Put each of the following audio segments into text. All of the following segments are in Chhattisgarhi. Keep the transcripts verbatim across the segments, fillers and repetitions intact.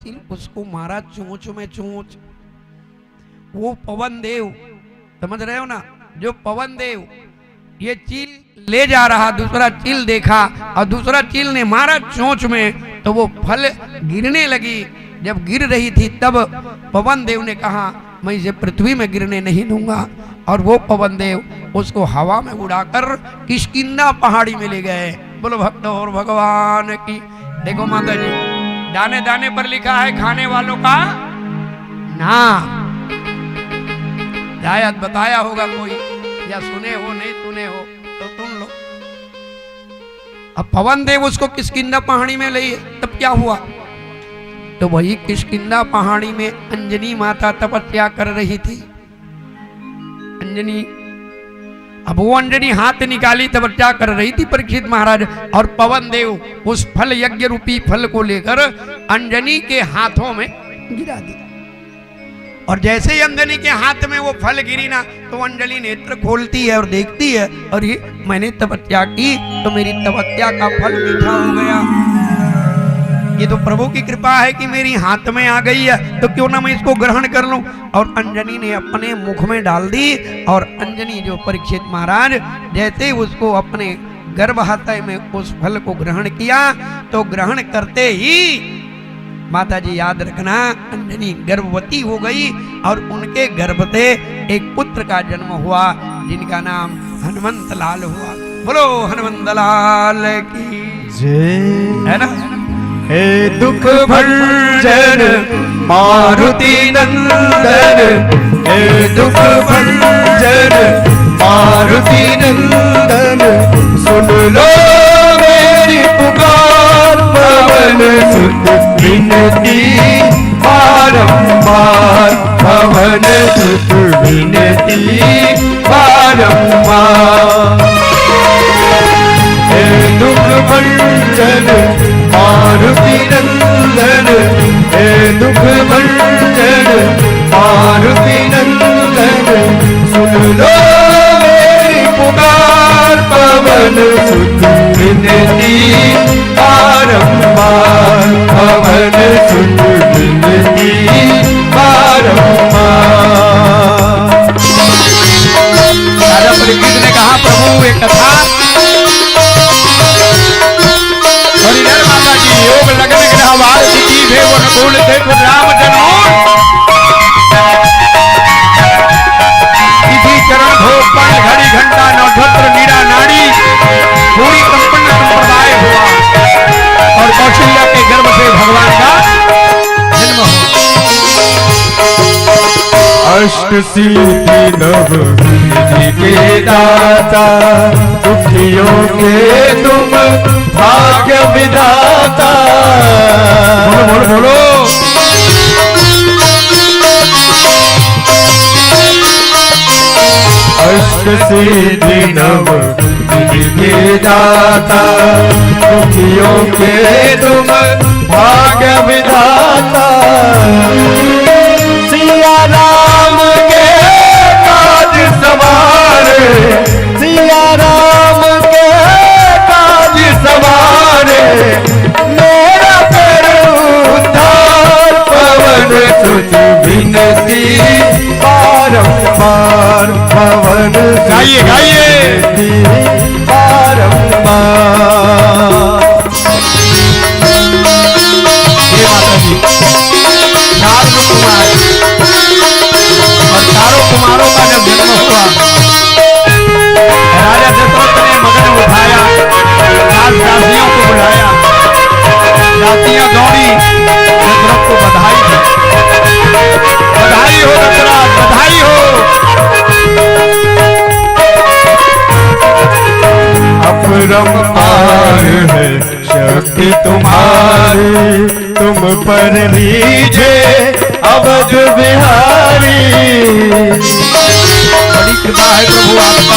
चील, उसको मारा चोंच में चोंच। वो पवन देव, समझ रहे हो ना, जो पवन देव ये चील ले जा रहा, दूसरा चील देखा और दूसरा चील ने मारा चोंच में, तो वो फल गिरने लगी। जब गिर रही थी, तब पवन देव ने कहा, "मैं इसे पृथ्वी में गिरने नहीं दूंगा।" और वो पवन देव उसको हवा में उड़ाकर किष्किंधा पहाड़ी में ले गए। बोलो भक्त और भगवान की। देखो माता जी, दाने दाने पर लिखा है खाने वालों का नाम। शायद बताया होगा कोई, या सुने हो, नहीं सुने हो, तो सुन लो। अब पवन देव उसको किष्किंधा पहाड़ी में ले, तब क्या हुआ? तो वही किष्किंधा पहाड़ी में अंजनी माता तपस्या कर रही थी। अंजनी, अब वो अंजनी हाथ निकाली, तपस्या कर रही थी परीक्षित महाराज, और पवन देव उस फल, यज्ञ रूपी फल को लेकर अंजनी के हाथों में गिरा दिया। और जैसे ही अंजनी के हाथ में वो फल गिरी ना, तो अंजनी नेत्र खोलती है और देखती है, "अरे, मैंने तपस्या की तो मेरी तपस्या का फल मीठा हो गया। ये तो प्रभु की कृपा है कि मेरी हाथ में आ गई है, तो क्यों ना मैं इसको ग्रहण कर लूं।" और अंजनी ने अपने मुख में डाल दी। और अंजनी जो परीक्षित महाराज, जैसे ही उसको अपने गर्भाशय में उस फल को ग्रहण किया, तो ग्रहण करते ही माता जी, याद रखना, अंजनी गर्भवती हो गई और उनके गर्भ से एक पुत्र का जन्म हुआ, जिनका नाम हनुमंत लाल हुआ। बोलो हनुमंत लाल की। जय। है ना? हे दुख भंजन मारुति नंदन, हे दुख भंजन मारुति नंदन, सुन लो मेरी पुकार पवन सुत विनती बारंबार, पवन सुत विनती बारंबार। हे दुख भंजन मारुति नंदन, हे दुख भंजन मारुति नंदन, सुन लो मेरी पुकार पवन सुत विनती बारंबार, पवन सुत विनती बारंबार। राजा परीक्षित ने कहा, "प्रभु, एक कथा, हरिहर माता जी, योग लग्न ग्रह वार तिथि भेव अनुकूल, देखो राम जन्मोत्सव, तिथि चरण भोग पर्ण घड़ी घंटा नक्षत्र नीरा नाड़ी, पूरी संपन्न संप्रदाय हुआ और कौशल्या के गर्भ से भगवान का जन्म हुआ।" अष्ट सिद्धि नव निधि के दाता, दुखियों के तुम भाग्य विधाता। बोलो, बोलो, बोलो। अष्ट सिद्धि नव निधि के दाता, दुखियों के तुम भाग्य विधाता। सिया राम के काज सवारे, सिया राम के काज सवारे, मेरा कर उद्धार पवन सुत विनती बारंबार, पवन सुत गाइए, गाइए। विनती बारंबार। हे माता जी, चार कुमार और चारों कुमारों का जब जन्म हुआ, राजा दशरथ ने मगन उठाया, दास दासियों को बुलाया, दासियां दौड़ी, दशरथ को बधाई दी। बधाई हो दशरथ, बधाई हो। अपरंपार है शक्ति तुम्हारी, तुम पर रीझे अवध बिहारी। बड़ी कृपा है प्रभु आपका।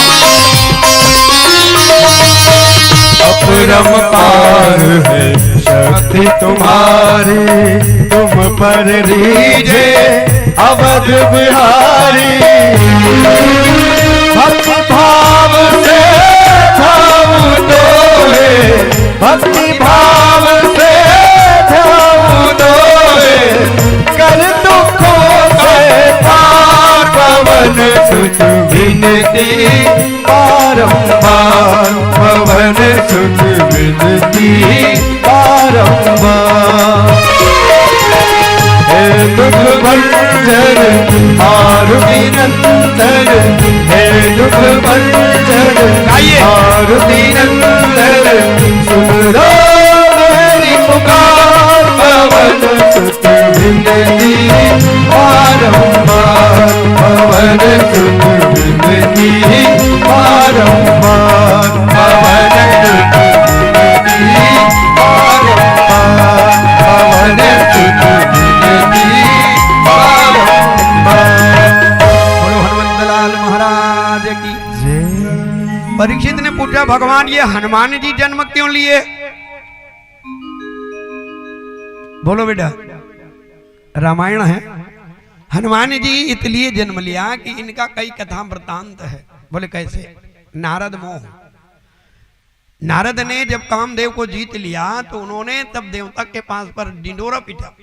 अपरंपार है शक्ति तुम्हारी, तुम पर रीझे अवध बिहारी। भक्ति भाव से भाव तो है, भक्ति भाव से ध्यान दो रे, बारंबार पवन सुत विनती बारंबार। हे दुख भंजन मारुति नंदन, हे दुख भंजन गाइए। मारुति नंदन, सुन लो मेरी पुकार पवन सुत विनती बारंबार, पवन सुत विनती बारंबार, पवन सुत विनती बारंबार, पवन सुत विनती बारंबार। बोलो हनुमंतलाल महाराज की। परीक्षित ने पूछा, भगवान, ये हनुमान जी जन्म क्यों लिए? बोलो बेटा, रामायण है। हनुमान जी इसलिए जन्म लिया कि इनका कई कथा वृत्तांत है। बोले, कैसे? नारद मोह। नारद ने जब कामदेव को जीत लिया तो उन्होंने तब देवता के पास पर ढिंडोरा पीटा।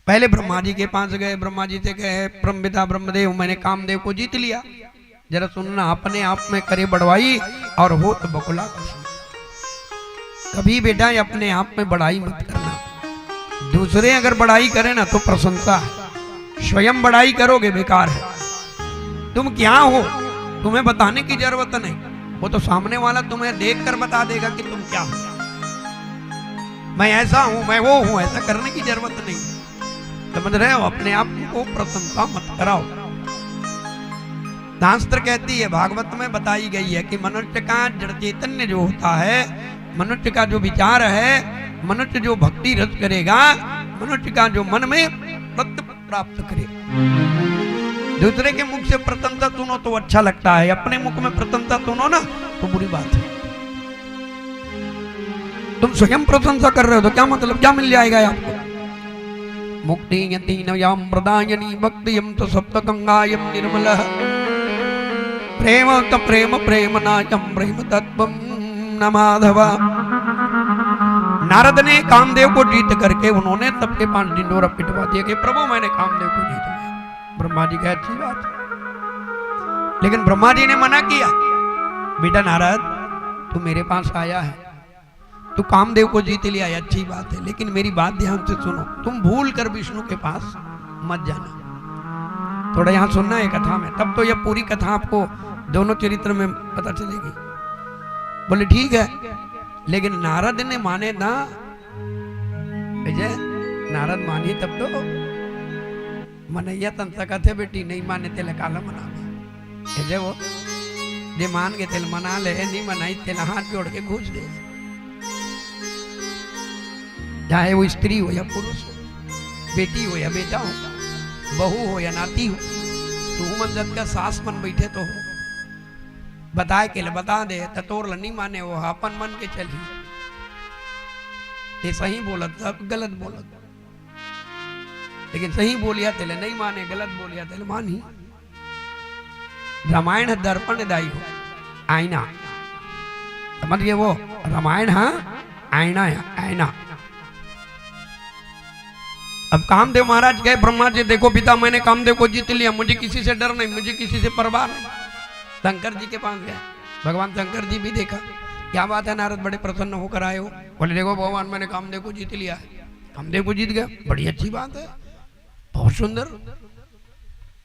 पहले ब्रह्मा जी के पास गए, ब्रह्मा जी से कहे, "परम पिता ब्रह्मदेव, मैंने कामदेव को जीत लिया, जरा सुनना, अपने आप में करे बड़वाई और होत बकुला कुसुम।" कभी बेटा अपने आप में बड़ाई मत करना, दूसरे अगर बड़ाई करें ना तो प्रशंसा है, स्वयं बड़ाई करोगे बेकार है। तुम क्या हो, तुम्हें बताने की जरूरत नहीं, वो तो सामने वाला तुम्हें देख कर बता देगा कि तुम क्या हो। मैं ऐसा हूं, मैं वो हूं, ऐसा करने की जरूरत नहीं। समझ रहे हो? अपने आप को प्रशंसा मत कराओ। शास्त्र कहती है, भागवत में बताई गई है कि मनुष्य का जड़ चैतन्य जो होता है, मनुष्य का जो विचार है, मनुष्य जो भक्ति रस करेगा, मनुष्य का जो मन में सत्य प्राप्त करे। दूसरे के मुख से प्रशंसा सुनो तो अच्छा लगता है, अपने मुख में प्रशंसा सुनो ना तो बुरी बात है। तुम स्वयं प्रशंसा कर रहे हो तो क्या मतलब, क्या मिल जाएगा आपको? मुक्ति यतीन याम प्रदायनी भक्ति यम तो सप्त गंगायम निर्मल प्रेम च प्रेम प्रेम नायम प्रेम तत्वम न माधव। नारद ने कामदेव को जीत करके उन्होंने सबके पांच ढिंडोरा पिटवा दिया कि प्रभु, मैंने कामदेव को जीत लिया। ब्रह्मा जी कहे, अच्छी बात है। लेकिन ब्रह्मा जी ने मना किया, बेटा नारद, तू मेरे पास आया है, तू कामदेव को जीत लिया है, अच्छी बात है, लेकिन मेरी बात ध्यान से सुनो, तुम भूल कर विष्णु के पास मत जाना। थोड़ा यहाँ सुनना है कथा में, तब तो यह पूरी कथा आपको दोनों चरित्र में पता चलेगी। बोले, ठीक है, लेकिन नारद ने माने ना। विजय, नारद मानी तब तो मनैया तन सकत है बेटी, नहीं माने तेला काला मनावे। विजय वो, जे मान के तेल मना ले, नहीं मनाई तेला हाथ जोड़ के घूस दे। चाहे वो स्त्री हो या पुरुष हो, बेटी हो या बेटा हो, बहू हो या नाती हो, तो उमन जत का सास मन बैठे तो हो, बताए के ले बता दे, त तोर ल नहीं माने, वो अपन मन के चलही। ते सही बोलत, तब गलत बोलत। लेकिन सही बोलिया तेले नहीं माने, गलत बोलिया तेले मानही। रामायण है दर्पण दाई हो, आईना। समझ गए वो? रामायण है आईना है, आईना। अब कामदेव महाराज कहे, ब्रह्मा जी, देखो पिता, मैंने कामदेव को जीत लिया, मुझे किसी से डर नहीं, मुझे किसी से परवाह नहीं। शंकर जी के पास गया, भगवान शंकर जी भी देखा, क्या बात है नारद, बड़े प्रसन्न होकर आए हो। बोले, देखो भगवान, मैंने कामदेव को जीत लिया है। कामदेव को जीत गया, बड़ी अच्छी बात है, बहुत सुंदर,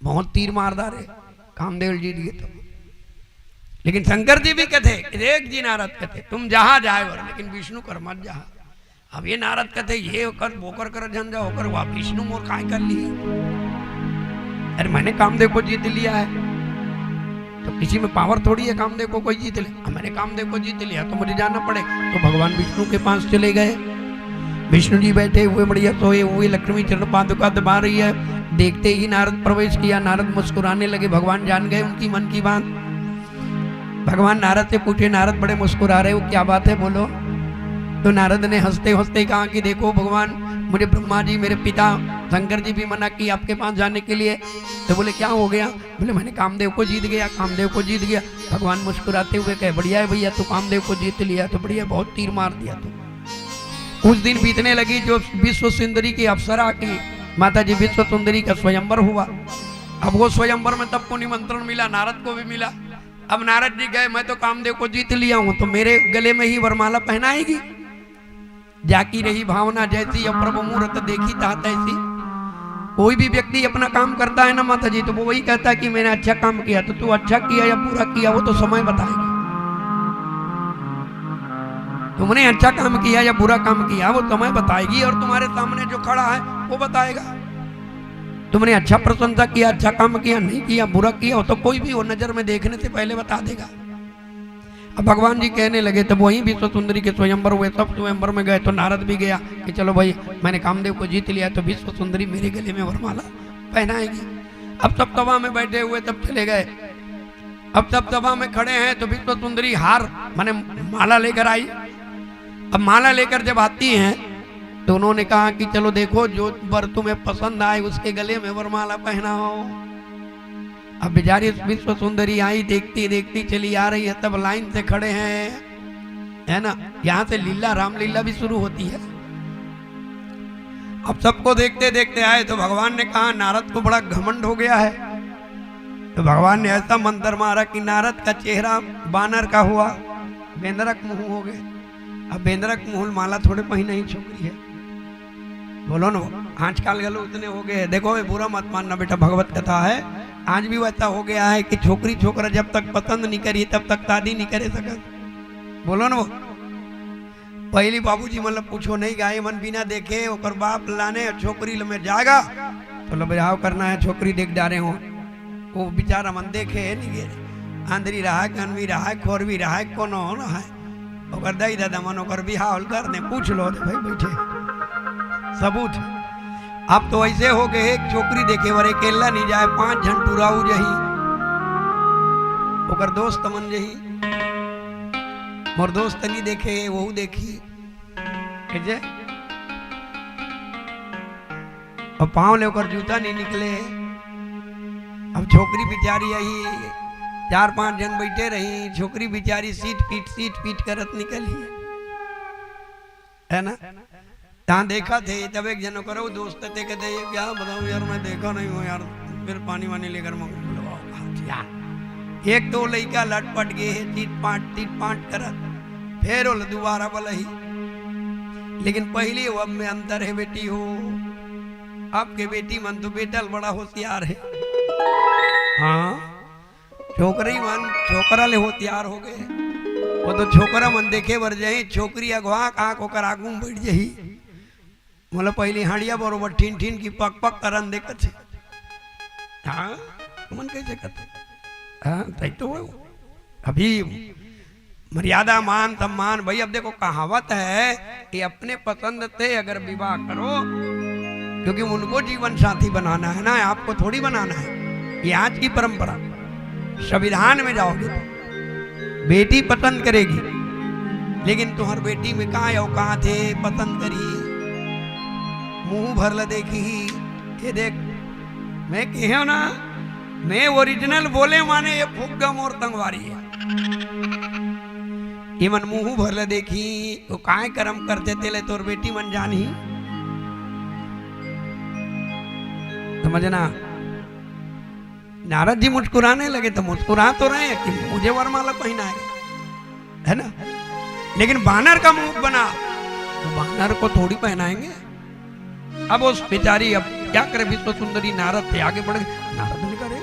बहुत तीर मार डारे, कामदेव जीत गए तो। लेकिन शंकर जी भी कथे, एक जी नारद कथे, तुम जहां जाए वर, लेकिन विष्णु कर मत जहां। अब ये नारद कथे, ये कर, बोकर कर झन जा, होकर वाह, विष्णु मोर काय कर ली। अरे, मैंने कामदेव को जीत लिया है, तो किसी में पावर थोड़ी है कामदेव को कोई जीत ले। अब मैंने कामदेव को जीत लिया तो मुझे जाना पड़े। तो भगवान विष्णु के पास चले गए। विष्णु जी बैठे हुए, बढ़िया सोए हुए, लक्ष्मी चरण पादुका दबा रही है। देखते ही नारद प्रवेश किया, नारद मुस्कुराने लगे, भगवान जान गए उनकी मन की बात। भगवान नारद से पूछे, नारद बड़े मुस्कुरा रहे हो, क्या बात है, बोलो। तो नारद ने हंसते हंसते कहा कि देखो भगवान, मुझे ब्रह्मा जी, मेरे पिता शंकर जी भी मना की आपके पास जाने के लिए। तो बोले, क्या हो गया? बोले, मैंने कामदेव को जीत गया, कामदेव को जीत गया। भगवान मुस्कुराते हुए कहे, बढ़िया है भैया, तू कामदेव को जीत लिया तो बढ़िया, बहुत तीर मार दिया तू। कुछ दिन बीतने लगी, जो विश्व सुंदरी की अप्सरा की माता जी विश्व सुंदरी का स्वयंवर हुआ। अब वो स्वयंवर में सबको निमंत्रण मिला, नारद को भी मिला। अब नारद जी गए, "मैं तो कामदेव को जीत लिया हूं, तो मेरे गले में ही वरमाला पहनाएगी।" जाकी रही भावना जैसी, अप्रभ मूरत देखी ता तैसी। कोई भी व्यक्ति अपना काम करता है ना माता जी, तो वो वही कहता है कि मैंने अच्छा काम किया। तो तू अच्छा किया या बुरा किया, वो तो समय बताएगी। तुमने अच्छा काम किया या बुरा काम किया, वो समय बताएगी, और तुम्हारे सामने जो खड़ा है, वो बताएगा। तुमने अच्छा प्रशंसा किया, अच्छा काम किया, नहीं किया, बुरा किया, वो तो कोई भी वो नजर में देखने से पहले बता देगा। अब भगवान जी कहने लगे, तब वहीं विश्व सुंदरी के स्वयंवर हुए, सब स्वयंवर में गए, तो नारद भी गया कि चलो भाई, मैंने कामदेव को जीत लिया, तो विश्व सुंदरी मेरे गले में वरमाला पहनाएगी। अब सब सभा में बैठे हुए, तब चले गए। अब सब सभा में खड़े हैं, तो विश्व सुंदरी हार, माने माला लेकर आई। अब माला लेकर जब आती हैं, तो उन्होंने कहा कि चलो देखो, जो वर तुम्हें पसंद आए, उसके गले में वरमाला पहनाओ। अब बेचारी विश्व सुंदरी आई, देखती देखती चली आ रही है, तब लाइन से खड़े हैं, है ना। यहाँ से लीला, रामलीला भी शुरू होती है। अब सबको देखते देखते आए, तो भगवान ने कहा, नारद को बड़ा घमंड हो गया है। तो भगवान ने ऐसा मंत्र मारा कि नारद का चेहरा बानर का हुआ, बेंदरक मुंह हो गए। अब बेंदरक मुंह माला थोड़े पहिने ही छोकरी है, बोलो न। आजकल गलो उतने हो गए हैं। देखो, ये बुरा मत मानना बेटा, भगवत कथा है। आज भी वैसा हो गया है कि छोकरी छोकरा जब तक पसंद नहीं करी, तब तक शादी नहीं करे सकत। बोलो न। पहली बाबूजी मतलब कुछो नहीं गाए, मन बिना देखे ओकर बाप लाने और छोकरी ल में जाएगा, तो लो बिहाव करना है, छोकरी देख डारे हो। वो बेचारा मन देखे है नहीं गे, आंधरी रहा है, कनवी रहा है, खोरवी रहा है, कोनो हो रहा है। ओकर दाई दादा मन ओकर बिहाव कर दे, पूछ लो रे भाई, बैठे सबूत। अब तो ऐसे हो गए, एक छोकरी देखे बर अकेला नहीं जाए, पांच झन टुराऊ जही, ओकर दोस्त मन जही। मोर दोस्त नहीं देखे, वहू देखी। कैसे? अब पाँव ले ओकर जूता नहीं निकले। अब छोकरी बिचारी आई, चार पांच झन बैठे रही, छोकरी बिचारी सीट पीट, सीट पीट करत निकली, है ना? तहाँ देखा थे, तब एक झन ओकर दोस्त थे, कहते, "ये क्या बताऊं यार, मैं देखा नहीं हूँ यार, फिर पानी वानी लेकर मैं बुलवाओ।" यार, एक तो लइका लटपट गए है, चीट पाट, चीट पाट करत, फिर ओला दोबारा बोलही। लेकिन पहली वो अब में अंतर है बेटी हो, आपके बेटी मन तो बेटा ल बड़ा होशियार है। हाँ, छोकरी मन छोकरा ले होशियार हो गए। वो तो छोकरा मन देखे बर जाही, छोकरी अगवा आंख ओकर आगू में बैठ जाही। मोला पहली हाड़िया बरोबर ठिन ठिन की पक पक करन देखत हे। हाँ, तुमन कैसे कहते? हाँ, तई तो हो। अभी मर्यादा, मान, सम्मान, भाई, अब देखो, कहावत है कि अपने पसंद से अगर विवाह करो, क्योंकि उनको जीवन साथी बनाना है ना, आपको थोड़ी बनाना है। ये आज की परंपरा। संविधान में जाओगे तो बेटी पसंद करेगी, लेकिन तुम्हार बेटी में का औकात है, पसंद करी, मुंह भर ल देखी। ये देख, मैं कहे ना, मैं ओरिजिनल बोले माने ये फुग्गा मोर संगवारी है। ये मन मुंह भर ले देखी, तो काय कर्म करते तेले तोर बेटी मन जानही। समझना, नारद जी मुस्कुराने लगे तो मुस्कुरा तो रहे हैं कि मुझे वरमाला पहनाए, है ना, लेकिन बानर का मुंह बना तो बानर को थोड़ी पहनाएंगे। अब उस बेचारी, अब क्या करे, विश्व सुंदरी नारद थे, आगे बढ़ गए। नारद ने कहा, "अरे,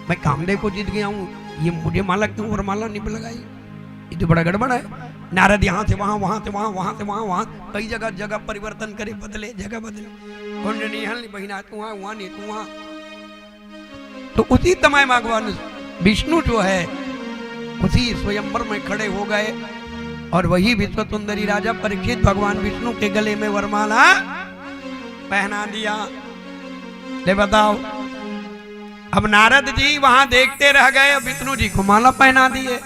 मैं कामदेव को जीत गया हूँ, ये मुझे माला क्यों वरमाला नहीं लगाई? ये तो बड़ा गड़बड़ है।" नारद यहाँ से वहाँ, वहाँ से वहाँ, वहाँ से वहाँ, वहाँ, कई जगह, जगह परिवर्तन करे, बदले, जगह बदले। कुंडनी हल नहीं बहिना, तू वहाँ, वहाँ नहीं, तू वहाँ। तो उसी समय भगवान विष्णु जो है, उसी स्वयंवर में खड़े हो गए और वही विश्व सुंदरी राजा परीक्षित भगवान विष्णु के गले में वरमाला पहना दिया। ले बताओ, अब नारद जी वहां देखते रह गए, अब विष्णु जी को माला पहना दिए।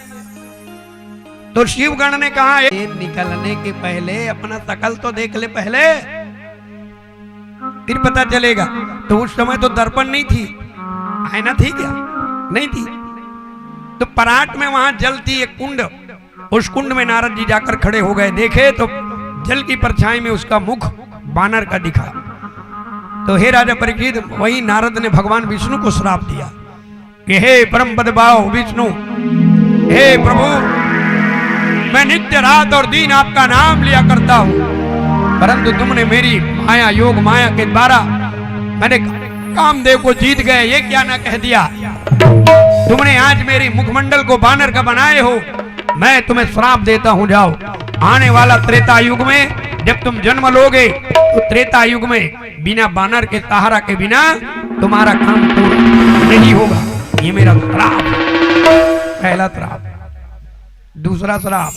तो शिवगण ने कहा, "ए, निकलने के पहले अपना शकल तो देख ले पहले, फिर पता चलेगा।" तो उस समय तो दर्पण नहीं थी, आईना थी क्या? नहीं थी। तो परात में वहां जल थी, एक कुंड, उस कुंड में नारद जी जाकर खड़े हो गए, देखे तो जल की परछाई में उसका मुख बानर का दिखा। तो हे राजा परीक्षित, वही नारद ने भगवान विष्णु को श्राप दिया कि हे परम पद पाओ विष्णु, हे प्रभु, मैं नित्य रात और दिन आपका नाम लिया करता हूँ, परंतु तुमने मेरी माया, योग माया के द्वारा मैंने कामदेव को जीत गए, ये क्या ना कह दिया। तुमने आज मेरे मुखमंडल को बानर का बनाए हो, मैं तुम्हें श्राप देता हूँ, जाओ। आने वाला त्रेता युग में जब तुम जन्म लोगे, तो त्रेता युग में बिना बानर के सहारा के बिना तुम्हारा काम पूरा नहीं होगा। ये मेरा श्राप है। पहला श्राप। दूसरा श्राप,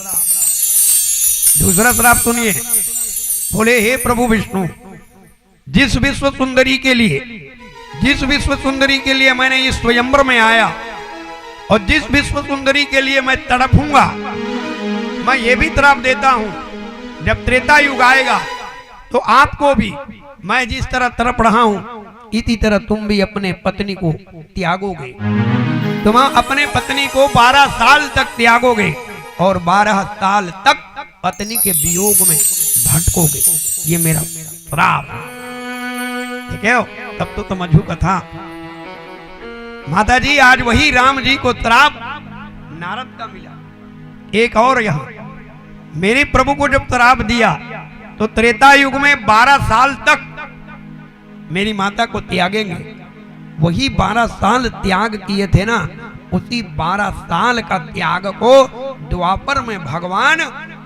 दूसरा श्राप सुनिए। बोले, हे प्रभु विष्णु, जिस विश्व सुंदरी के लिए, जिस विश्व सुंदरी के लिए मैंने इस स्वयंवर में आया और जिस विश्व सुंदरी के लिए मैं तड़पूंगा, मैं ये भी श्राप देता हूं, जब त्रेता युग आएगा तो आपको भी मैं जिस तरह तड़प रहा हूं, इसी तरह तुम भी अपने पत्नी को त्यागोगे। तुम अपने पत्नी को बारह साल तक त्यागोगे और बारह साल तक पत्नी के वियोग में भटकोगे। ये मेरा श्राप है। ठीक है हो? तब तो समझू कथा। माता जी, आज वही राम जी को श्राप नारद का मिला। एक और यहाँ मेरे प्रभु को जब श्राप दिया तो त्रेता युग में बारह साल तक मेरी माता को त्यागेंगे। वही बारह साल त्याग किए थे ना, उसी बारह साल का त्याग को द्वापर में भगवान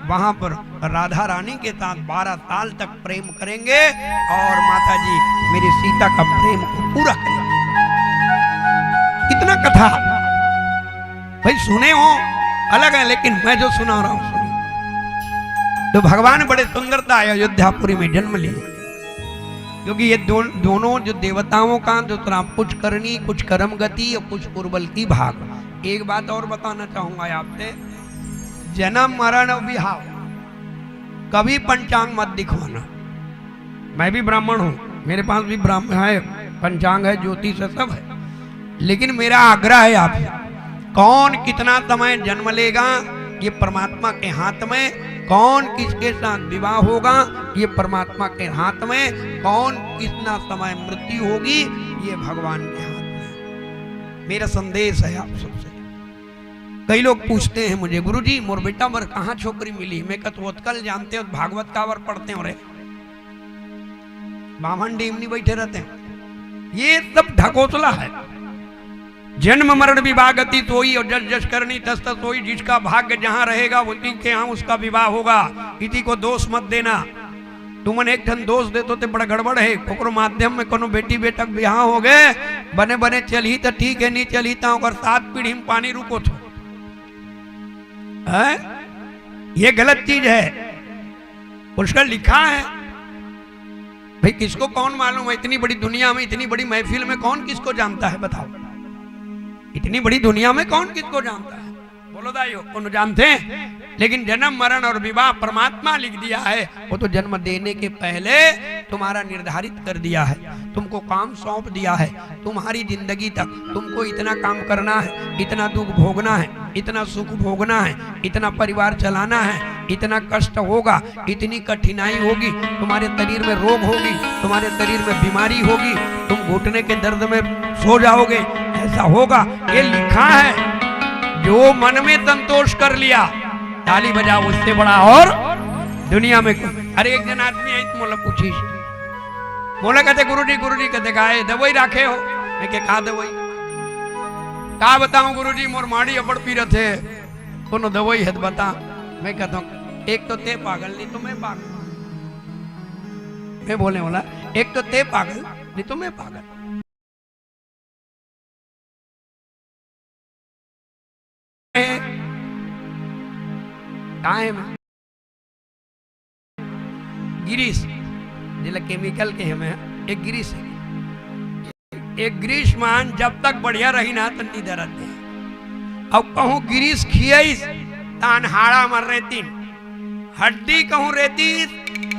वहां पर राधा रानी के साथ बारह साल तक प्रेम करेंगे और माता जी मेरी सीता का प्रेम को पूरा करेंगे। कितना कथा भाई सुने हो अलग है, लेकिन मैं जो सुना रहा हूं सुनिए। तो भगवान बड़े सुंदरता है अयोध्यापुरी में जन्म लिए, क्योंकि ये दो, दोनों जो देवताओं का जो श्राप, कुछ करनी, कुछ कर्म गति और कुछ कुरबल की भाग। एक बात और बताना चाहूंगा आपसे, जन्म मरण और विवाह कभी पंचांग मत दिखवाना। मैं भी ब्राह्मण हूँ, मेरे पास भी ब्राह्मण है, पंचांग है, ज्योतिष है, सब है, लेकिन मेरा आग्रह है आपसे, कौन कितना समय जन्म लेगा ये परमात्मा के हाथ में, कौन किसके साथ विवाह होगा ये परमात्मा के हाथ में, कौन कितना समय मृत्यु होगी ये भगवान के हाथ में। मेरा संदेश है आप सबसे। कई लोग पूछते हैं मुझे, "गुरुजी, मोर बेटा बर कहाँ छोकरी मिली?" मैं कहत, "वो कल जानते हो, भागवत काबर पढ़ते हो रे, बामन डीमनी बैठे रहते हैं।" ये सब ढकोसला है। जन्म मरण विवाह गति सोई और जस जस करनी तस तस सोई, जिसका भाग्य जहां रहेगा उसी के यहाँ उसका विवाह होगा। किसी को दोष मत देना। तुमन एक ठन दोष देतो ते बड़ा गड़बड़ है। ओकरो माध्यम में कोनो बेटी बेटा के बिहाव हो गए, बने बने चलही त ठीक है, नहीं चलही त ओकर सात पीढ़ी में पानी रुको थो। हैं? ये गलत चीज है। पुष्कर लिखा है भाई, किसको कौन मालूम है? इतनी बड़ी दुनिया में, इतनी बड़ी महफिल में कौन किसको जानता है, बताओ? इतनी बड़ी दुनिया में कौन किसको जानता है? बोलो दाइयो, कौन जानते हैं? लेकिन जन्म मरण और विवाह परमात्मा लिख दिया है। वो तो जन्म देने के पहले तुम्हारा निर्धारित कर दिया है, तुमको काम सौंप दिया है। तुम्हारी जिंदगी तक तुमको इतना काम करना है, इतना दुख भोगना है, इतना सुख भोगना है, इतना परिवार चलाना है, इतना कष्ट होगा, इतनी कठिनाई होगी, तुम्हारे शरीर में रोग होगी, तुम्हारे शरीर में बीमारी होगी, तुम घुटने के दर्द में सो जाओगे, ऐसा होगा। ये लिखा है, जो मन में संतोष कर लिया, ताली बजाओ, उससे बड़ा और दुनिया में कोई। अरे, एक जन आदमी है, मोला पूछी, मोला कहते, "गुरुजी, गुरुजी," कहते, "काय दवाई राखे हो?" मैं के, "का दवाई?" "का बताऊं गुरुजी, मोर माड़ी अबड़ पीरत है, कोनो दवाई है तो बता।" मैं कहता हूँ, "एक तो ते पागल, नहीं तो मैं पागल।" मैं बोले बोला, "एक तो ते पागल, नहीं तो मैं पागल।" काय में गिरीश, जेला केमिकल के हमें एक गिरीश है। एक गिरीश मान जब तक बढ़िया रही ना, त नी दरद दे। अब कहूँ गिरीश खियाइस, त अनहाड़ा मर रेतिन। हड्डी कहूँ रेतिस,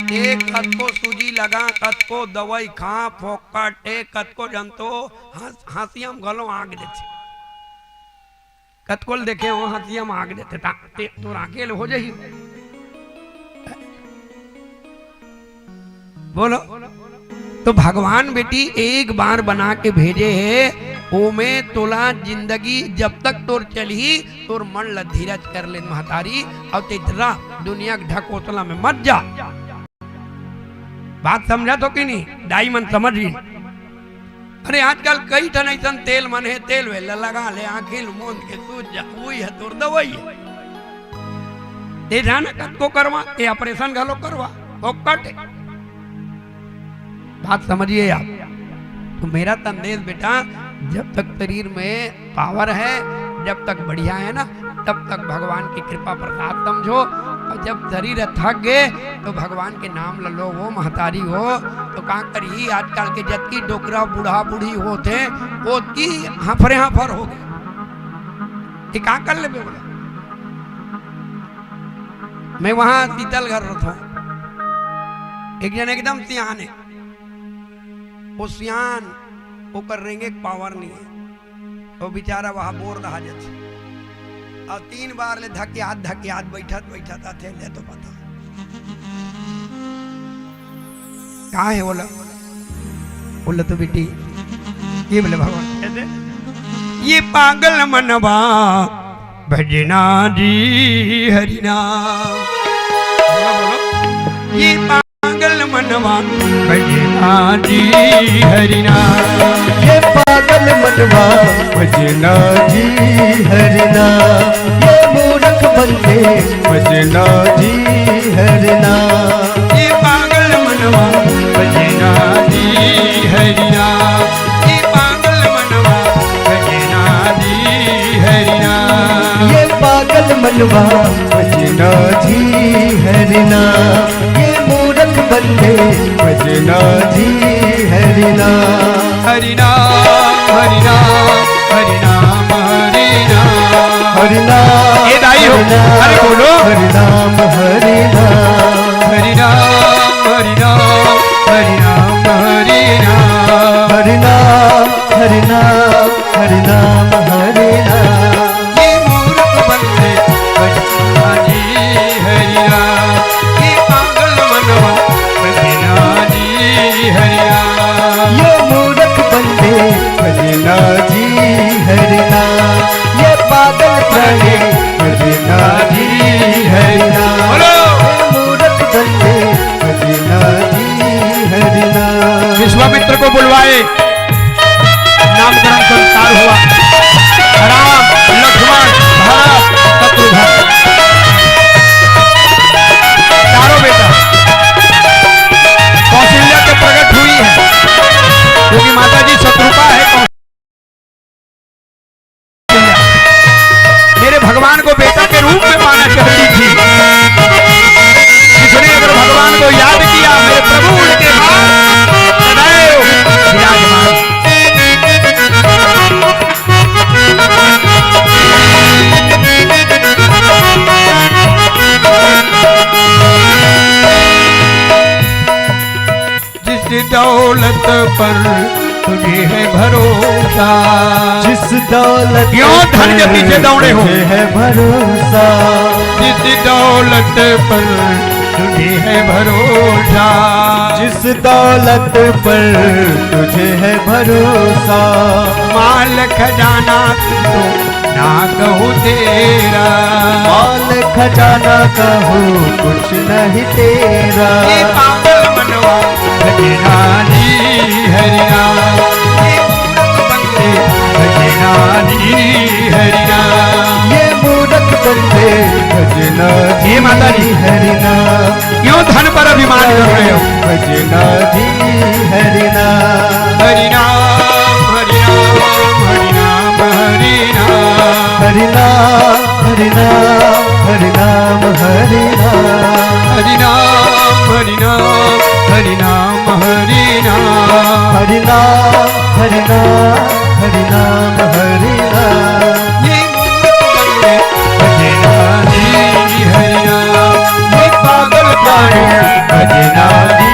ते कतको सूजी लगा, कतको दवाई खा, फोकट, ए कतको जन तो हंस-, हंसिया म घलो आग देथे। कतको ल देखे हो, हंसिया म आग देथे, ता, ते, तोर आंखे ल हो जाही। बोलो। तो भगवान बेटी एक बार बना के भेजे हे, ओमे तोला जिंदगी जब तक तोर चलही, तोर मन ल धीरज कर ले महतारी, अउ तेतरा दुनिया के ढकोसला में मत जा। बात समझत हो कि नहीं? दाई मन समझ ली। अरे आजकल कई ठन अइसन तेल मन हे, तेल वेला लगा ले, आँखी ल मूंद के सूत जा, वही है तोर दवाई है। ते जाना कतको करवा, ते ऑपरेशन घलो करवा, फोकट है। बात समझिए आप। तो मेरा संदेश बेटा, जब तक शरीर में पावर है, जब तक बढ़िया है ना, तब तक भगवान की कृपा प्रसाद समझो। और जब शरीर थक गए तो भगवान के नाम ल लो, वो महतारी हो। तो का करी, आजकल के जतकी डोकरा बूढ़ा बूढ़ी होते, ओतकी हफरे हफर हो गए। ये का कर लेबे बोला? मैं वहां शीतल घर रहता हूँ, एक जन एकदम सियान है, वो सियान, ओकर रेंगे के पावर नहीं है, वो बेचारा वहां बोर रहा जाथे। और तीन बार ले धकियात धकियात बैठत बैठत आथे, ले तो बता का है बोला? बोला तो बेटी, ये बोले भगवान, ये पागल मनवा भजना जी हरिना। बोलो, बोलो। ये पागल मनवा भजना जी हरिना। ये पागल मनवा भजना जी हरिना। ये मूरख बंदे भजना जी हरिना। ये पागल मनवा भजना जी हरिना। ये पागल मनवा भजना जी हरिना। ये पागल मनवा भजना जी हरिना। ये मूरख बंदे भजना जी हरिना। हरिनाम हरिनाम हरिनाम हरिनाम। हरिनाम। ये दाई हो। हरिनाम, अरे बोलो। हरिनाम हरिनाम। हरिनाम हरिनाम हरिनाम हरिनाम। हरिनाम हरिनाम हरिनाम हरिनाम। ये मूरख बंदे भजना जी हरिनाम। ये पागल मनवा भजना जी हरिनाम। ये मूरख बंदे भजना जी हरिनाम। ये पागल प्राणी भजना जी हरिनाम। बोलो। ये मूरख बंदे भजना जी हरिनाम। विश्वामित्र को बुलवाए, नामकरण संस्कार हुआ। राम, लक्ष्मण, भरत, शत्रुघ्न, चारों बेटा। कौशल्या के प्रकट हुई है, क्योंकि माता जी शत्रुपा है। मेरे भगवान को बेटा के रूप में माना चाहती थी। जिसने अगर भगवान को याद किया, मेरे प्रभु उनके पास सदैव विराजमान। जिस दौलत पर तुझे है भरोसा। जिस दौलत, क्यों धन के पीछे दौड़े हो? तुझे है भरोसा। जिस दौलत पर तुझे है भरोसा। जिस दौलत पर तुझे है भरोसा। माल खजाना तो ना कहूँ तेरा। माल खजाना कहूँ कुछ नहीं तेरा। ये पागल मनवा भजना जी हरिनाम। ये मूरख बंदे भजना जी हरिनाम। ये मूरख बंदे भजना जी, हे माता जी। हरिनाम। क्यों धन पर अभिमान कर रहे हो? भजना जी हरिनाम। हरिनाम हरिनाम हरिनाम हरिनाम। हरिनाम हरिनाम हरिनाम हरिनाम। हरिनाम हरिनाम हरिनाम हरिनाम। हरिनाम हरिनाम हरिनाम हरिनाम। ये मूरख बंदे भजना जी हरिनाम। ये पागल प्राणी भजना जी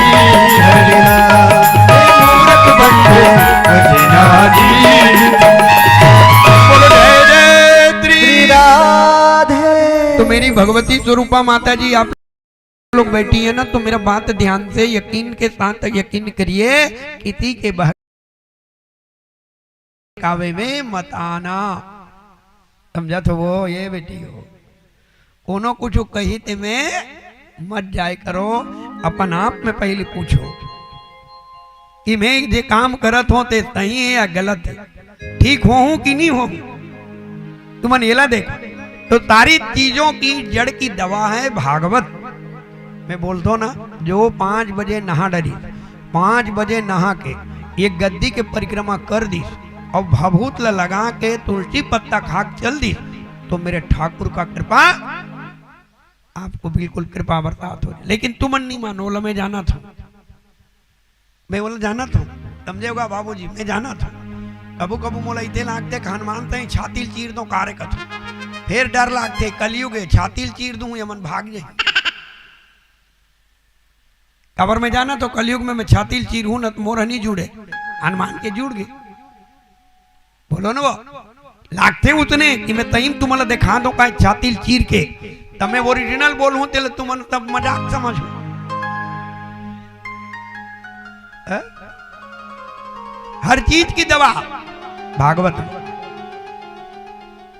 हरिनाम। ये मूरख बंदे भजना जी। बोलो जय जय श्री श्री राधे। तो मेरी भगवती स्वरूपा माता जी आप लोग बैठी है ना, तो मेरा बात ध्यान से यकीन के साथ यकीन करिए, किसी के बहकावे में मत आना। समझत हो वो, ये बेटी हो, कोनो कुछ कही ते में मत जाए करो, अपन आप में पहले पूछो कि मैं जे काम करत हों ते सही है या गलत है, ठीक होहूं कि नहीं होहूं। तुमन एला देखो, तो सारी चीजों की जड़ की दवा है भागवत। मैं बोलता हूं ना, जो पाँच बजे नहा डरी, पाँच बजे नहा के एक गद्दी के परिक्रमा कर दी और भभूत ल लगा के तुलसी पत्ता खा के चल दी, तो मेरे ठाकुर का कृपा आपको बिल्कुल कृपा बरसात हो। लेकिन तुमन नहीं मानो, ओला मैं जानत हों, मैं ओला जानत हों, समझे होगा बाबूजी, मैं जानत हों। कभू कभू मोला इते लागथे, हनुमान तहीं छाती ल चीर दो, कार्य कथू। फिर डर लागथे, कलयुग है, छाती ल चीर दूं, ये मन भाग जाए। काबर मैं जानत हों, कलयुग में मैं छाती ल चीर हूं न, तो मोर नहीं जुड़े, हनुमान के जुड़ गए। बोलो ना वो, लागथे उतने कि मैं तहीं तुमला दिखा दो का छाती ल चीर के, तब मैं ओरिजिनल बोलूं, तेल तुमन तब मजाक समझ। हैं? हर चीज की दवा भागवत में।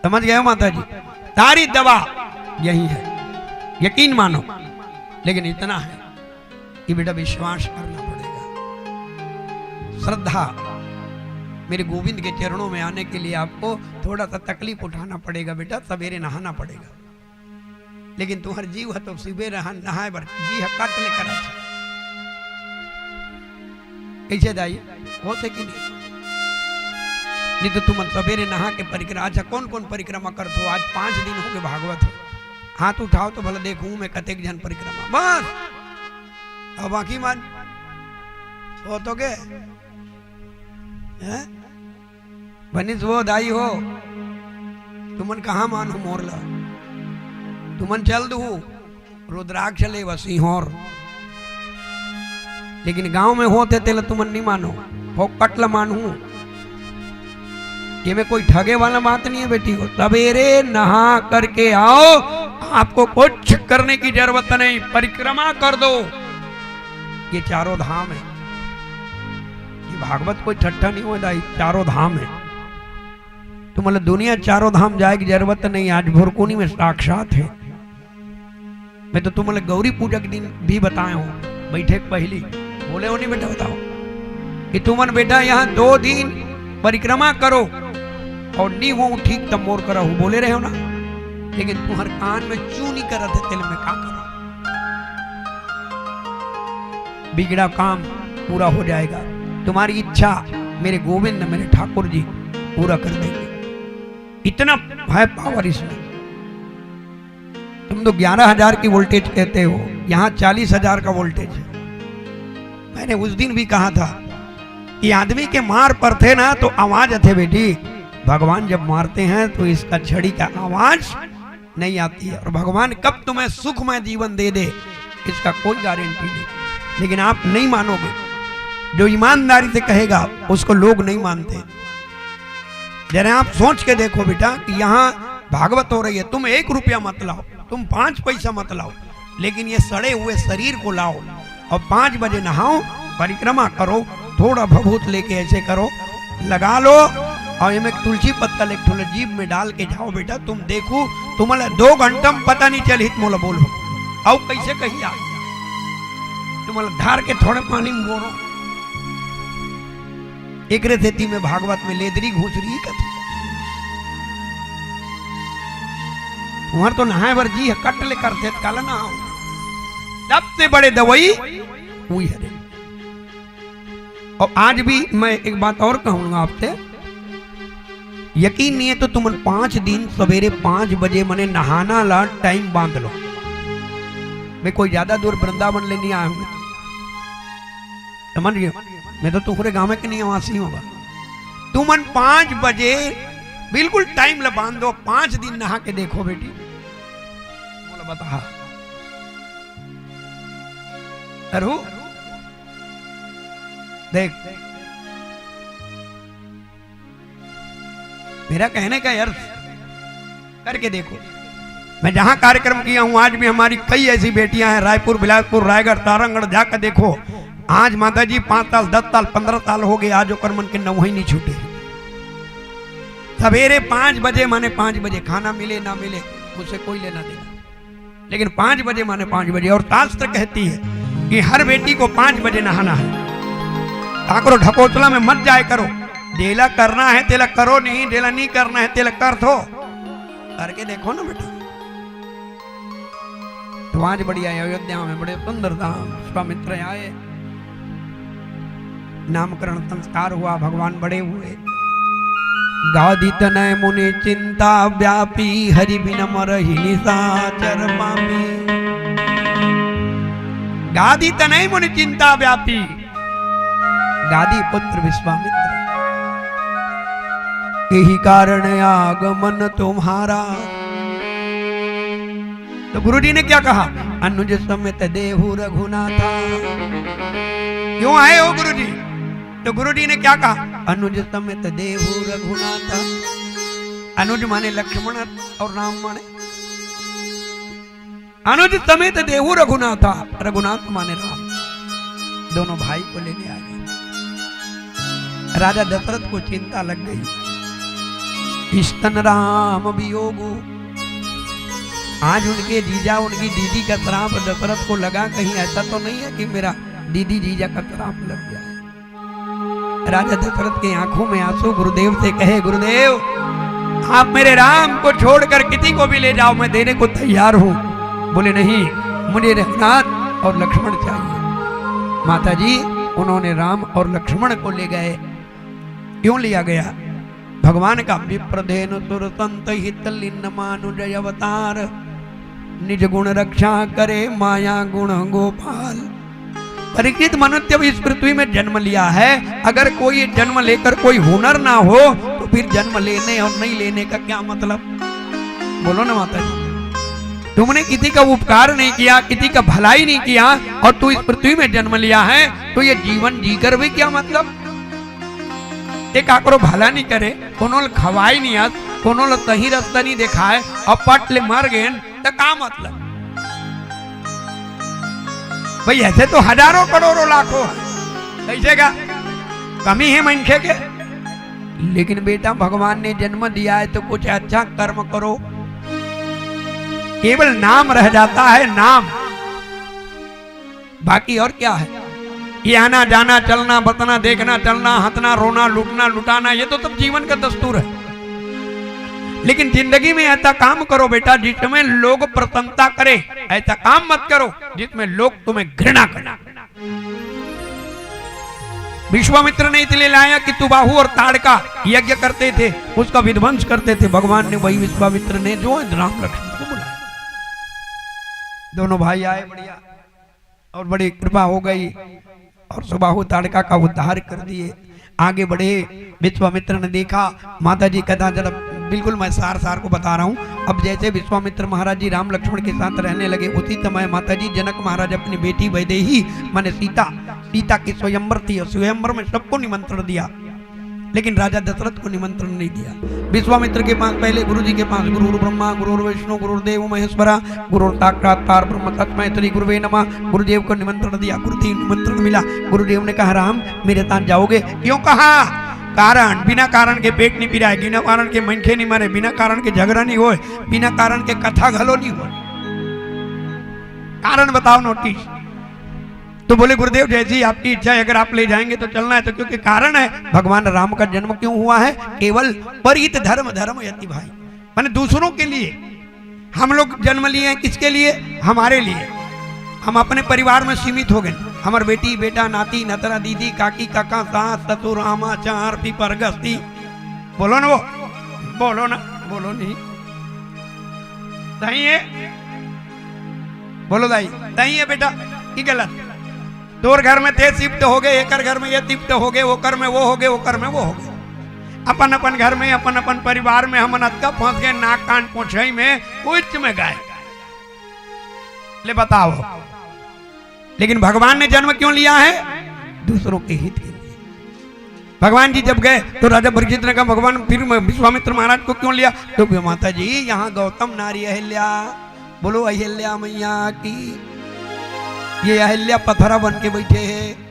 समझ गए हो माता जी? सारी दवा यही है, यकीन मानो। लेकिन इतना है कि बेटा, विश्वास करना पड़ेगा, श्रद्धा। मेरे गोविंद के चरणों में आने के लिए आपको थोड़ा सा तकलीफ उठाना पड़ेगा बेटा, सवेरे नहाना पड़ेगा। लेकिन तुम्हार जीव है तो सुबह नहा-, नहाए बर जी है, कट ले करा। कैसे दाई? होथे कि नहीं? नहीं तो तुमन सवेरे नहा के परिक्रमा, अच्छा, कौन कौन परिक्रमा करथो? आज पांच दिन हो गए भागवत हो, हाथ उठाओ तो भला देखूं मैं कतेक झन परिक्रमा। बस, अब बाकी मन हो तो के, हैं? बनिस वो दाई हो, तुमन कहाँ मानो मोर ला? तुमन चल दुहू रुद्राक्ष ले व सिंहोर। लेकिन गांव में होथे तेला तुमन नहीं मानो, फोकट ला मानहू। ये में कोई ठगे वाला बात नहीं है बेटी हो। सवेरे नहा करके आओ, आपको कुछ करने की जरूरत नहीं। परिक्रमा कर दो, ये चारों धाम है। ये भागवत कोई ठट्ठा नहीं होय दाई, चारों धाम है। तुमला दुनिया चारों धाम जाए की जरूरत नहीं, आज भुरकुनी में साक्षात है। मैं तो तुमला गौरी पूजा के दिन भी बताए हूं, बैठे के पहली बोले हो नहीं बेटा, बताओ कि तुमन बेटा यहाँ दो दिन परिक्रमा करो और नहीं हो ठीक तब मोर करा हो, बोले रहे हो ना। लेकिन तुम्हारे कान में चू नहीं करत है, तेल में का करो? बिगड़ा काम पूरा हो जाएगा। तुम्हारी इच्छा मेरे गोविंद, मेरे ठाकुर जी पूरा कर देंगे। इतना है पावर इसमें। तुम तो ग्यारह हजार की वोल्टेज कहते हो, यहाँ चालीस हजार का वोल्टेज है। मैंने उस दिन भी कहा था कि आदमी के मार पड़थे ना तो आवाज आथे बेटी। भगवान जब मारते हैं तो इसका छड़ी का आवाज नहीं आती है। और भगवान कब तुम्हें सुखमय जीवन दे दे, इसका कोई गारंटी नहीं। लेकिन आप नहीं मानोगे, जो ईमानदारी से कहेगा उसको लोग नहीं मानते। जरा आप सोच के देखो बेटा कि यहाँ भागवत हो रही है, तुम एक रुपया मत लाओ, तुम पांच पैसा मत लाओ, लेकिन ये सड़े हुए शरीर को लाओ और पांच बजे नहाओ, परिक्रमा करो, थोड़ा भभूत लेके ऐसे करो, लगा लो और एमे तुलसी पत्ता ले एक ठो ले जीभ में डाल के जाओ बेटा, तुम देखो, तुम्हारा दो घंटा में पता नहीं चलही त मोला बोलो। आओ कैसे कही आ, तुम्हारा धार के थोड़े पानी में बोलो। एकरे सेती में भागवत में लेदरी घुसरी कथे। तुम्हार तो नहाए बर जी है, कट ले करथे त काला नहाओ। सबसे बड़े दवाई वही हरे। और आज भी मैं एक बात और कहूंगा आपसे, यकीन नहीं है तो तुमन पांच दिन सवेरे पांच बजे मने नहाना ला टाइम बांध लो। मैं कोई ज्यादा दूर वृंदावन ले नहीं आया हूं, समझ गए? मैं तो तुम्हारे गांव के निवासी हूं। तुमन पांच बजे बिल्कुल टाइम ला बांध दो, पांच दिन नहा के देखो बेटी, बोला बता। अरु, देख, मेरा कहने का अर्थ करके देखो, मैं जहां कार्यक्रम किया हूं, आज भी हमारी कई ऐसी बेटियां हैं, रायपुर, बिलासपुर, रायगढ़, तारागढ़, जाकर देखो। आज माता जी पाँच साल, दस साल, पन्द्रह साल हो गए, आज ओकर मन के नवही नहीं छूटे। सवेरे पाँच बजे, माने पाँच बजे, खाना मिले ना मिले, उससे कोई लेना देना, लेकिन पाँच बजे माने पाँच बजे। और शास्त्र कहती है कि हर बेटी को पाँच बजे नहाना है। काकरो ढकोसला में मत जाए करो। जेला करना है तेला करो, नहीं जेला नहीं करना है तेला कर दो। करके देखो ना बेटा। तो आज बढ़िया है, अयोध्या में बड़े सुंदर धाम, विश्वामित्र आए, नामकरण संस्कार हुआ, भगवान बड़े हुए। गादि तनय मुनि चिंता व्यापी, हरि बिन मरहि निशाचर पापी। गादि तनय मुनि चिंता व्यापी, गादि पुत्र विश्वामित्र, यही कारण आगमन तुम्हारा। तो गुरुजी ने क्या कहा? अनुज समेत देहु रघुनाथा। क्यों आए हो गुरुजी? तो गुरुजी ने क्या कहा? अनुज समेत देहु रघुनाथा। अनुज माने लक्ष्मण और राम माने, अनुज समेत देहु रघुनाथा, रघुनाथ माने राम, दोनों भाई को लेने आ गए। राजा दशरथ को चिंता लग गई, स्तन राम वियोगु। आज उनके जीजा, उनकी दीदी का श्राप दशरथ को लगा, कहीं ऐसा तो नहीं है कि मेरा दीदी जीजा का श्राप लग गया है। राजा दशरथ के आंखों में आंसू, गुरुदेव से कहे, गुरुदेव, आप मेरे राम को छोड़कर किसी को भी ले जाओ, मैं देने को तैयार हूं। बोले, नहीं, मुझे रघुनाथ और लक्ष्मण चाहिए। माता जी, उन्होंने राम और लक्ष्मण को ले गए। क्यों लिया गया? भगवान का विप्रधेनु सुर संत हित लिन्न मानुज अवतार, निज गुण रक्षा करे माया गुण गोपाल। परीक्षित, मनुष्य भी इस पृथ्वी में जन्म लिया है, अगर कोई जन्म लेकर कोई हुनर ना हो तो फिर जन्म लेने और नहीं लेने का क्या मतलब? बोलो ना माता जी, तुमने किसी का उपकार नहीं किया, किसी का भलाई नहीं किया और तू इस पृथ्वी में जन्म लिया है, तो ये जीवन जीकर भी क्या मतलब? ते काकरो भला नहीं करे, कोनो ल खवाई नहीं आस, कोनो ल सही रास्ता नहीं दिखाए, और पट ले मर गेन, त का मतलब? भाई, ऐसे तो हजारों करोड़ों लाखों हैं, कैसे का कमी है मनखे के? लेकिन बेटा, भगवान ने जन्म दिया है तो कुछ अच्छा कर्म करो। केवल नाम रह जाता है, नाम, बाकी और क्या है? ये आना जाना, चलना बसना, देखना चलना, हंसना रोना, लूटना लुटाना, ये तो सब जीवन का दस्तूर है। लेकिन जिंदगी में ऐसा काम करो बेटा, जिसमें लोग प्रशंसा करें। ऐसा काम मत करो जिसमें लोग तुम्हें घृणा करें। विश्वामित्र ने इसलिए लाया कि सुबाहु और ताड़का यज्ञ करते थे, उसका विध्वंस करते थे। भगवान ने वही विश्वामित्र ने जो है राम लक्ष्मण को बुलाया। दोनों भाई आए, बढ़िया, और बड़ी कृपा हो गई और सुबाहु ताड़का का उद्धार कर दिए। आगे बढ़े, विश्वामित्र ने देखा, माता जी कथा जरा बिल्कुल मैं सार सार को बता रहा हूँ। अब जैसे विश्वामित्र महाराज जी राम लक्ष्मण के साथ रहने लगे, उसी समय माता जी जनक महाराज अपनी बेटी वैदेही माने सीता, सीता की स्वयंवर थी और स्वयंवर में सबको निमंत्रण दिया, लेकिन राजा दशरथ को निमंत्रण नहीं दिया। विश्वामित्र के पास पहले गुरु जी के पास गुरुर्ब्रह्मा गुरुर्विष्णु गुरुर्देव महेश्वरा गुरुर्साक्षात्कार ब्रह्म तस्मै श्री गुरुवे नमः, गुरुदेव को निमंत्रण दिया। गुरुदेव निमंत्रण मिला, गुरुदेव ने कहा, राम, मेरे साथ जाओगे? क्यों कहा? कारण, बिना कारण के पेट नहीं पिराए, बिना कारण के मनखे नहीं मरे, बिना कारण के झगड़ा नहीं होए, बिना कारण के कथा घलो नहीं होए। कारण बताओ, नोटिस। तो बोले, गुरुदेव, जैसी आपकी इच्छा है, अगर आप ले जाएंगे तो चलना है। तो क्योंकि कारण है, भगवान राम का जन्म क्यों हुआ है? केवल परित धर्म धर्म यति भाई, माने दूसरों के लिए। हम लोग जन्म लिए हैं किसके लिए? हमारे लिए। हम अपने परिवार में सीमित हो गए। हमार बेटी, बेटा, नाती, नतरा, दीदी, काकी, काका, सास, ससुर, आमा, चार, पीपर, गस्ती। बोलो ना वो, बोलो ना, बोलो नहीं। सही है? बोलो दाई, सही है बेटा कि गलत? तोर घर में ते शिफ्ट हो गए, एकर घर में ये शिफ्ट हो गए, ओकर में वो हो गए, ओकर में वो हो गए। अपन अपन घर में, अपन अपन परिवार में हमन अतका फंस गए, नाक कान पोछई में, कुछ में गए। ले बताओ, लेकिन भगवान ने जन्म क्यों लिया है? दूसरों के हित के लिए। भगवान जी जब गए तो राजा परीक्षित ने कहा, "भगवान, फिर मैं विश्वामित्र महाराज को क्यों लिया?" तो बोले, "माता जी, यहाँ गौतम नारी अहिल्या।" बोलो, अहिल्या मैया की। ये अहिल्या पथरा बन के बैठे हैं।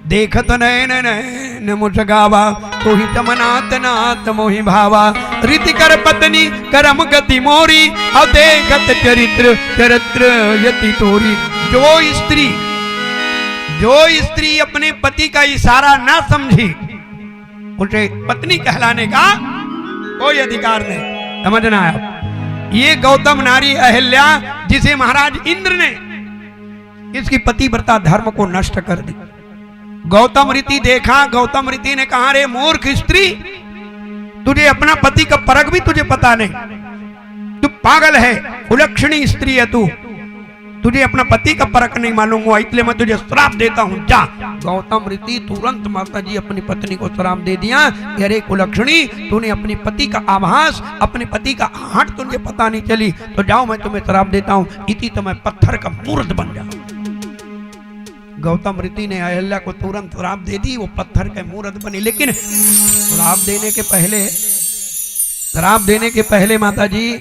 देखत नैन नैन मुझ गावा, तोहि तम नाथ नाथ मोहि भावा। रीति कर पत्नी करम गति मोरी, अउ देखत चरित्र चरित्र यति तोरी। जो स्त्री, जो स्त्री अपने पति का इशारा ना समझी, उसे पत्नी कहलाने का कोई अधिकार नहीं। समझना है आप। ये गौतम नारी अहिल्या, जिसे महाराज इंद्र ने इसकी पतिव्रता धर्म को नष्ट कर दी। गौतम रीति देखा, गौतम रीति ने कहा, "रे मूर्ख स्त्री, तुझे अपना पति का परख भी तुझे पता नहीं, तू पागल है, कुलक्षणी स्त्री है तू, तुझे अपना पति का परख नहीं मालूम हुआ, इसलिए मैं तुझे श्राप देता हूँ, जा।" गौतम रीति तुरंत माता जी अपनी पत्नी को श्राप दे दिया कि, "अरे कुलक्षणी, तूने अपने पति का आभास, अपने पति का आहट तुझे पता नहीं चली, तो जाओ, मैं तुम्हें श्राप देता हूँ, इति तुम्हें पत्थर का मूर्त बन जाओ।" गौतम रीति ने अहिल्या को तुरंत श्राप दे दी, वो पत्थर के मूर्त बनी। लेकिन श्राप देने के पहले, श्राप देने के पहले माता जी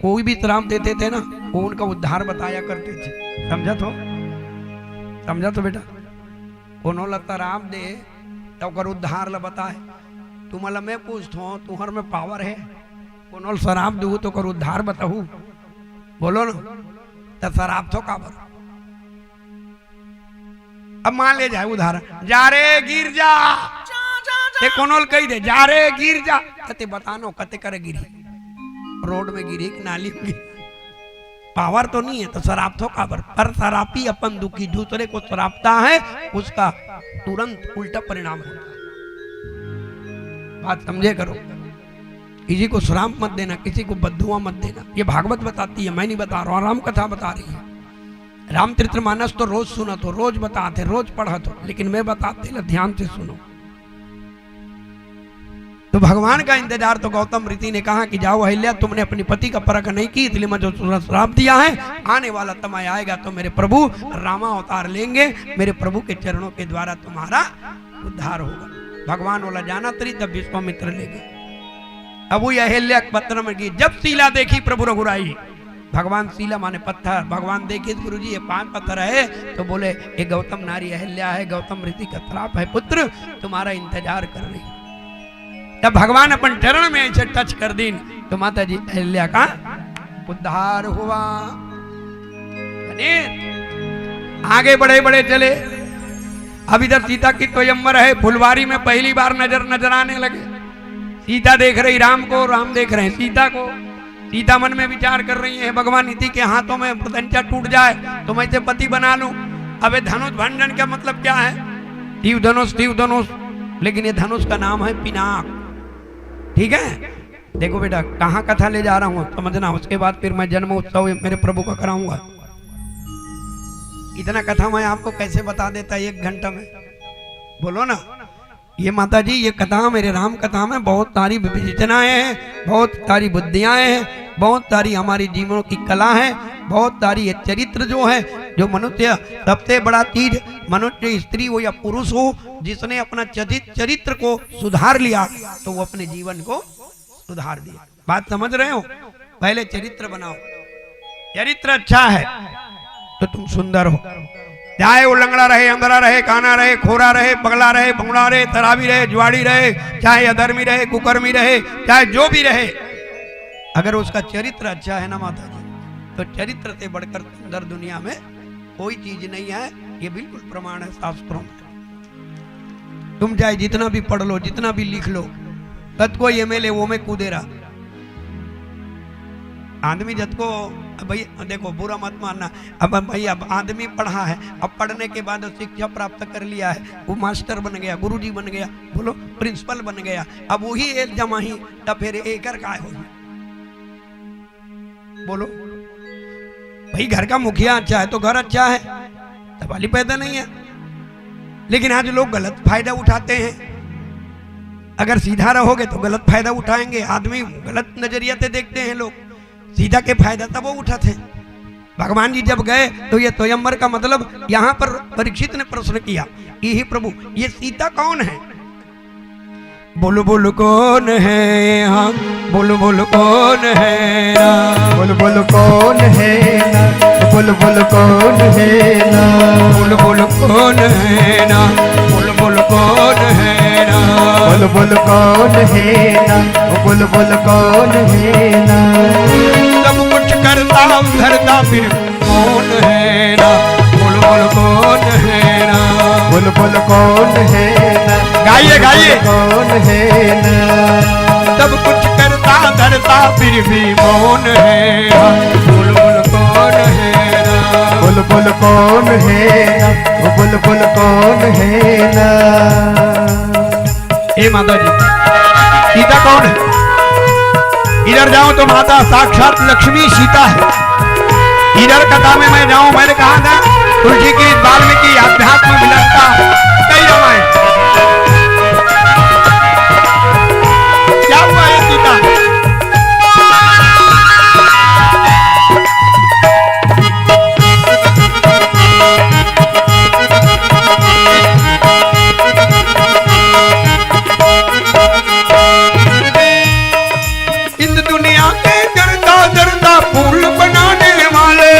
कोई भी श्राप देते थे ना, वो उनका उद्धार बताया करते थे। समझत हो? समझत हो बेटा? कोनो ला श्राप दे तो ओकर उद्धार ला बताए। तुमला मैं पूछत हूँ, तुहर में पावर है? कोनो ला श्राप दू तो ओकर उद्धार बताहू? बोलो ना। तो श्राप थो काबर? अब मान ले जाए उदाहरण, "जा रे गिर जा।" ते कोनो ल कही दे, "जा रे गिर जा।" कते बतानो, कते करे गिरी? रोड में गिरी कि नाली में गिरी? पावर तो नहीं है, तो श्राप थो काबर? पर श्रापी अपन दुखी, दूसरे को श्रापता है, उसका तुरंत उल्टा परिणाम होता है। बात समझे करो। किसी को श्राप मत देना, किसी को बद्दुआ मत देना। ये भागवत बताती है, मैं नहीं बता रहा हूँ, राम कथा बता रही है। रामचरित मानस तो रोज सुनत हो, रोज बतात हो, रोज पढ़त हो, लेकिन मैं बताते ला, ध्यान से सुनो। तो भगवान का इंतजार, तो गौतम रीति ने कहा कि जाओ अहिल्या, तुमने अपने पति का परख नहीं की, इसलिए मैं जो तुम्हें श्राप दिया है, आने वाला समय आएगा तो मेरे प्रभु रामावतार लेंगे, मेरे प्रभु के चरणों के द्वारा तुम्हारा उद्धार होगा। भगवान ओला जानत रही, तब विश्वामित्र ले गए। अब वो अहिल्या के पत्र में गई, जब शीला देखी प्रभु रघुराई, भगवान शीला माने पत्थर, भगवान देखे, "गुरु जी, ये पांच पत्थर है।" तो बोले, "ये गौतम नारी अहिल्या है, गौतम ऋषि का श्राप है पुत्र, तुम्हारा इंतजार कर रही।" तब भगवान अपन चरण में ऐसे टच कर दीन, तो माता जी अहिल्या का उद्धार हुआ। अने आगे बढ़े, बढ़े चले। अब इधर सीता की स्वयंवर है, फुलवारी में पहली बार नजर नजर आने लगे। सीता देख रही राम को, राम देख रहे हैं सीता को। सीता मन में विचार कर रही है, "भगवान, इसी के हाथों में प्रत्यंचा टूट जाए तो मैं इसे पति बना लूं।" अबे धनुष भंजन का मतलब क्या है? शिव धनुष, शिव धनुष, लेकिन ये धनुष का नाम है पिनाक। ठीक है, देखो बेटा, कहाँ कथा ले जा रहा हूँ, समझना। उसके बाद फिर मैं जन्म उत्सव मेरे प्रभु का कराऊंगा। इतना कथा मैं आपको कैसे बता देता एक घंटा में, बोलो ना। ये माता जी, ये कथा, मेरे राम कथा में बहुत सारी विवेचनाएं हैं, बहुत सारी बुद्धियां हैं, बहुत सारी हमारी जीवनों की कला है, बहुत सारी ये चरित्र जो है, जो मनुष्य, सबसे बड़ा चीज, मनुष्य स्त्री हो या पुरुष हो, जिसने अपना चरित-, चरित्र को सुधार लिया, तो वो अपने जीवन को सुधार दिया। बात समझ रहे हो? पहले चरित्र बनाओ, चरित्र अच्छा है तो तुम सुंदर हो। चाहे वो लंगड़ा रहे, अंधरा रहे, काना रहे, खोरा रहे, पगला रहे, बंगड़ा रहे, शराबी रहे, जुआड़ी रहे, चाहे अधर्मी रहे, कुकर्मी रहे, चाहे जो भी रहे, अगर उसका चरित्र अच्छा है ना माता जी, तो चरित्र से बढ़कर सुंदर दुनिया में कोई चीज नहीं है। ये बिल्कुल प्रमाण है शास्त्रों में। तुम चाहे जितना भी पढ़ लो, जितना भी लिख लो, कतको एमएलए वो में कूदे रहा। आदमी जतको, अब भाई देखो, बुरा मत मानना, अब भाई, अब आदमी पढ़ा है, अब पढ़ने के बाद शिक्षा प्राप्त कर लिया है, वो मास्टर बन गया, गुरुजी बन गया, बोलो, प्रिंसिपल बन गया, अब वही एक जमाही, तब फिर एकर काय होही? बोलो भाई, घर का मुखिया अच्छा है तो घर अच्छा है, सवाल ही पैदा नहीं है। लेकिन आज लोग गलत फायदा उठाते हैं। अगर सीधा रहोगे तो गलत फायदा उठाएंगे, आदमी गलत नजरिया से देखते हैं लोग, सीधा के फायदा तब वो उठाते हैं। भगवान जी जब गए तो ये स्वयंवर का मतलब, यहाँ पर परीक्षित ने प्रश्न किया कि हे प्रभु, ये सीता कौन है? बुलबुल कौन है यहाँ? बुलबुल कौन है ना? बुलबुल कौन है ना? बुलबुल कौन है ना? बुलबुल कौन है ना? बुलबुल कौन है ना? बुलबुल कौन है ना? बुलबुल कौन है ना? सब कुछ करता धरता फिर कौन है ना? बुलबुल कौन है ना? बुलबुल कौन है ना? गाइए, गाइए। कौन है ना? सब कुछ करता धरता फिर भी मौन है ना? बुलबुल कौन है ना? बुलबुल कौन है ना? वो बुलबुल कौन है ना? हे माता जी, सीता कौन है? इधर जाओ तो माता साक्षात लक्ष्मी सीता है। इधर कथा में मैं जाऊं, मैंने कहा था तुलसी की, वाल्मीकि, अध्यात्म, विलक्षणता, कई रामायण। क्या हुआ ये सीता? इस दुनिया के जरता जरता फूल बनाने वाले,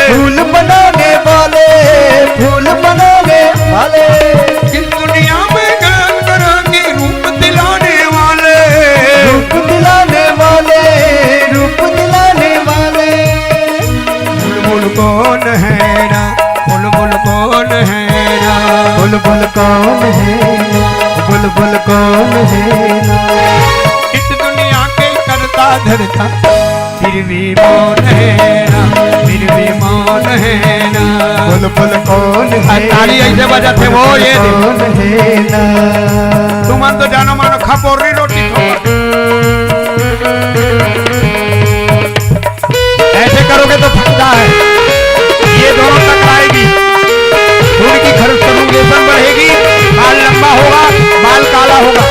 फूल बनाने वाले, फूल बनाने वाले। इस दुनिया में तरह तरह के रूप दिलाने वाले, रूप दिलाने वाले, रूप दिलाने वाले। बुलबुल कौन है ना? बुलबुल कौन है ना? बुलबुल कौन है ना? बुलबुल कौन है ना? इस दुनिया के करता धरता फिर भी मौन है ना? फिर भी मौन है ना? बुलबुल कौन है? ताली ऐसे बजाते वो, ये कौन है ना? तुमन तो जानो मानो खपोरी रोटी खाओ। ऐसे करोगे तो फायदा है। ये दोनों टकराएगी, उनकी खर-, कम्युनिकेशन बढ़ेगी, बाल लंबा होगा, बाल काला होगा।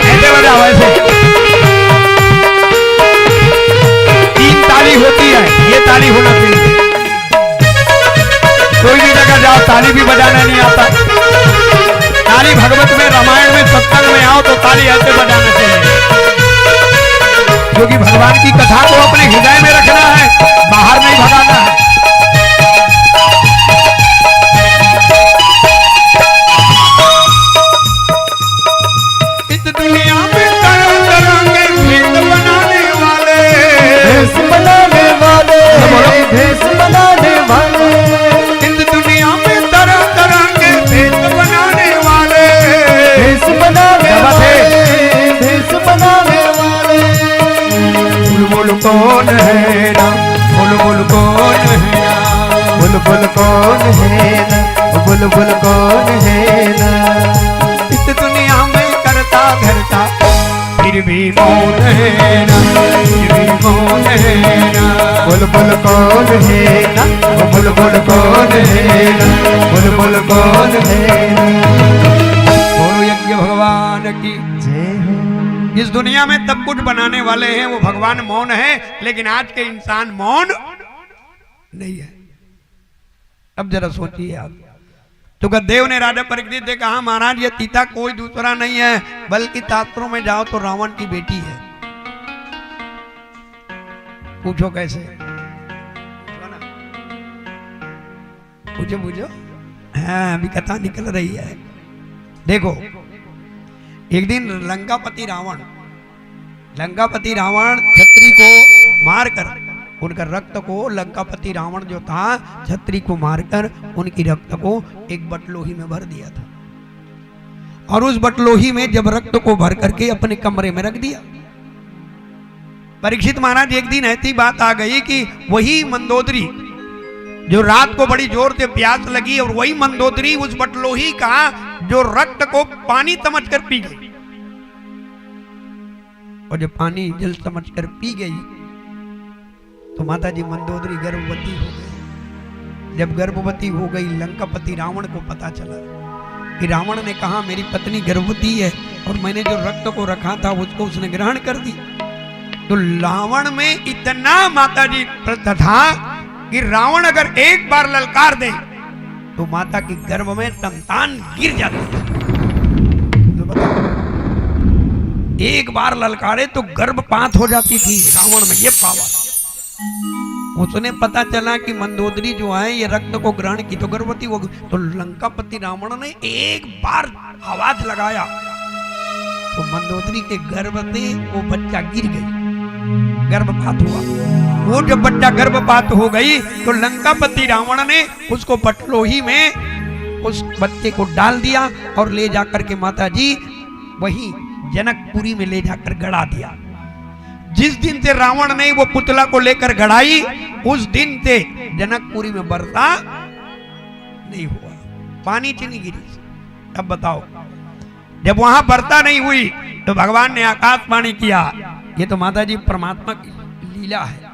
ऐसे बजाओ, ऐसे। तीन ताली होती है, ये ताली होना चाहिए। कोई भी जगह जाओ, ताली भी बजाना नहीं आता। ताली भगवत में, रामायण में, सत्संग में आओ तो ताली ऐसे बजाना चाहिए, क्योंकि भगवान की कथा को अपने हृदय में रखना है, बाहर नहीं भगाना है। इस दुनिया में तरह तरह के भेष बनाने वाले, भेष बनाने वाले, बोलो। भेष बनाने वाले। इस दुनिया में तरह तरह के भेष बनाने वाले, भेष बनाने वाले, भेष बनाने वाले। बुलबुल कौन है ना? बुलबुल कौन है ना? बुलबुल कौन है ना? बुलबुल कौन है ना? इस दुनिया में करता धरता फिर भी मौन है ना, फिर भी मौन है ना। बुलबुल कौन है ना, वो बुलबुल कौन है ना, बुलबुल कौन है ना। बोलो यज्ञ भगवान की जय हो। इस दुनिया में सब कुछ बनाने वाले हैं वो भगवान मौन है, लेकिन आज के इंसान मौन नहीं है। अब जरा सोचिए आप। तो गद्देव ने राजा परीक्षित से कहा, महाराज, ये सीता कोई दूसरा नहीं है, बल्कि शास्त्रों में जाओ तो रावण की बेटी है। पूछो कैसे? पूछो, पूछो। हाँ, अभी कथा निकल रही है। देखो, एक दिन लंकापति रावण, लंकापति रावण छत्री को मारकर, उनका रक्त को, लंकापति रावण जो था, छत्री को मारकर उनकी रक्त को एक बटलोही में भर दिया था। और उस बटलोही में जब रक्त को भर करके अपने कमरे में रख दिया। परीक्षित महाराज, एक दिन ऐसी बात आ गई कि वही मंदोदरी, जो रात को बड़ी जोर से प्यास लगी और वही मंदोदरी उस बटलोही का जो रक्त को पानी समझकर पी गई। और जब पानी जल समझकर पी गई, तो माता जी मंदोदरी गर्भवती हो गई। जब गर्भवती हो गई, लंकापति रावण को पता चला कि रावण ने कहा, मेरी पत्नी गर्भवती है और मैंने जो रक्त को रखा था, उसको उसने ग्रहण कर दी। तो रावण में इतना माता जी प्रसन्न था कि रावण अगर एक बार ललकार दे, तो माता के गर्भ में संतान गिर जाती है। तो बताओ, एक बार ललकारे तो गर्भपात हो जाती थी रावण में, ये पावर। उसने पता चला कि मंदोदरी जो है, ये रक्त को ग्रहण की तो गर्भवती हो गई। तो लंकापति रावण ने एक बार आवाज लगाया तो मंदोदरी के गर्भ से वो बच्चा गिर गई, गर्भपात हुआ। वो जब बच्चा गर्भपात हो गई तो लंकापति रावण ने उसको बटलोही में उस बच्चे को डाल दिया और ले जाकर के माता जी वहीं जनकपुरी में ले जाकर गड़ा दिया। जिस दिन से रावण ने वो पुतला को लेकर गड़ाई, उस दिन से जनकपुरी में वर्षा नहीं हुआ, पानी च नहीं गिरी। अब बताओ, जब वहां वर्षा नहीं हुई तो भगवान ने आकाशवाणी किया। ये तो माता जी परमात्मा की लीला है।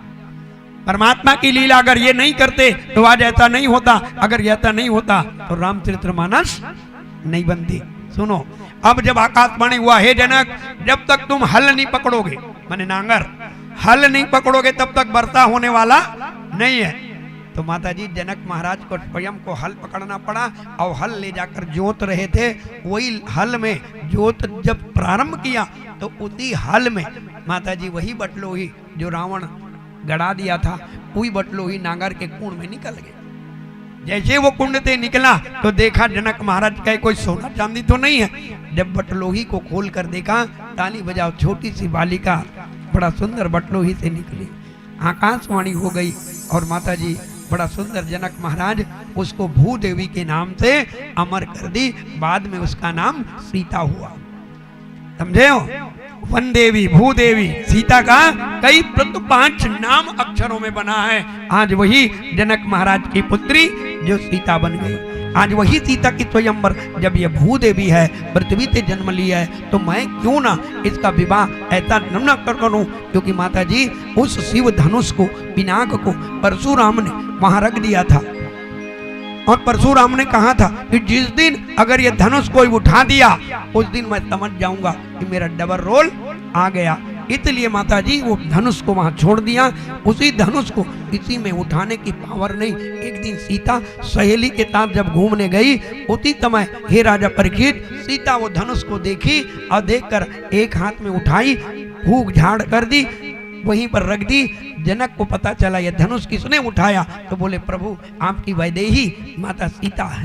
परमात्मा की लीला अगर ये नहीं करते तो आज ऐसा नहीं होता, अगर ऐसा नहीं होता तो रामचरितमानस नहीं बनती। सुनो, अब जब आकाशवाणी हुआ, हे जनक, जब तक तुम हल नहीं पकड़ोगे, माने नांगर, हल नहीं पकड़ोगे तब तक वर्षा होने वाला नहीं है। तो माता जी जनक महाराज को स्वयं को हल पकड़ना पड़ा और हल ले जाकर जोत रहे थे। वही हल में जोत जब प्रारंभ किया तो उसी हल में माता जी वही बटलोही जो रावण गड़ा दिया था, वही बटलोही नांगर के कुंड में निकल गया। जैसे वो कुंड से निकला तो देखा जनक महाराज का कोई सोना चांदी तो नहीं है। जब बटलोही को खोल कर देखा, ताली बजाओ, छोटी सी बालिका बड़ा सुंदर बटलोही से निकली, आकाशवाणी हो गई और माता जी बड़ा सुंदर, जनक महाराज उसको भूदेवी के नाम से अमर कर दी। बाद में उसका नाम सीता हुआ। समझे हो? वन देवी, भूदेवी, सीता का कई प्रति पांच नाम अक्षरों में बना है। आज वही जनक महाराज की पुत्री जो सीता बन गई, आज वही सीता की स्वयंवर। जब ये भूदेवी है, पृथ्वी से जन्म लिया है, तो मैं क्यों ना इसका विवाह ऐसा न, न कर करूं? क्योंकि माता जी उस शिव धनुष को, पिनाक को परशुराम ने वहां रख दिया था। और परशुराम ने कहा था कि जिस दिन अगर ये धनुष कोई उठा दिया, उस दिन मैं समझ जाऊंगा कि मेरा डबल रोल आ गया। इसलिए माता जी वो धनुष को वहां छोड़ दिया। उसी धनुष को किसी में उठाने की पावर नहीं। एक दिन सीता सहेली के साथ जब घूमने गई, उसी समय, हे राजा परीक्षित, सीता वो धनुष को देखी और देखकर एक हाथ में उठाई, फूंक झाड़ कर दी, वहीं पर रख दी। जनक को पता चला यह धनुष किसने उठाया, तो बोले, प्रभु, आपकी वैदेही माता सीता है।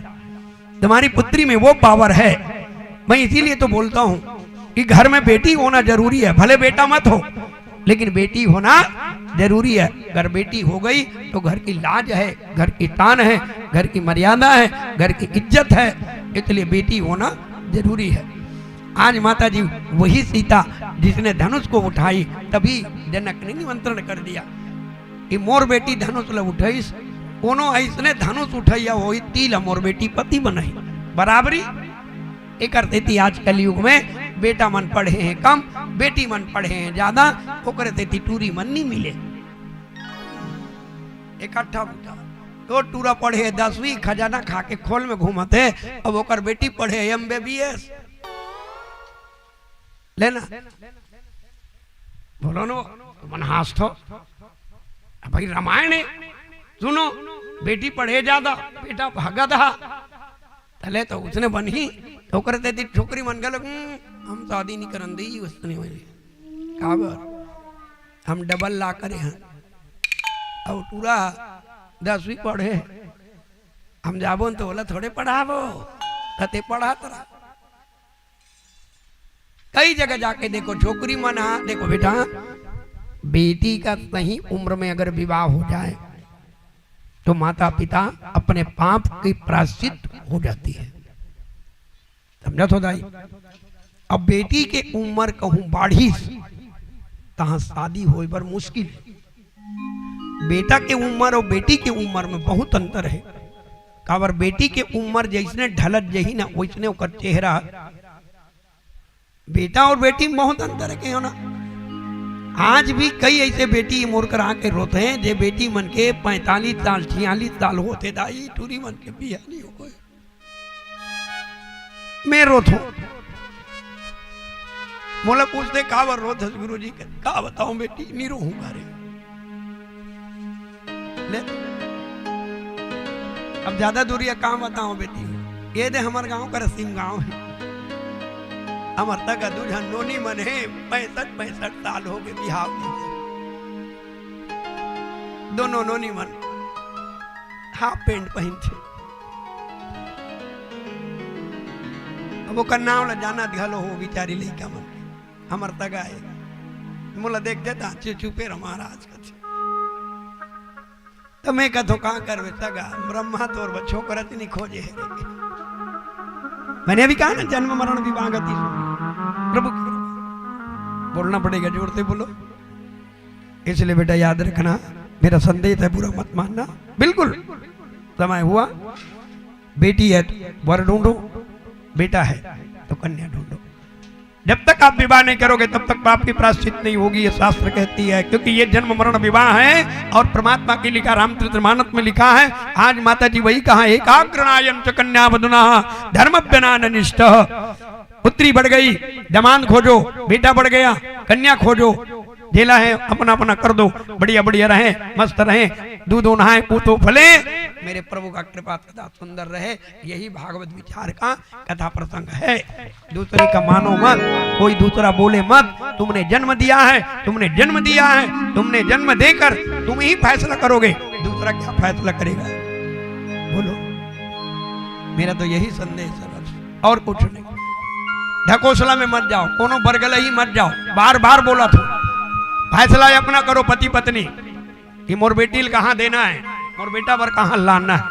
तुम्हारी पुत्री में वो पावर है। मैं इसीलिए तो बोलता हूं कि घर में बेटी होना जरूरी है, भले बेटा मत हो, लेकिन बेटी होना जरूरी है। अगर बेटी हो गई तो घर की लाज है, घर की तान है, घर की मर्यादा है, घर की इज्जत है, इसलिए बेटी होना जरूरी है। आज माता जी वही सीता जिसने धनुष को उठाई, तभी जनक ने निमंत्रण कर दिया कि मोर बेटी धनुष ल उठाइस, कोनो ऐसने धनुष उठैया होई, ती ल मोर बेटी पति बनही। बराबरी। एकर सेती आज कलयुग में बेटा मन पढ़े हैं कम, बेटी मन पढ़े हैं ज्यादा, ओकरे सेती टूरी मन नहीं मिले। इकट्ठा बूता। तो टूरा पढ़े दसवीं, खजाना खा के खोल में घूमत है, अब ओकर बेटी पढ़े एमबीबीएस। लेना, बोलो नो, मन हास थो। अब भाई रामायण है, सुनो, बेटी पढ़े ज्यादा, बेटा भागत हा। तले तो उसने बनही, तो ओकरे सेती छोकरी मन घलो, "हम्म, हम शादी नहीं करन दी, उसने वही।" काबर? हम डबल ला करे हैं। अब टूरा दसवीं पढ़े, हम जाबो न तो ओला थोड़े पढ़ाबो, त ते पढ़ात रहा। कई जगह जाके देखो, छोकरी मन हा, देखो बेटा, बेटी का सही उम्र में अगर विवाह हो जाए, तो माता पिता अपने पाप की प्रायश्चित हो जाती है। समझत हो दाई? अब बेटी के उम्र कहूं बाढ़िस, तहां शादी होय बर मुश्किल। बेटा के उम्र और बेटी के उम्र में बहुत अंतर है। काबर, बेटी के उम्र जैसने ढलत जही ना, वैसने ओकर चेहरा। बेटा और बेटी में बहुत अंतर है, कहो ना। आज भी कई ऐसे बेटी मोर कर आके रोथे हैं, जे बेटी मन के पैंतालीस साल, छियालीस साल होथे, दाई, टूरी मन के बियाह नहीं हो गए। मैं रोथों। मोला पूछते, "काबर रोथस गुरुजी?" का बताऊं बेटी, नहीं रोहूं का रे। ले, अब ज्यादा दूरिया का बताऊं बेटी, ये दे हमर गांव का रसीम गांव है। हमर तगा दू झन नोनी मन हे, पैंसठ पैंसठ साल हो गे बिहाव नहीं होय। दोनों नोनी मन हाफ पैंट पहिनथे। अब ओकर नाव ला जानत घलो हो बिचारी लइका मन। हमर तगा हे, मोला देख देता चुपे रह महाराज कथे। त मैं कथों, "का करबे तगा, ब्रह्मा तोर बर छोकरा त नहीं खोजे हे रे।" मैंने अभी कहा ना, जन्म मरण विवाह गति सो। प्रभु की कृपा। बोलना पड़ेगा, जोर से बोलो। इसलिए बेटा याद रखना, मेरा संदेश है, बुरा मत मानना। बिल्कुल समय हुआ, बेटी है तो वर ढूंढो, बेटा है तो कन्या ढूंढो। जब तक आप विवाह नहीं करोगे, तब तक पाप की प्रायश्चित नहीं होगी, ये शास्त्र कहती है। क्योंकि ये जन्म मरण विवाह है और परमात्मा की लिखा, रामचरित मानस में लिखा है। आज माता जी वही कहा, "एकाग्रणायं च कन्या वधुना धर्म व्यनान निष्ठ।" पुत्री बढ़ गई, जमांद खोजो, बेटा बढ़ गया, कन्या खोजो, जेला है अपना अपना कर दो, बढ़िया बढ़िया रहें, मस्त रहें, दूध नहाए, पूतो फले। मेरे प्रभु का कृपा सदा सुंदर रहे, यही भागवत विचार का कथा प्रसंग है। दूसरे का मानो मत, कोई दूसरा बोले मत। तुमने जन्म दिया है, तुमने जन्म दिया है, तुमने जन्म देकर तुम ही फैसला करोगे, दूसरा क्या फैसला करेगा? बोलो, मेरा तो यही संदेश है बस, और कुछ नहीं। ढकोसला में मत जाओ, कोनो बरगलही मत जाओ, बार बार बोला था, फैसला अपना करो पति पत्नी। कि मोर बेटी ल कहाँ देना है, मोर बेटा बर कहाँ लाना है,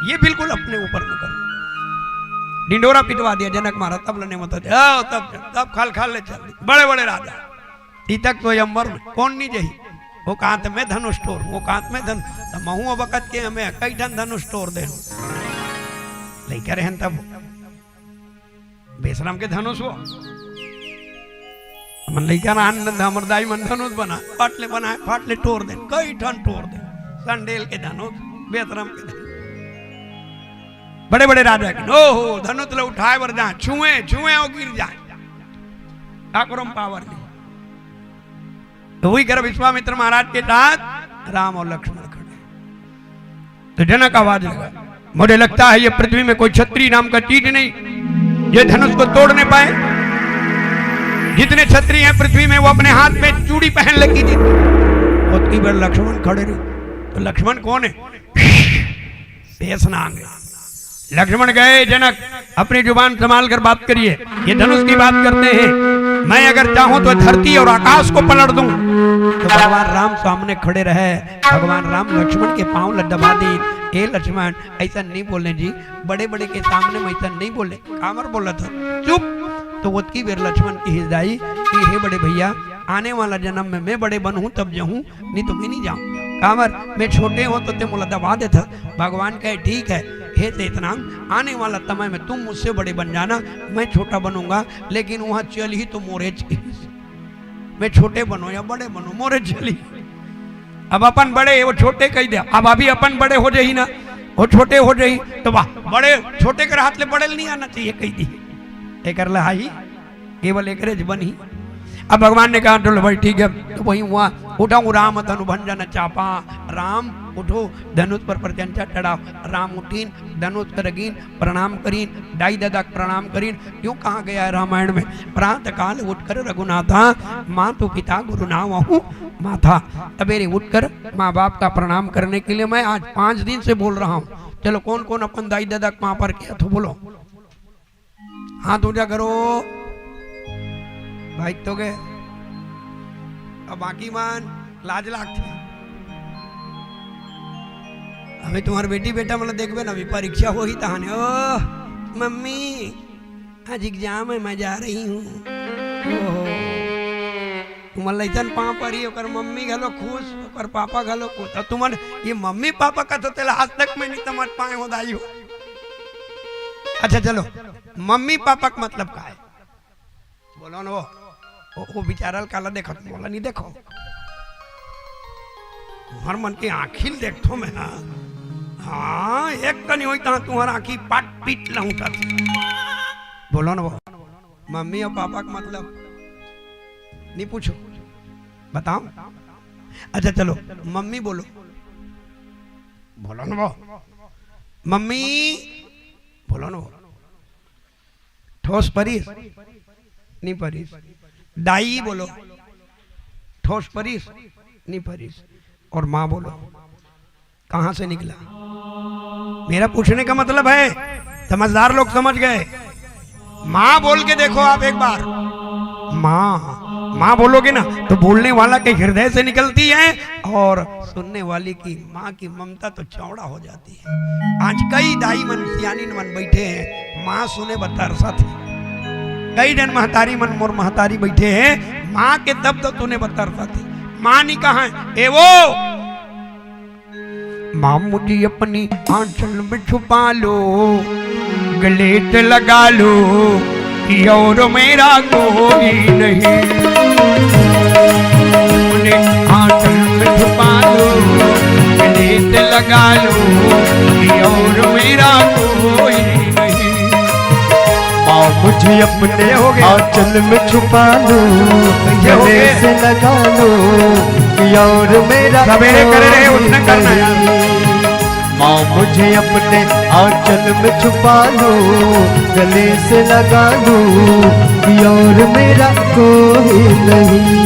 ये बिल्कुल अपने ऊपर में करो। ढिंढोरा पिटवा दिया जनक महाराज, तब लने मत जाओ, तब, तब खाल खाल ले चल, बड़े बड़े राजा। इतक तो अंबर में कौन नहीं जही, वो कांत में धनुष टोर, वो कांत में धनुष, त महू बकत के हमें कई ठन धनुष टोर दे। लइका रहन तब बेसरम के धनुष हो। हमन लइका रहन, हमर दाई मन धनुष बना, फट ले बनाए, फट ले टोर दे, कई ठन टोर दे, संडेल के धनुष, बेसरम के धनुष, बड़े बड़े राजा के, ओहो, धनुष ले उठाए बर जाए, छुए, छुए और गिर जाए, ठाकुरम पावर नहीं। तो वही कर विश्वामित्र महाराज के साथ राम और लक्ष्मण खड़े। तो जनक आवाज लगा, मुझे लगता है ये पृथ्वी में कोई छत्री नाम का चीज नहीं, ये धनुष को तोड़ने पाए। जितने छत्री हैं पृथ्वी में, वो अपने हाथ में चूड़ी पहन लगी थी। उतनी बेर लक्ष्मण खड़े रहे। तो लक्ष्मण कौन है? शेषनाग है। लक्ष्मण गए, जनक, अपनी जुबान संभाल कर बात करिए, ये धनुष की बात करते हैं। मैं अगर चाहूं तो धरती और आकाश को पलट दूं। तो भगवान राम सामने खड़े रहे, भगवान राम लक्ष्मण के पांव ल दबा दी। ए लक्ष्मण, ऐसा नहीं बोले जी, बड़े बड़े के सामने में ऐसा नहीं बोले। कामर बोला था, चुप। तो ओतकी बेर लक्ष्मण की हिजदाई कि हे बड़े भैया, आने वाला जन्म में मैं बड़े बनूं तब जाऊं, नहीं तो मैं नहीं जाऊं। कामर, मैं छोटे हों तो ते मोला दबा देता। भगवान कहे, ठीक है, हे शेषनाग, आने वाला समय में तुम मुझसे बड़े बन जाना, मैं छोटा बनूंगा, लेकिन वहां चल ही तो मोरे चीज। मैं छोटे बनो या बड़े बनो, मोरे चली। अब अपन बड़े, वो छोटे कह दिया, अब अभी अपन बड़े हो जाही ना, वो छोटे हो जाही, तो वाह, बड़े, छोटे के हाथ ले बड़े नहीं आना चाहिए, कह दी। एकर लहाई केवल एकरे ज बनही। अब भगवान ने कहा, चलो भाई, ठीक है, तो वही हुआ, उठो राम धनु भंजन चापा, राम उठो, धनुष पर प्रत्यंचा चढ़ाओ। राम उठीन, धनुष करगीन, प्रणाम करीन, दाई ददा के प्रणाम करीन। क्यों कहा गया है रामायण में, प्रातः काल उठकर रघुनाथा, मातु पिता गुरु नावहु माथा। सवेरे उठकर माँ बाप का प्रणाम करने के लिए मैं आज पांच दिन से बोल रहा हूँ। चलो, कौन कौन अपन दाई ददा के पाँव पर किया तो बोलो, हाथ ऊंचा करो। भाई तो गए, अब बाकी मन लाज लागथे। अबे तुम्हार बेटी बेटा मन ल देखबे ना, अभी परीक्षा होही तहाने, ओ मम्मी, आज एग्जाम है, मैं जा रही हूँ। ओहो, तुमन लइकन पाँव परी, ओकर मम्मी घलो खुश, ओकर पापा घलो खुश। अब तुमन ये मम्मी पापा का तो तेला आज तक मैं नहीं समझ पाए हो दाई हो। अच्छा चलो, मम्मी पापा का मतलब का है? बोलो न वो, वो, वो बिचारा ल काला देखत, मोला नहीं देखो। तुम्हार मन के आँखी ल देखथो मैं, हाँ? हाँ, एक कनी होई तहाँ तुम्हार आँखी पाट पीट लहूँटत। बोलो न वो, मम्मी और पापा का मतलब नहीं पूछो, बताओ। अच्छा चलो, मम्मी बोलो, बोलो न वो, मम्मी बोलो न वो। ठोस परिस? नहीं परिस। दाई बोलो, ठोस परिस? नहीं परिस। और माँ बोलो, कहाँ से निकला? मेरा पूछने का मतलब है, समझदार लोग समझ गए। माँ बोल के देखो आप एक बार, माँ, माँ बोलोगे ना, तो बोलने वाला के हृदय से निकलती है और सुनने वाले की माँ की ममता तो चौड़ा हो जाती है। आज कई दाई मन, सियानी मन बैठे हैं, माँ सुने बर तरसथे। कई जन महतारी मन, मोर महतारी बैठे हैं, माँ के शब्द सुने बर तरसथे। माँ नहीं कहा है, ए वो माँ, मुझे अपनी आंचल में छुपा लो, गले से लगा लो, कि और मेरा कोई नहीं। अपने आंचल में छुपा लो, गले से लगा लो, कि और मेरा कोई नहीं। माँ, मुझे अपने हो गया। आंचल में छुपा लो, ये हो गले गए। से लगा लो, कि और मेरा सवेरे करे रहे, कोई उठना करना यार। नहीं। माँ, मुझे अपने आंचल में छुपा लो, गले से लगा लो, कि और मेरा कोई नहीं।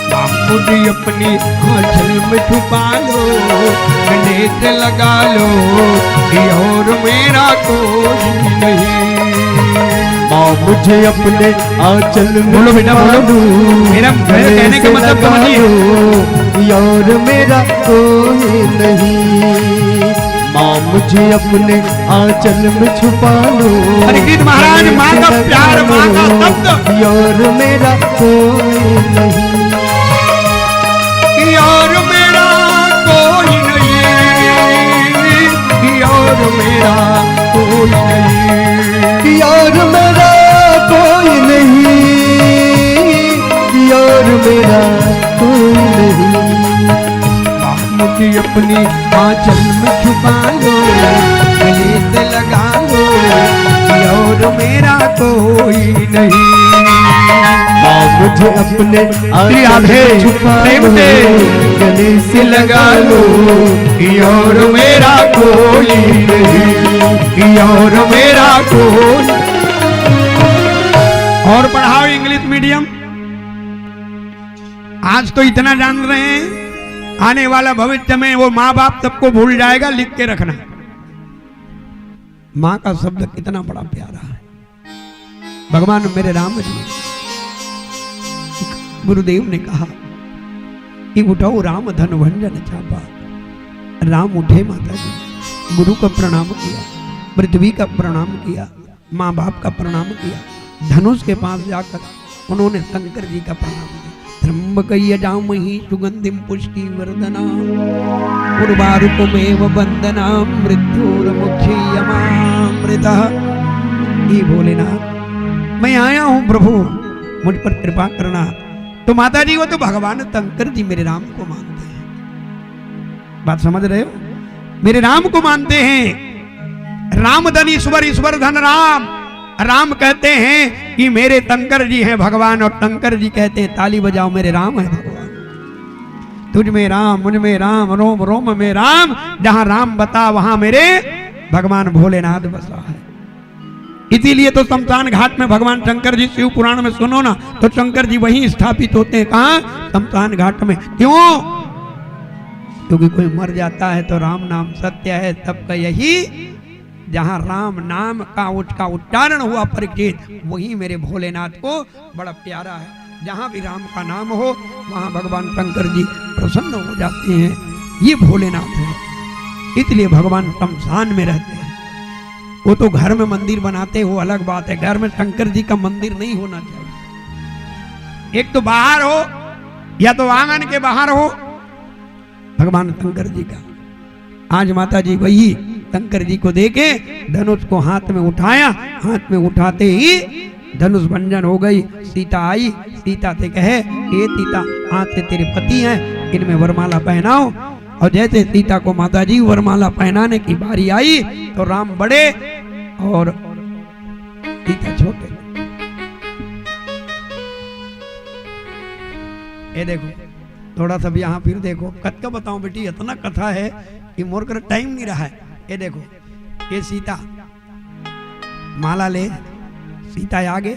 माँ, मुझे अपनी आंचल में छुपा लो, गले से लगा लो, कि और मेरा कोई नहीं। माँ, मुझे अपने आंचल में बोलो बेटा, छुपा बोलो। लो, मेरा, मेरे गले कहने का से मतलब लगा समझिए। लो, कि और मेरा कोई नहीं। माँ, मुझे अपने आंचल में छुपा लो, परीक्षित महाराज, माँ का प्यार, माँ का शब्द। कि और मेरा कोई नहीं। कि और मेरा कोई नहीं, कि और मेरा कोई नहीं। कि और मेरा कोई नहीं, कि और मेरा कोई नहीं। मुझे अपनी आंचल में छुपा लो, गले से लगा लो, कि और मेरा कोई नहीं। माँ, मुझे अपने आंचल में छुपा लो, गले से लगा लो, कि और मेरा कोई नहीं, कि और मेरा कोई। और पढ़ाओ इंग्लिश मीडियम। आज तो इतना जान रहे हैं, आने वाला भविष्य में वो माँ बाप सबको भूल जाएगा। लिख के रखना, माँ का शब्द कितना बड़ा प्यारा है। भगवान मेरे राम जी, गुरुदेव ने कहा कि उठो राम धन भंजन चापा। राम उठे माता जी, गुरु का प्रणाम किया, पृथ्वी का प्रणाम किया, माँ बाप का प्रणाम किया, धनुष के पास जाकर उन्होंने शंकर जी का प्रणाम किया। त्र्यंबक यजामहे सुगंधिम पुष्टि वर्धना, उर्वारुकमेव बंधना मृत्युर्मुक्षीयमामृतः। हे भोलेनाथ, मैं आया हूँ प्रभु, मुझ पर कृपा करना। तो माता जी, वो तो भगवान शंकर जी मेरे राम को मानते हैं। बात समझ रहे हो? मेरे राम को मानते हैं। राम धन ईश्वर, ईश्वर धन राम। राम कहते हैं कि मेरे शंकर जी हैं भगवान, और शंकर जी कहते हैं, ताली बजाओ, मेरे राम है भगवान। तुझ में राम, मुझ में राम, रोम रोम में राम। जहां राम बसा, वहां मेरे भगवान भोलेनाथ बसा है। इसीलिए तो शमशान घाट में भगवान शंकर जी, शिव पुराण में सुनो ना, तो शंकर जी वहीं स्थापित होते हैं। कहाँ? शमशान घाट में। क्यों? क्योंकि कोई मर जाता है तो राम नाम सत्य है, सबका यही, जहाँ राम नाम का, उसका उच्चारण हुआ परीक्षित, वहीं मेरे भोलेनाथ को बड़ा प्यारा है। जहाँ भी राम का नाम हो, वहाँ भगवान शंकर जी प्रसन्न हो जाते हैं। ये भोलेनाथ है, इसलिए भगवान शमशान में रहते हैं। वो तो घर में मंदिर बनाते हो, अलग बात है, घर में शंकर जी का मंदिर नहीं होना चाहिए। एक तो बाहर हो, या तो आंगन के बाहर हो भगवान शंकर जी का। आज माता जी वही शंकर जी को देखे, धनुष को हाथ में उठाया, हाथ में उठाते ही धनुष भंजन हो गई। सीता आई, सीता से कहे, "ये सीता, आज से तेरे पति हैं, इनमें वरमाला पहनाओ।" और जैसे सीता को माता जी वरमाला पहनाने की बारी आई, तो राम बड़े और सीता छोटे। ये देखो, थोड़ा सा भी यहाँ फिर देखो, कतका बताऊं बेटी, इतना कथा है कि मोर कर टाइम नहीं रहा है। ये देखो, ये सीता माला ले, सीता आगे।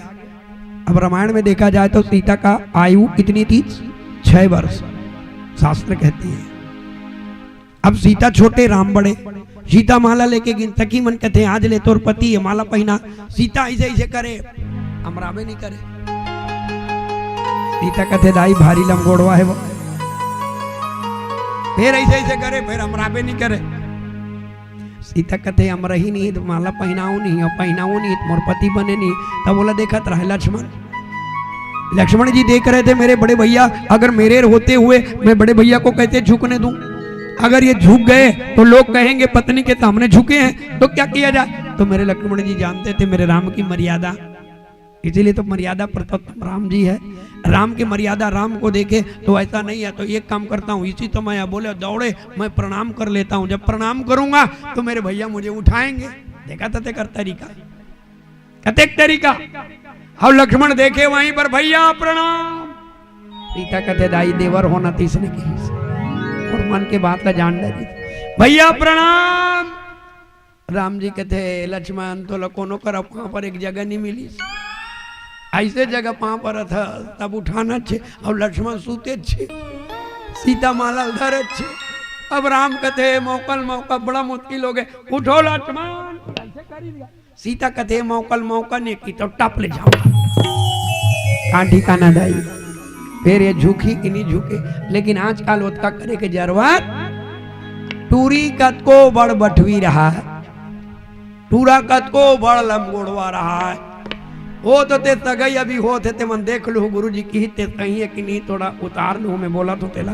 अब रामायण में देखा जाए तो सीता का आयु कितनी थी? छह वर्ष, शास्त्र कहती है। अब सीता छोटे, राम बड़े। सीता माला लेके गिन, सखी मन कथे, "आज ले तोर पति ये माला पहिना।" सीता ऐसे ऐसे करे, अमराबे नहीं करे। सीता कथे, "दाई भारी लमगोड़वा है वो।" फिर ऐसे ऐसे करे, फिर अमराबे नहीं करे। सीता कथे, "अमरही नहीं तो माला पहिनाऊ नहीं, और पहिनाऊ नहीं तो मोर पति बने नहीं।" तब बोला, देखत रहे लक्ष्मण। लक्ष्मण जी देख रहे थे, मेरे बड़े भैया, अगर मेरे होते हुए मैं बड़े भैया को कैसे झुकने दूं? अगर ये झुक गए तो लोग कहेंगे, "पत्नी के सामने झुके हैं, तो क्या किया जाए?" तो मेरे लक्ष्मण जी जानते थे मेरे राम की मर्यादा, इसीलिए तो मर्यादा पुरुषोत्तम राम जी है। राम की मर्यादा, राम को देखे तो ऐसा नहीं है। तो एक काम करता हूँ, इसी समय बोले, दौड़े, मैं प्रणाम कर लेता हूँ। जब प्रणाम करूंगा तो मेरे भैया मुझे उठाएंगे। देखा था तेकर तरीका, कतेक तरीका। और लक्ष्मण देखे वहीं पर, "भैया प्रणाम।" सीता कथे, "दाई देवर होना तीसने की और मन के बात ला जान डरी, भैया प्रणाम।" राम जी कथे, "लक्ष्मण, तोला कोनो करा पाँव पर एक जगह नहीं मिलिस। ऐसे जगह पाँव पर था, तब उठाना छे, और लक्ष्मण सूते छे, सीता माला धरे छे।" अब राम कथे, "मौका ल मौका, बड़ा मुश्किल हो गए, उठो लक्ष्मण।" ऐसे कर ही दिया। सीता कथे, "मौका ल मौका नहीं की तो टप ले जाओ।" कहाँ ठिकाना दाई, फिर ये झुकी कि नहीं झुके। लेकिन आजकल ओतका करे के जरूरत, टूरी कतको बड़ बठवी रहा है, टूरा कतको बड़ लमगोड़वा रहा है, वो तो ते सगई अभी होत हे, ते मन देख लू, गुरु जी की ते सही है कि नहीं, थोड़ा उतार लू, मैं बोला तो तेला।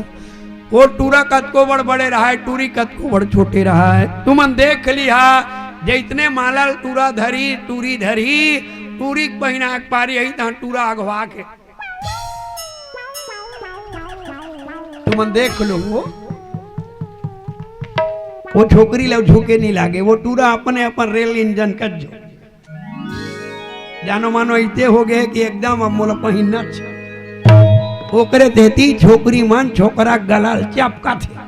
वो टूरा कतको बड़ बड़े रहा है, टूरी कतको बड़ छोटे रहा है, तुमन देख लिहा। जैतने माला ल टूरा धरी, टूरी धरी, टूरी के पहिना के पारी आई, तहाँ टूरा अगवा के तुमन देख लो, वो, वो छोकरी ला झुके नहीं लागे, वो टूरा अपने अपन रेल इंजन कर जो जानो मानो ऐसे हो गए कि एकदम अब मोला पहिनना छे। ओकरे देती छोकरी मन छोकरा गला ल चपका थे।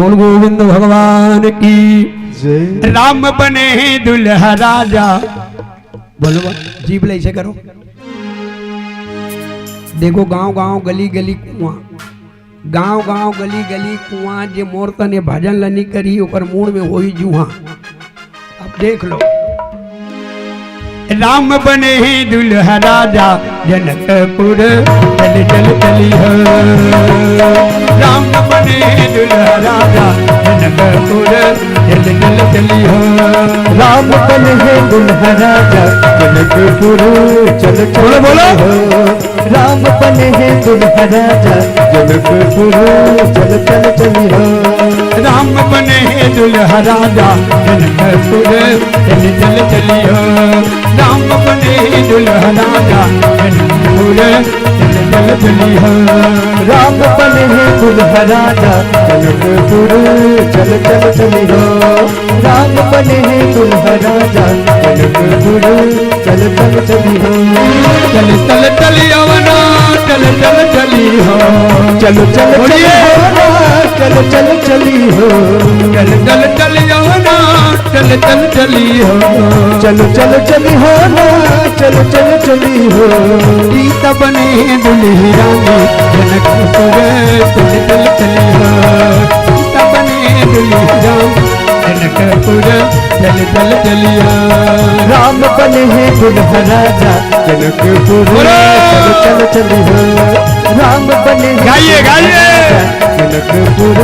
बोल गोविंद भगवान की जय। राम बने हैं दुल्हा राजा। बोलो बा-, जीभ ले ऐसे करो। देखो गांव गांव गली गली कुआं, गांव गांव गली गली कुआं, जे मोर तने भजन ल नी करी ओकर मूड़ में होई जुआं। अब देख लो। राम बने हैं दुल्हा राजा जनकपुर, चल चल चली हो। राम बने हैं दुल्हा राजा जनकपुर, चल चल चली हो। राम बने हैं दुल्हा राजा जनकपुर, चल चल बोलो, बोलो। चली हो। राम बने हैं दुल्हा राजा जनकपुर, चल चल चली हो। राम बने हैं दुल्हा राजा जनकपुर, चल चल चली हो। राम बने हैं दुल्हा राजा जनकपुर, चल चल चली हो। राम बने हैं दुल्हा राजा जनकपुर, चल चल चली हो। राम बने हैं दुल्हा राजा जनकपुर, चल चल चली हो। चल चल चली हो ना, चल चल चली हो। चल चल चली बोलिए। हो ना, चल चल चली हो। चल चल चली हो ना, चल चल चली हो। चल चल चली हो ना, चल चल चली हो। सीता बने दुल्ही रानी जनकपुर, चल चल चली हो। सीता बने दुल्ही रानी जनकपुर, चल चल चली हो। राम बने हैं दुल्हा राजा जनकपुर, बोलो। चल चल चली हो। राम बने हैं गाइए, दुल्हा गाइए। राजा जनकपुर,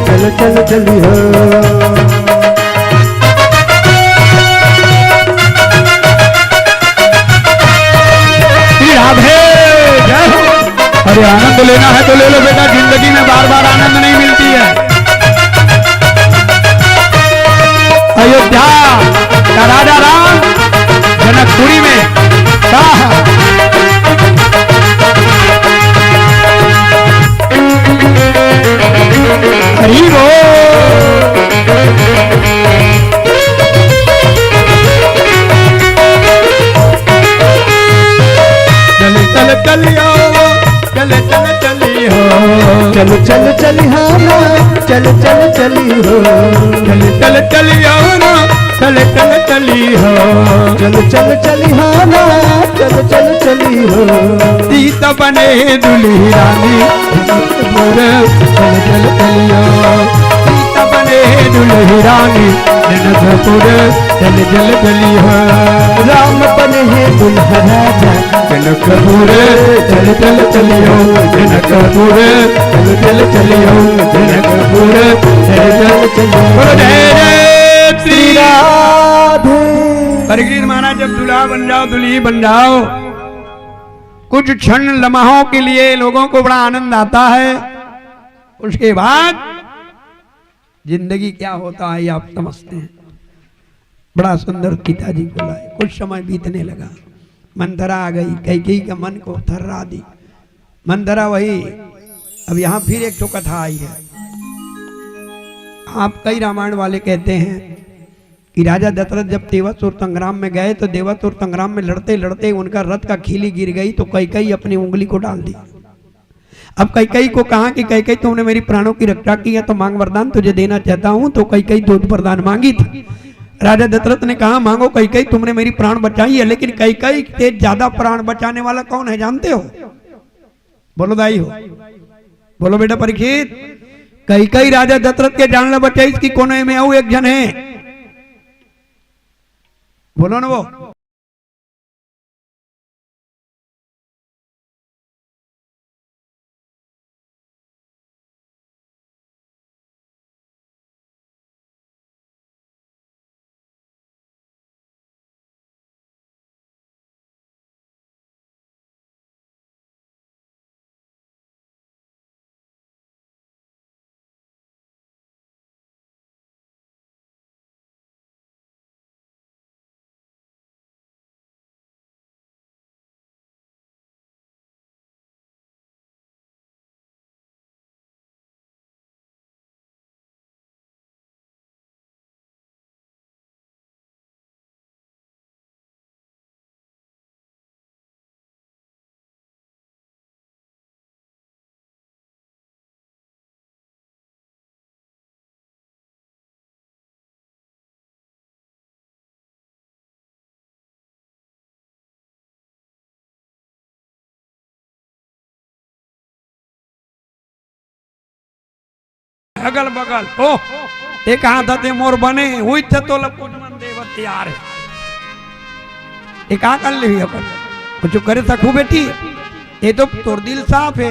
चल चल चली हो। श्री राधे, जय हो। अरे आनंद लेना है तो ले लो बेटा, जिंदगी में बार बार आनंद नहीं मिलती है। अयोध्या का राजा राम जनकपुरी में था। हरि बोल। चल चल चलियो, चल चल चलियो। चल चल चलिहाना, चल चल चली हो, चल चल चली हो ना, चल चल चली हो, चल चल चली हो ना, चल चल चली हो। सीता बने दुल्ही रानी जनकपुर, चल चल चली हो। सीता बने दुल्ही रानी जनकपुर, चल चल चली हो। राम बने हैं दुल्हा राजा जनकपुर, चल चल चलियो जनकपुर, चल चल चलियो जनकपुर, चल चल चलियो। बोलो जय जय श्री राधे। परीक्षित महाराज, जब दूल्हा बन जाओ, दुल्ही बन जाओ, कुछ क्षण लम्हों के लिए लोगों को बड़ा आनंद आता है, उसके बाद जिंदगी क्या होता है, ये आप समझते हैं। बड़ा सुंदर पिताजी बोला है। कुछ समय बीतने लगा, मंथरा आ गई, कैकेयी का मन को थर्रा दी। मंथरा वही, अब यहाँ फिर एक ठो कथा आई है। आप कई रामायण वाले कहते हैं कि राजा दशरथ जब देवासुर संग्राम में गए, तो देवासुर संग्राम में लड़ते लड़ते उनका रथ का खीली गिर गई, तो कैकेयी अपनी उंगली को डाल दी। अब कैकेयी को कहा कि कैकेयी, तुमने मेरी प्राणों की रक्षा की है, तो मांग वरदान, तुझे देना चाहता हूं। तो कैकेयी दो वरदान मांगी थी। राजा दशरथ ने कहा, मांगो कैकेयी, तुमने मेरी प्राण बचाई है। लेकिन कैकेयी से ज्यादा प्राण बचाने वाला कौन है, जानते हो? बोलो दाई हो, बोलो बेटा परीक्षित, कैकेयी राजा दशरथ के जान ला बचाई, इसकी कोने में आऊ एक जन है, बोलो ना वो। अगल बगल, ओह, एक हाथ हते मोर बने, हुई थे तो लपुट मन देव तैयार है। ये का कर ले अपन? कुछ करे सकू बेटी? ये तो तोर दिल साफ है।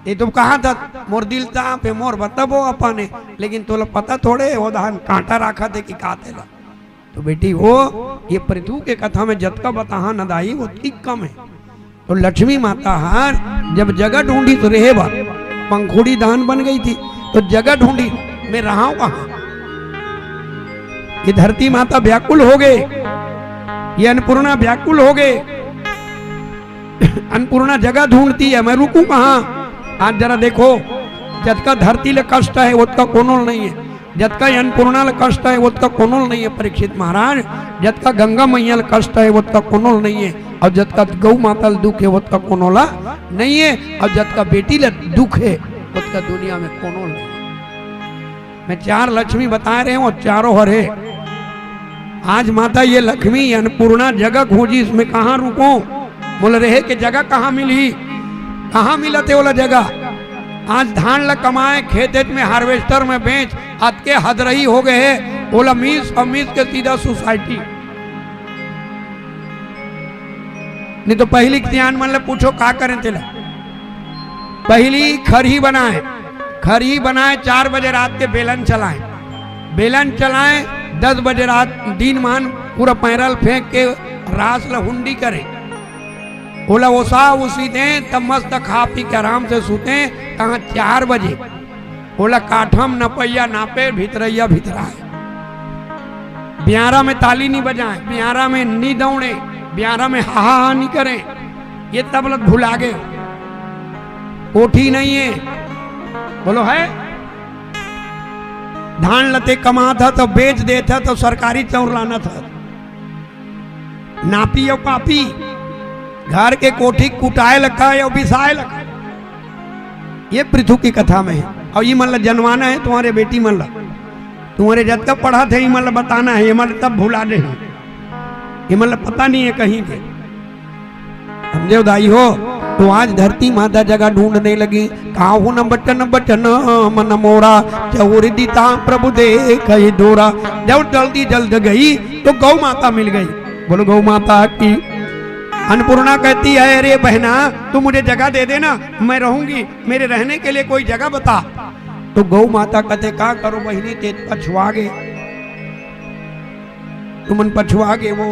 ये तो कहा था, मोर दिल साफ है, मोर बताबो अपन है, लेकिन तोला पता थोड़े, वो धान कांटा रखा थे कि का तेला। तो बेटी हो, ये पृथु के कथा में जतका बताहा न दाई, ओतकी कम है। तो लक्ष्मी माता हर जब जगह ढूंढी तो रहे बा, पंखुड़ी दान बन गई थी, तो जगह ढूंढी, मैं रहा कहाँ? ये धरती माता व्याकुल हो गए, ये अन्नपूर्णा व्याकुल हो गए। अन्नपूर्णा जगह ढूंढती है, मैं रुकूं कहाँ? आज जरा देखो, जतका धरती ले कष्ट है, ओतका कोनो नहीं है। जतका अन्नपूर्णा ल कष्ट है, ओतका कोनो ल नहीं है परीक्षित महाराज। जतका गंगा मैया ल कष्ट है, ओतका कोनो ल नहीं है। और जतका गौ माता ल दुख है, ओतका कोनो ला नहीं है। और जतका बेटी ल दुख है, ओतका दुनिया में कोनो ल नहीं है। मैं चार लक्ष्मी बता रहे हूँ, चारों हर है। आज माता ये लक्ष्मी अन्नपूर्णा जगह खोजी, इसमें कहाँ रुको, मोला रहे के जगह कहाँ मिली, कहाँ मिलत हे ओला जगह। आज धान ला कमाए, खेत एत में हार्वेस्टर में बेच, अतके हदरही हो गए हे, ओला मीस और मीस के सीधा सोसाइटी। नहीं तो पहली के सियान मन ले पूछो का करें तेला। पहली खरही बनाए, खरही बनाए, चार बजे रात के बेलन चलाए, बेलन चलाए, दस बजे रात दिन मान पूरा पैरल फेंक के रास ला हुंडी करें। ओला ओसा उसी दें, तब मस्त खा पी के आराम से सूते। तहाँ चार बजे ओला काठम नपैया नापे, भितरैया भितराए। ब्यारा में ताली नहीं बजाए, ब्यारा में नहीं दौड़े, ब्यारा में हा हा हा नहीं करे। ये तब लग भुला गए। कोठी नहीं है, बोलो है? धान लते कमात ह तो बेच देत ह तो सरकारी चाउर लानत ह। नापी अउ पापी, घर के कोठी कुटाए लखा अउ बिसाए लखा। ये पृथु की कथा में है। अउ ये मन ला जनवाना हे तुम्हारे बेटी मन ला, तुम्हारे जतका पढ़त हे, ये मन ला बताना हे, ये मन ला तब भुला दे हे, ये मन ला पता नहीं हे कहीं के। समझे हो दाई हो? तो आज धरती माता जगह ढूंढने लगी। "काहू न बचन बचन मन मोरा, चहुर दिता प्रभु देखहि डोरा।" जब जल्दी जल्द गई तो गौ माता मिल गई। बोलो गौ माता की। अन्नपूर्णा कहती है, "अरे बहना, तू मुझे जगह दे देना, मैं रहूंगी, मेरे रहने के लिए कोई जगह बता।" तो गौ माता कहते, "का करो बहिनी, ते पछुआ गे, तुमन पछुआ गे, वो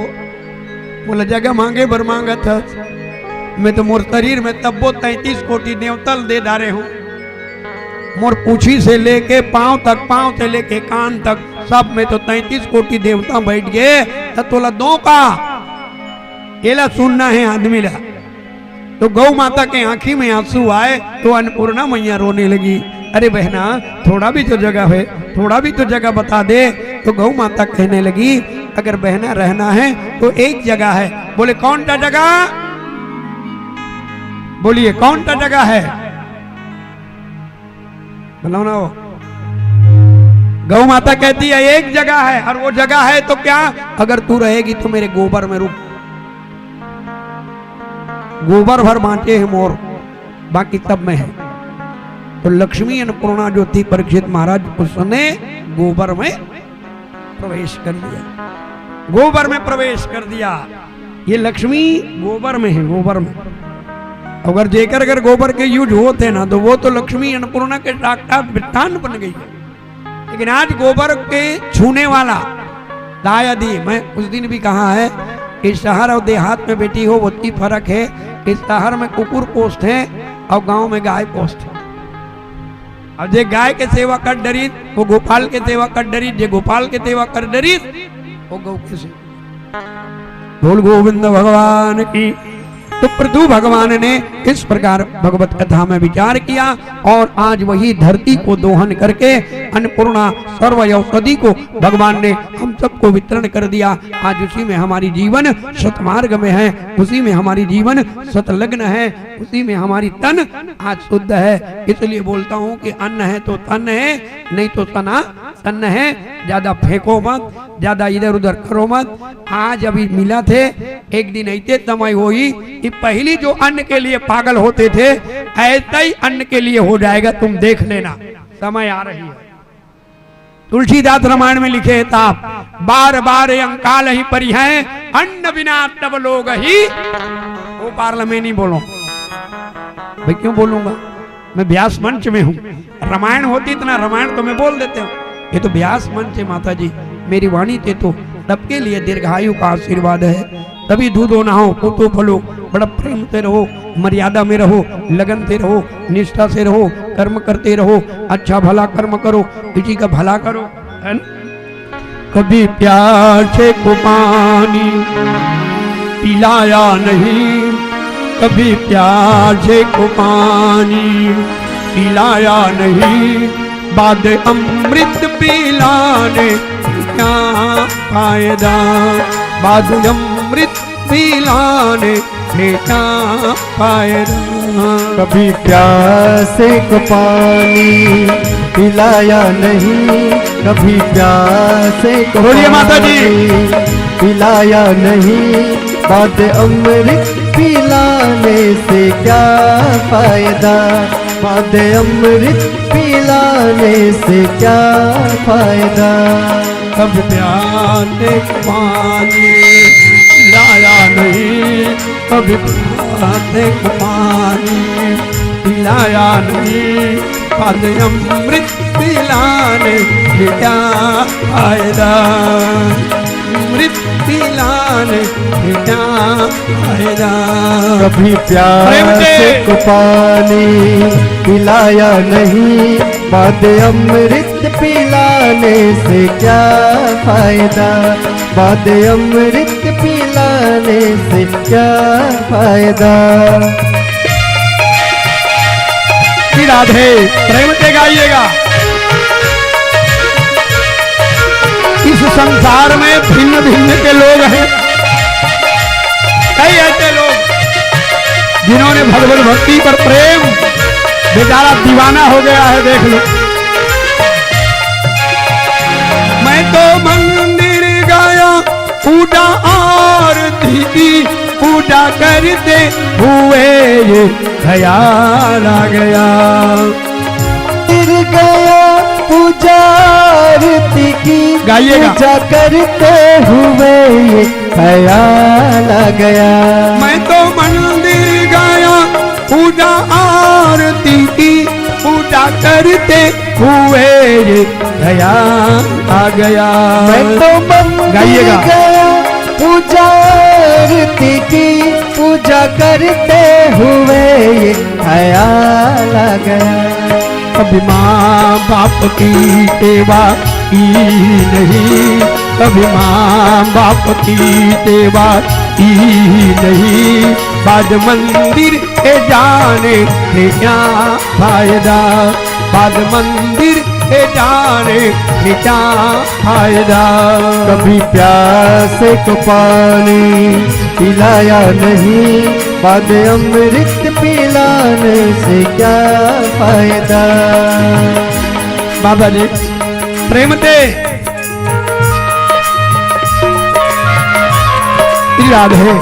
मोला जगह मांगे बर मांगत हस, मैं तो मोर शरीर में तब्बो तैंतीस कोटि देवता ल दे डारे हूँ, मोर पूछी से लेके पांव तक, पांव से लेके कान तक, सब में तो तैंतीस कोटि देवता बैठ गे, त तोला दो का?" एला सुनना हे आदमी ला। तो गौ माता के आंखी में आंसू आए तो अन्नपूर्णा मैया रोने लगी। "अरे बहना, थोड़ा भी तो जगह हे, थोड़ा भी तो जगह बता दे।" तो गौ माता कहने लगी, "अगर बहना रहना हे तो एक जगह हे।" बोले, "कौन सा जगह?" बोलिए, "कौन सा जगह हे?" बोलो ना हो। गौ माता कहती है, "एक जगह हे।" और वो जगह हे तो क्या? "अगर तू रहेगी तो मेरे गोबर में रुक, गोबर भर बांचे हे मोर, बाकी सब में हे।" तो लक्ष्मी अन्नपूर्णा जो थी, परीक्षित महाराज, उसने गोबर में प्रवेश कर दिया, गोबर में प्रवेश कर दिया। ये लक्ष्मी गोबर में हे, गोबर में। अगर जेकर अगर गोबर के use होत हे ना, तो वो तो लक्ष्मी अन्नपूर्णा के साक्षात वृत्तांत बन गई हे। लेकिन आज गोबर के छूने वाला दाया दी, मैं उस दिन भी कहा हे कि शहर अउ देहात में बेटी हो, ओतकी फरक हे कि शहर में कुकुर पोसथे अउ गांव में गाय पोसथे। अब जे गाय के सेवा कर डरिस, वो गोपाल के सेवा कर डरिस, जे गोपाल के सेवा कर डरिस, वो गौ के सेवा। बोल गोविंद भगवान की। तो पृथु भगवान ने इस प्रकार भगवत कथा में विचार किया और आज वही धरती को दोहन करके अन्नपूर्णा सर्व औषधि को भगवान ने हम सबको वितरण कर दिया। आज उसी में हमारी जीवन सतमार्ग में हे, उसी में हमारी जीवन सतलग्न हे, उसी में हमारी तन आज शुद्ध हे। इसलिए बोलता हूँ कि अन्न हे तो तन हे, नहीं तो सना तन हे। ज्यादा फेंको मत, ज्यादा इधर उधर करो मत। आज अभी मिलत हे, एक दिन ऐसे समय होही कि पहली जो अन्न के लिए पागल होते थे, ऐसा ही अन्न के लिए हो जाएगा, तुम देख लेना, समय आ रही हे। तुलसीदास रामायण में लिखे हे, ताप बार बार अंकालहि परिहै, अन्न बिना तब लोगहि। वो पार्लियामेंट नहीं बोलो भाई, क्यों बोलूंगा? मैं व्यास मंच में हूँ। रामायण होती इतना, रामायण तो मैं बोल देते हूँ, ये तो व्यास मंच हे माता जी। मेरी वाणी ते तो सबके लिए दीर्घायु का आशीर्वाद हे। तभी दूधो नहाओ, पोतो फलो, बड़ा प्रेम से रहो, मर्यादा में रहो, लगन से रहो, निष्ठा से रहो, कर्म करते रहो, अच्छा भला कर्म करो, किसी का भला करो, है ना? कभी प्यासे को पानी पिलाया नहीं, कभी प्यासे को पानी पिलाया नहीं, बाद अमृत पिलाने से क्या फायदा, बाद अमृत पिलाने से क्या फायदा। कभी प्यासे को पानी पिलाया नहीं, कभी प्यासे को बोलिए माता जी। पानी पिलाया नहीं, बाद अमृत पिलाने से क्या फायदा, बाद अमृत पिलाने से क्या फायदा। कभी प्यासे को पानी पिलाया नहीं, कभी प्यासे को पानी पिलाया नहीं, बाद अमृत पिलाने से क्या फायदा, अमृत पिलाने से क्या फायदा। कभी प्यासे को पानी पिलाया नहीं, बाद अमृत पिलाने से क्या फायदा, बाद अमृत पिलाने से क्या फायदा। श्री राधे, प्रेम से गाइएगा। इस संसार में भिन्न भिन्न के लोग हैं, कई ऐसे लोग जिन्होंने भगवत भक्ति पर प्रेम बेचारा दीवाना हो गया है, देख लो। मैं तो मंदिर गया, पूजा आरती की, पूजा करते हुए ये ख्याल आ गया। फिर गया पूजा आरती की, गाइएगा। पूजा करते हुए ये ख्याल आ गया। मैं तो मंदिर गया, पूजा आरती की, पूजा करते हुए ये ख्याल आ गया। मैं तो मंदिर गाइएगा। गया, पूजा आरती की, पूजा करते हुए ये ख्याल आ गया। कभी माँ बाप की सेवा की नहीं, कभी माँ बाप की सेवा की नहीं, बाद मंदिर के जाने से क्या फायदा, बाद मंदिर के जाने से क्या फायदा। कभी प्यासे को पानी पिलाया नहीं, बाद अमृत पिलाने से क्या फायदा। बाबा जी, प्रेम से याद है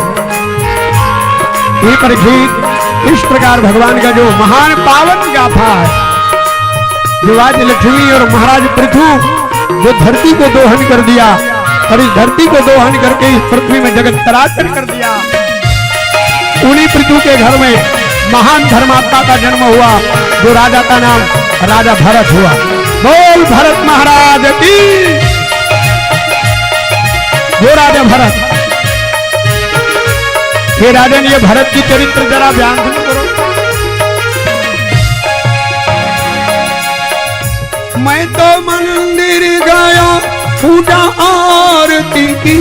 ये परीक्षित, इस प्रकार भगवान का जो महान पावन गाथा है, जो आज लक्ष्मी और महाराज पृथु जो धरती को दोहन कर दिया और इस धरती को दोहन करके इस पृथ्वी में जगत चराचर कर दिया। उन्हीं पृथु के घर में महान धर्मात्मा का जन्म हुआ, जो राजा का नाम राजा भरत हुआ। बोल भरत महाराज की, जो राजा भरत। हे राजन, ये भरत की चरित्र जरा ध्यान से करो। मैं तो मंदिर गया, पूजा आरती की,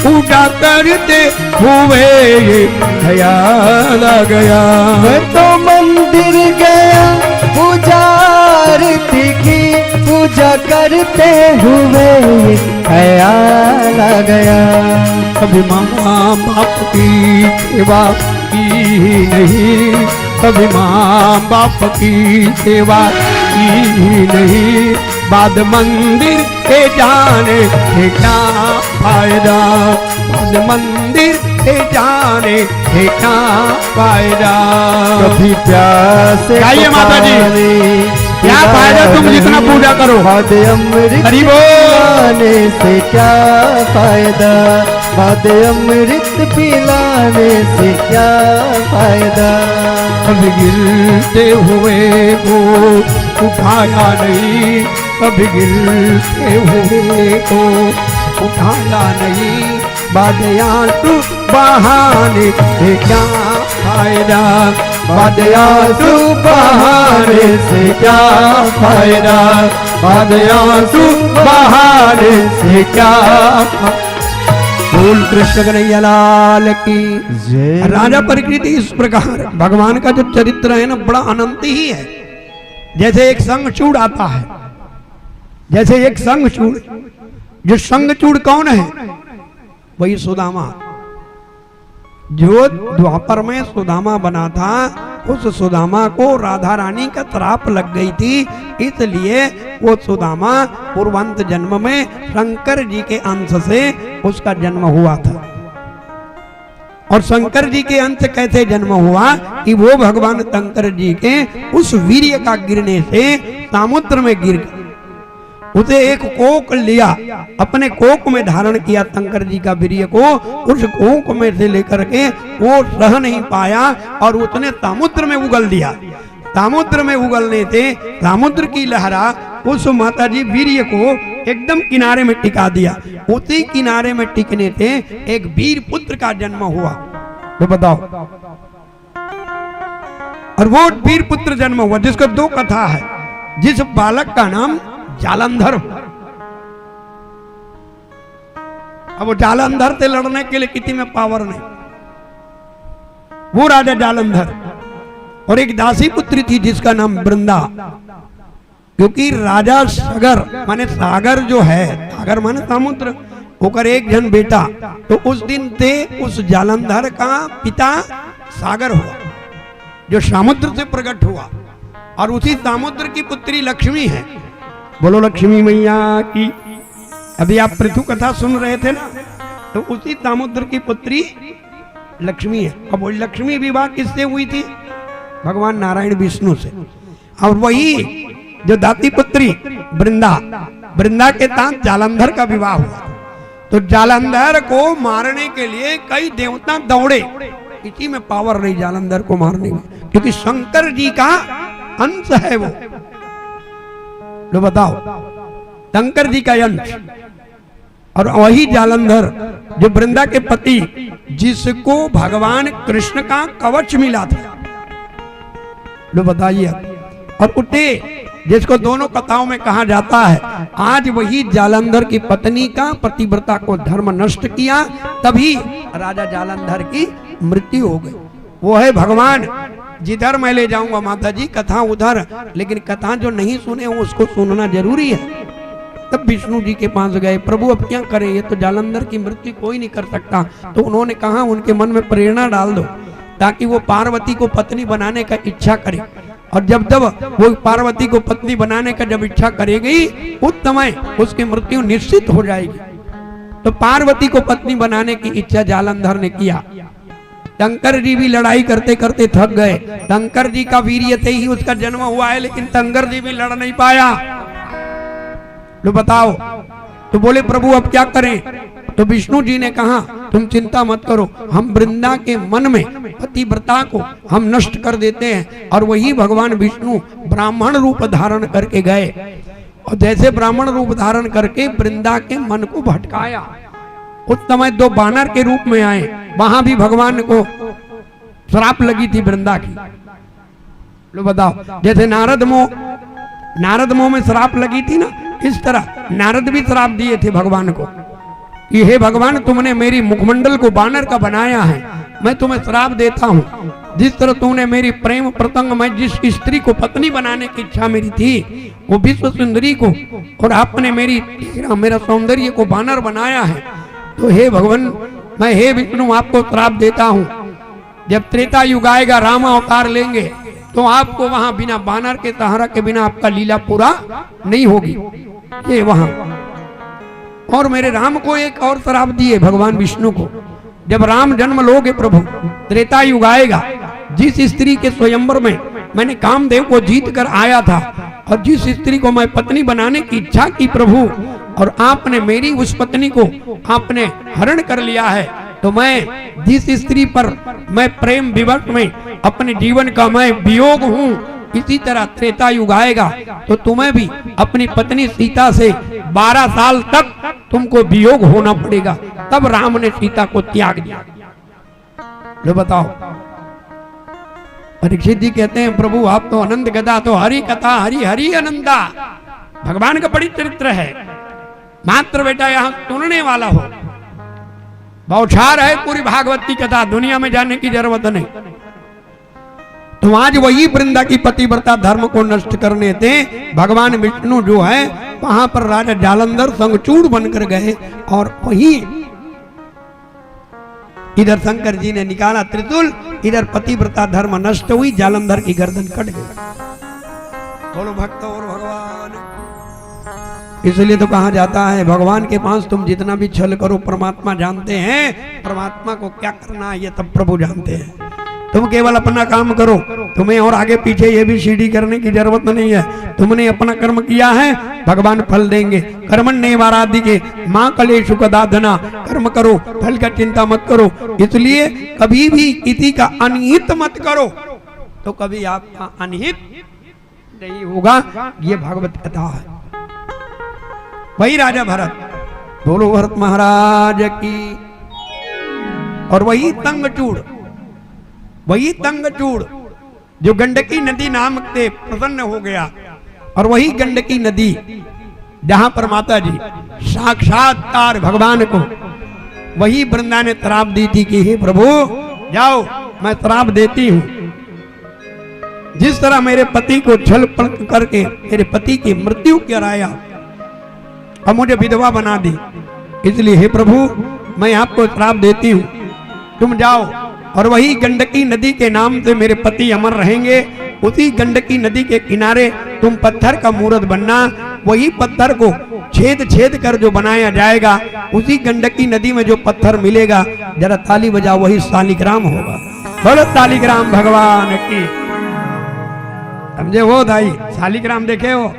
पूजा करते हुए ये ख्याल आ गया। मैं तो मंदिर गया, पूजा आरती की, पूजा करते हुए ये ख्याल आ गया। कभी माँ बाप की सेवा की नहीं, कभी माँ बाप की सेवा की नहीं, बाद मंदिर के जाने से क्या फायदा, बाद मंदिर के जाने से क्या फायदा। कभी प्यासे गाइए को माता जी। पानी क्या फायदा, तुम पिलाया जितना नहीं, पूजा करो। बाद अमृत हरि बोल। पिलाने से क्या फायदा, बाद अमृत पिलाने से क्या फायदा। कभी गिरते हुए को उठाया नहीं, कभी गिरते हुए को उठाया नहीं, बाद आंसू बहाने से क्या फायदा, बाद आंसू बहाने से क्या फायदा, बाद आंसू बहाने से क्या फा-, बोल कृष्ण कन्हैया लाल की। जय। राजा परीक्षित, इस प्रकार भगवान का जो चरित्र है ना, बड़ा अनंत ही है। जैसे एक संगचूड़ आता है, जैसे एक संगचूड़, जो संगचूड़ कौन है? वही सुदामा। जो द्वापर में सुदामा बना था, उस सुदामा को राधा रानी का श्राप लग गई थी, इसलिए वो सुदामा पूर्वांत जन्म में शंकर जी के अंश से उसका जन्म हुआ था। और शंकर जी के अंश कैसे जन्म हुआ कि वो भगवान शंकर जी के उस वीर्य का गिरने से समुद्र में गिर गए। उसे एक कोक लिया, अपने कोक में धारण किया शंकर जी का वीर्य को। उस कोक में से लेकर के वो सह नहीं पाया और उसने समुद्र में उगल दिया। समुद्र में उगलने से समुद्र की लहरा उस माता जी वीर्य को एकदम किनारे में टिका दिया। उसी किनारे में टिकने से एक वीर पुत्र का जन्म हुआ। तो बताओ, और वो वीर पुत्र जन्म हुआ जिसका दो कथा है, जिस बालक का नाम जालंधर हुआ। अब वो जालंधर से लड़ने के लिए किसी में पावर नहीं। वो राजा जालंधर और एक दासी पुत्री थी जिसका नाम वृंदा। क्योंकि राजा सगर माने सागर जो है, सागर माने समुद्र, ओकर एक जन बेटा, तो उस दिन से उस जालंधर का पिता सागर हुआ, जो समुद्र से प्रकट हुआ। और उसी सामुद्र की पुत्री लक्ष्मी है। बोलो लक्ष्मी मैया की। अभी आप पृथु कथा सुन रहे थे ना, तो उसी सामुद्र की पुत्री लक्ष्मी है। अब वो लक्ष्मी विवाह किससे हुई थी? भगवान नारायण विष्णु से। और वही जो दाती पुत्री वृंदा, वृंदा के साथ जालंधर का विवाह हुआ। तो जालंधर को मारने के लिए कई देवता दौड़े, किसी में पावर नहीं जालंधर को मारने में, क्योंकि शंकर जी का अंश है वो। लो बताओ, शंकर जी का अंश। और वही जालंधर जो वृंदा के पति, जिसको भगवान कृष्ण का कवच मिला था। लो बताइए। और उठे, जिसको दोनों कथाओं में कहा जाता है, आज वही जालंधर की पत्नी का, पतिव्रता को धर्म नष्ट किया, तभी राजा जालंधर की मृत्यु हो गई। वो है भगवान। जिधर मैं ले जाऊंगा माता जी, कथा उधर, लेकिन कथा जो नहीं सुने हो, उसको सुनना जरूरी है। तब विष्णु जी के पास गए, प्रभु अब क्या करें, ये तो जालंधर की मृत्यु कोई नहीं कर सकता। तो उन्होंने कहा, उनके मन में प्रेरणा डाल दो, ताकि वो पार्वती को पत्नी बनाने का इच्छा करे। और जब जब वो पार्वती को पत्नी बनाने का जब इच्छा करेगी, उस समय उसकी मृत्यु निश्चित हो जाएगी। तो पार्वती को पत्नी बनाने की इच्छा जालंधर ने किया। शंकर जी भी लड़ाई करते करते थक गए। शंकर जी का वीर्य से ही उसका जन्म हुआ है, लेकिन शंकर जी भी लड़ नहीं पाया। लो बताओ। तो बोले, प्रभु अब क्या करें? तो विष्णु जी ने कहा, तुम चिंता मत करो, हम वृंदा के मन में पतिव्रता को हम नष्ट कर देते हैं। और वही भगवान विष्णु ब्राह्मण रूप धारण करके गए, और जैसे ब्राह्मण रूप धारण करके वृंदा के मन को भटकाया। उस समय दो बानर के रूप में आए, वहां भी भगवान को श्राप लगी थी वृंदा की। लो बताओ, जैसे नारद मोह, नारद मोह में श्राप लगी थी ना, इस तरह नारद भी श्राप दिए थे भगवान को कि हे भगवान, तुमने मेरी मुखमंडल को बानर का बनाया है, मैं तुम्हें श्राप देता हूँ। जिस तरह तुमने मेरी प्रेम प्रसंग में जिस स्त्री को पत्नी बनाने की इच्छा मेरी थी, वो विश्व सुंदरी को, और आपने मेरी, मेरा सौंदर्य को बानर बनाया है, तो हे भगवान, मैं, हे विष्णु, आपको श्राप देता हूँ, जब त्रेता युग आएगा, राम अवतार लेंगे, तो आपको वहां बिना बानर के सहारा के बिना आपका लीला पूरा नहीं होगी। ये वहां। और मेरे राम को एक और श्राप दिए भगवान विष्णु को, जब राम जन्म लोगे प्रभु, त्रेता युग आएगा, जिस स्त्री के स्वयंवर में मैंने कामदेव को जीत कर आया था और जिस स्त्री को मैं पत्नी बनाने की इच्छा की प्रभु, और आपने मेरी उस पत्नी को आपने हरण कर लिया है, तो मैं जिस स्त्री पर मैं प्रेम विवश में अपने जीवन का मैं वियोग हूँ, इसी तरह त्रेता युग आएगा तो तुम्हें भी अपनी पत्नी सीता से बारह साल तक तुमको वियोग होना पड़ेगा। तब राम ने सीता को त्याग दिया। लो बताओ, परीक्षित जी कहते हैं, प्रभु आप तो अनंत गदा, तो हरि कथा हरि हरि अनंता, भगवान का बड़ी चरित्र है। मात्र बेटा यहाँ सुनने वाला हो, बौछार है पूरी भागवत की कथा, दुनिया में जाने की जरूरत नहीं। तो आज वही वृंदा की पतिव्रता धर्म को नष्ट करने थे भगवान विष्णु जो है, वहां पर राजा जालंधर संगचूड़ बनकर गए और वही इधर शंकर जी ने निकाला त्रिशूल, इधर पतिव्रता धर्म नष्ट हुई, जालंधर की गर्दन कट गई। बोलो भक्त और भगवान। इसलिए तो कहा जाता है, भगवान के पास तुम जितना भी छल करो, परमात्मा जानते हैं, परमात्मा को क्या करना है, ये तब प्रभु जानते हैं। तुम केवल अपना काम करो, तुम्हें और आगे पीछे ये भी सीढ़ी करने की जरूरत नहीं है। तुमने अपना कर्म किया है, भगवान फल देंगे। कर्मण्येवाधिकारस्ते मा फलेषु कदाचन। कर्म करो, फल का चिंता मत करो। इसलिए कभी भी किसी का अनहित मत करो, तो कभी आपका अनहित नहीं होगा। ये भागवत कथा है। वही राजा भरत, बोलो भरत महाराज की। और वही तंगचूड़, वही तंगचूड़ जो गंडकी नदी नाम से प्रसन्न हो गया, और वही गंडकी नदी जहां पर माता जी साक्षात्कार भगवान को, वही वृंदा ने श्राप दी थी कि हे प्रभु, जाओ, मैं श्राप देती हूं, जिस तरह मेरे पति को छल प्रश्न करके मेरे पति की मृत्यु कराया और मुझे विधवा बना दी, इसलिए हे प्रभु, मैं आपको श्राप देती हूं, तुम जाओ और वही गंडकी नदी के नाम से मेरे पति अमर रहेंगे, उसी गंडकी नदी के किनारे तुम पत्थर का मूर्त बनना, वही पत्थर को छेद छेद कर जो बनाया जाएगा, उसी गंडकी नदी में जो पत्थर मिलेगा, जरा ताली बजाओ, वही शालिग्राम होगा। बोलो शालिग्राम भगवान की। समझे हो दाई, शालिग्राम देखे हो?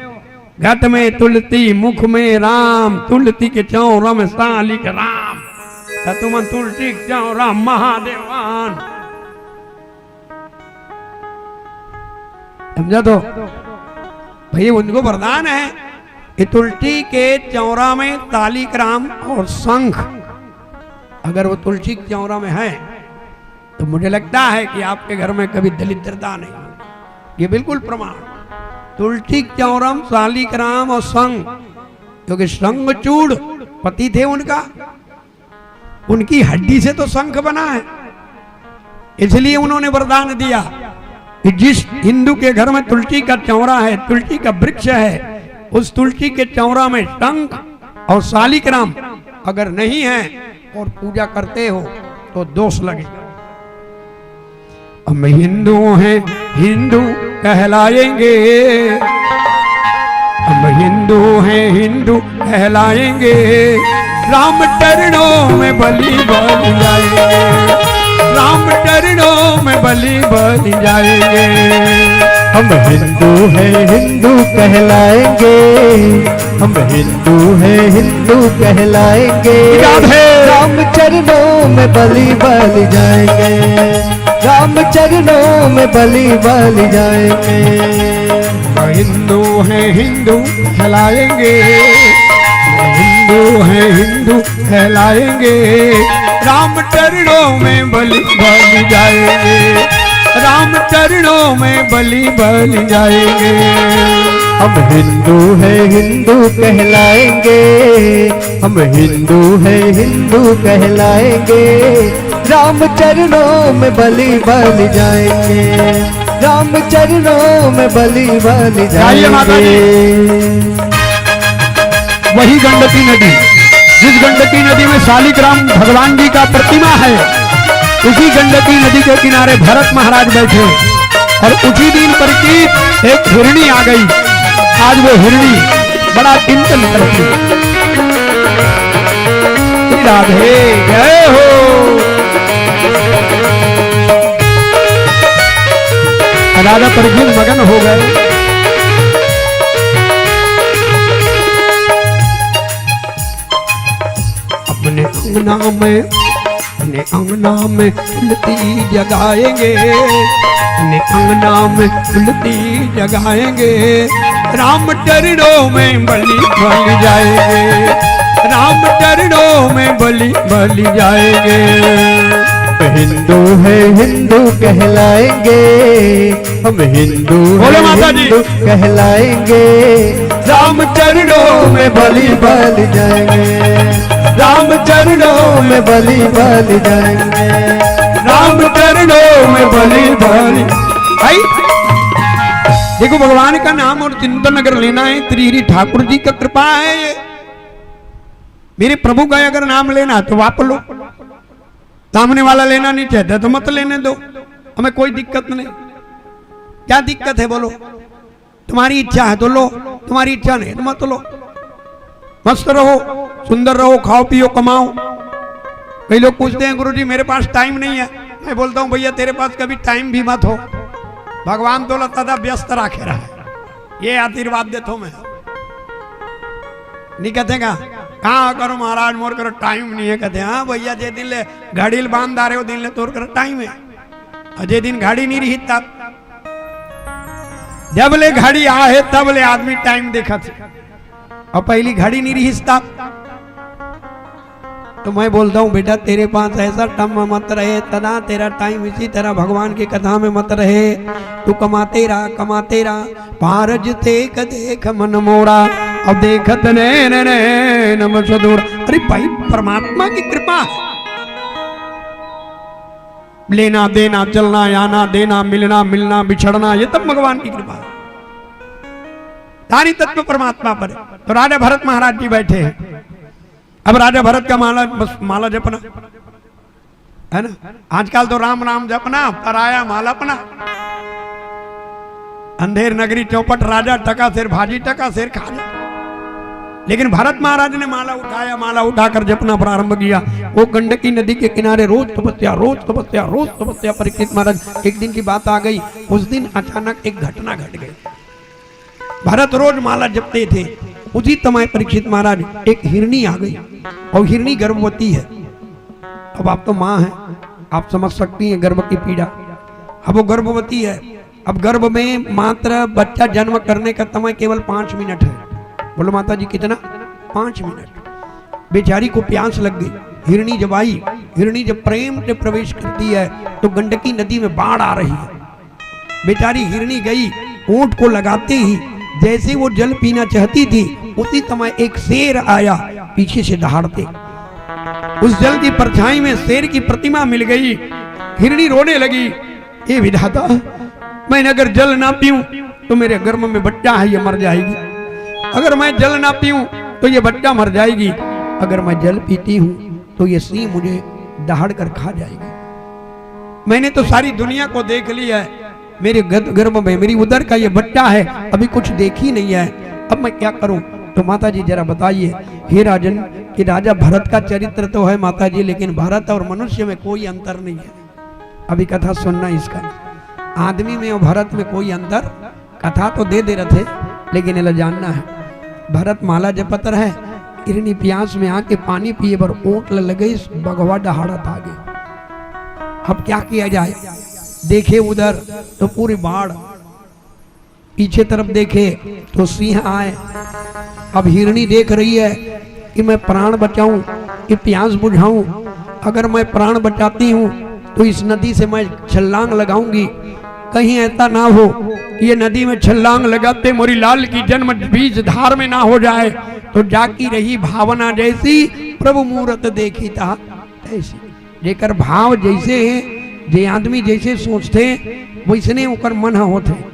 घट में तुलसी, मुख में राम, तुलसी के चौरा में शालिग्राम। त तुमन तुलसी के चौरा महादेवान। समझा? तो भैया, उनको वरदान है कि तुलसी के चौरा में शालिग्राम और शंख, अगर वो तुलसी के चौरा में है, तो मुझे लगता है कि आपके घर में कभी दरिद्रता नहीं होगी। ये बिल्कुल प्रमाण। तुलसी के चौरा में शालिग्राम और शंख, क्योंकि शंखचूड़ पति थे उनका, उनकी हड्डी से तो शंख बना है, इसलिए उन्होंने वरदान दिया कि जिस हिंदू के घर में तुलसी का चौरा है, तुलसी का वृक्ष है, उस तुलसी के चौरा में शंख और शालिग्राम अगर नहीं है और पूजा करते हो, तो दोष लगेगा। हम हिंदू हैं, हिंदू कहलाएंगे। हम हिंदू हैं, हिंदू कहलाएंगे। राम चरणों में बलि बलि जाएंगे। राम चरणों में बलि बलि जाएंगे। हम हिंदू हैं, हिंदू कहलाएंगे। हम हिंदू हैं, हिंदू कहलाएंगे। राम चरणों में बलि बलि जाएंगे। राम चरणों में बलि बलि जाएंगे। हिंदू हैं, हिंदू कहलाएंगे। हिंदू हैं, हिंदू कहलाएंगे। राम चरणों में बलि बलि जाएंगे। राम चरणों में बलि बलि जाएंगे। हम हिंदू हैं, हिंदू कहलाएंगे। हम हिंदू हैं, हिंदू कहलाएंगे। राम चरणों में बलि बलि जाएंगे। राम चरणों में बलि बलि जाएंगे। माता जी। वही गंडकी नदी, जिस गंडकी नदी में शालिग्राम भगवान जी का प्रतिमा है, उसी गंडकी नदी के किनारे भरत महाराज बैठे और उसी दिन पर की एक हिरणी आ गई। आज वो हिरणी बड़ा चिंतन करती। राधे जय हो। राधा प्रभु मगन हो गए। अपने अंगना में, अपने अंगना में तुलसी जगाएंगे, अपने अंगना में तुलसी जगाएंगे। राम चरणों में बलि बलि जाएंगे, राम चरणों में बलि बलि जाएंगे। हिंदू है, हिंदू कहलाएंगे। हम हिंदू बोलो हैं, माता जी। हिंदू कहलाएंगे। राम चरणों में बलि बलि जाएंगे। राम चरणों में बलि बलि जाएंगे। राम चरणों में बलि बलि। भाई, देखो, भगवान का नाम और चिंतन अगर लेना है, श्री हरि ठाकुर जी का कृपा है ये। मेरे प्रभु का अगर नाम लेना है तो वाप लो, सामने वाला लेना नहीं चाहता तो मत लेने दो, हमें कोई दिक्कत नहीं। क्या दिक्कत है बोलो? तुम्हारी इच्छा है तो लो, तुम्हारी इच्छा नहीं है तो मत लो। मस्त रहो, सुंदर रहो, खाओ पियो, कमाओ। कई लोग पूछते हैं, "गुरुजी, मेरे पास टाइम नहीं है।" मैं बोलता हूँ, "भैया, तेरे पास कभी टाइम भी मत हो, भगवान तोला सदा व्यस्त राखे रहे।" ये आशीर्वाद देता हूँ मैं। नहीं कहते का, "कहाँ करो महाराज, मोर करो टाइम नहीं है।" कहते, "हाँ भैया, जे दिन ले घड़ी ल बांध डारे, वो दिन ले तोर करो टाइम है।" और जे दिन घड़ी नहीं रही तब, जब ले घड़ी आ है तब ले आदमी टाइम देखत है, और पहली घड़ी नहीं रही तब। तो मैं बोलता हूँ, "बेटा, तेरे पास ऐसा टम मत रहे, तना तेरा टाइम इसी तरह भगवान की कथा में मत रहे। तू कमाते रहा, कमाते रहा।" पारज देख देख मन मोरा, अब देखत नैन नैन मसदूर। अरे भाई, परमात्मा की कृपा है। लेना देना, चलना आना, देना मिलना, मिलना बिछड़ना, ये तब भगवान की कृपा है। दानी तत्व परमात्मा पर है। तो राजा भरत महाराज जी बैठे हैं। अब राजा भरत का माला, बस माला जपना है ना। आजकल तो राम राम जपना, पराया माल अपना। अंधेर नगरी चौपट राजा, टका सेर भाजी, टका सेर खाजा। लेकिन भरत महाराज ने माला उठाया, माला उठाकर जपना प्रारंभ किया। वो गंडकी नदी के किनारे रोज तपस्या, रोज तपस्या, रोज तपस्या। परीक्षित महाराज, एक दिन की बात आ गई, उस दिन अचानक एक घटना घट गई। भरत रोज माला जपते थे, उसी समय परीक्षित महाराज, एक हिरणी आ गई और हिरणी गर्भवती है। अब आप तो माँ हैं, आप समझ सकती हैं गर्भ की पीड़ा। अब वो गर्भवती है, अब गर्भ में मात्र बच्चा जन्म करने का समय केवल पाँच मिनट है। बोलो माता जी, कितना? पाँच मिनट। बेचारी को प्यास लग गई। हिरणी जब आई, हिरणी जब प्रेम से प्रवेश करती है तो गंडकी नदी में बाढ़ आ रही है। बेचारी हिरणी गई, ओंठ को लगाते ही जैसे वो जल पीना चाहती थी, उसी समय एक शेर आया पीछे से दहाड़ते। उस जल की परछाई में शेर की प्रतिमा मिल गई। हिरणी रोने लगी, "हे विधाता, मैं अगर जल ना पीऊं तो मेरे गर्भ में बच्चा है, ये मर जाएगी। अगर मैं जल ना पीऊं तो ये बच्चा मर जाएगी। अगर मैं जल पीती हूं तो ये सिंह मुझे दहाड़ कर खा जाएगी। मैंने तो सारी दुनिया को देख लिया है, मेरे गर्भ में, मेरी उदर का ये बच्चा है, अभी कुछ देखी नहीं है, अब मैं क्या करूं?" तो माता जी जरा बताइए, हे राजन, कि राजा भरत का चरित्र तो है माता जी, लेकिन भरत और मनुष्य में कोई अंतर नहीं है। अभी कथा सुनना इसका, आदमी में और भरत में कोई अंतर, कथा तो दे दे रहे थे, लेकिन एला जानना है। भरत माला जपत रहे, हिरणी प्यास में आके पानी पिए बर ओंठ ल लगइस, बघवा डहाड़त आगे। अब क्या किया जाए? देखे उधर तो पूरी बाढ़, पीछे तरफ देखे तो सिंह आए। अब हिरणी देख रही है कि मैं प्राण बचाऊं कि प्यास बुझाऊं। अगर मैं प्राण बचाती हूं तो इस नदी से मैं छलांग लगाऊंगी, कहीं ऐसा ना हो कि ये नदी में छलांग लगाते मोरी लाल की जन्म बीज धार में ना हो जाए। तो जाकी रही भावना जैसी, प्रभु मूरत देखी ता तैसी। जेकर भाव जैसे हे, जे आदमी जैसे सोचथे, वैसने ओकर मन ह होथे।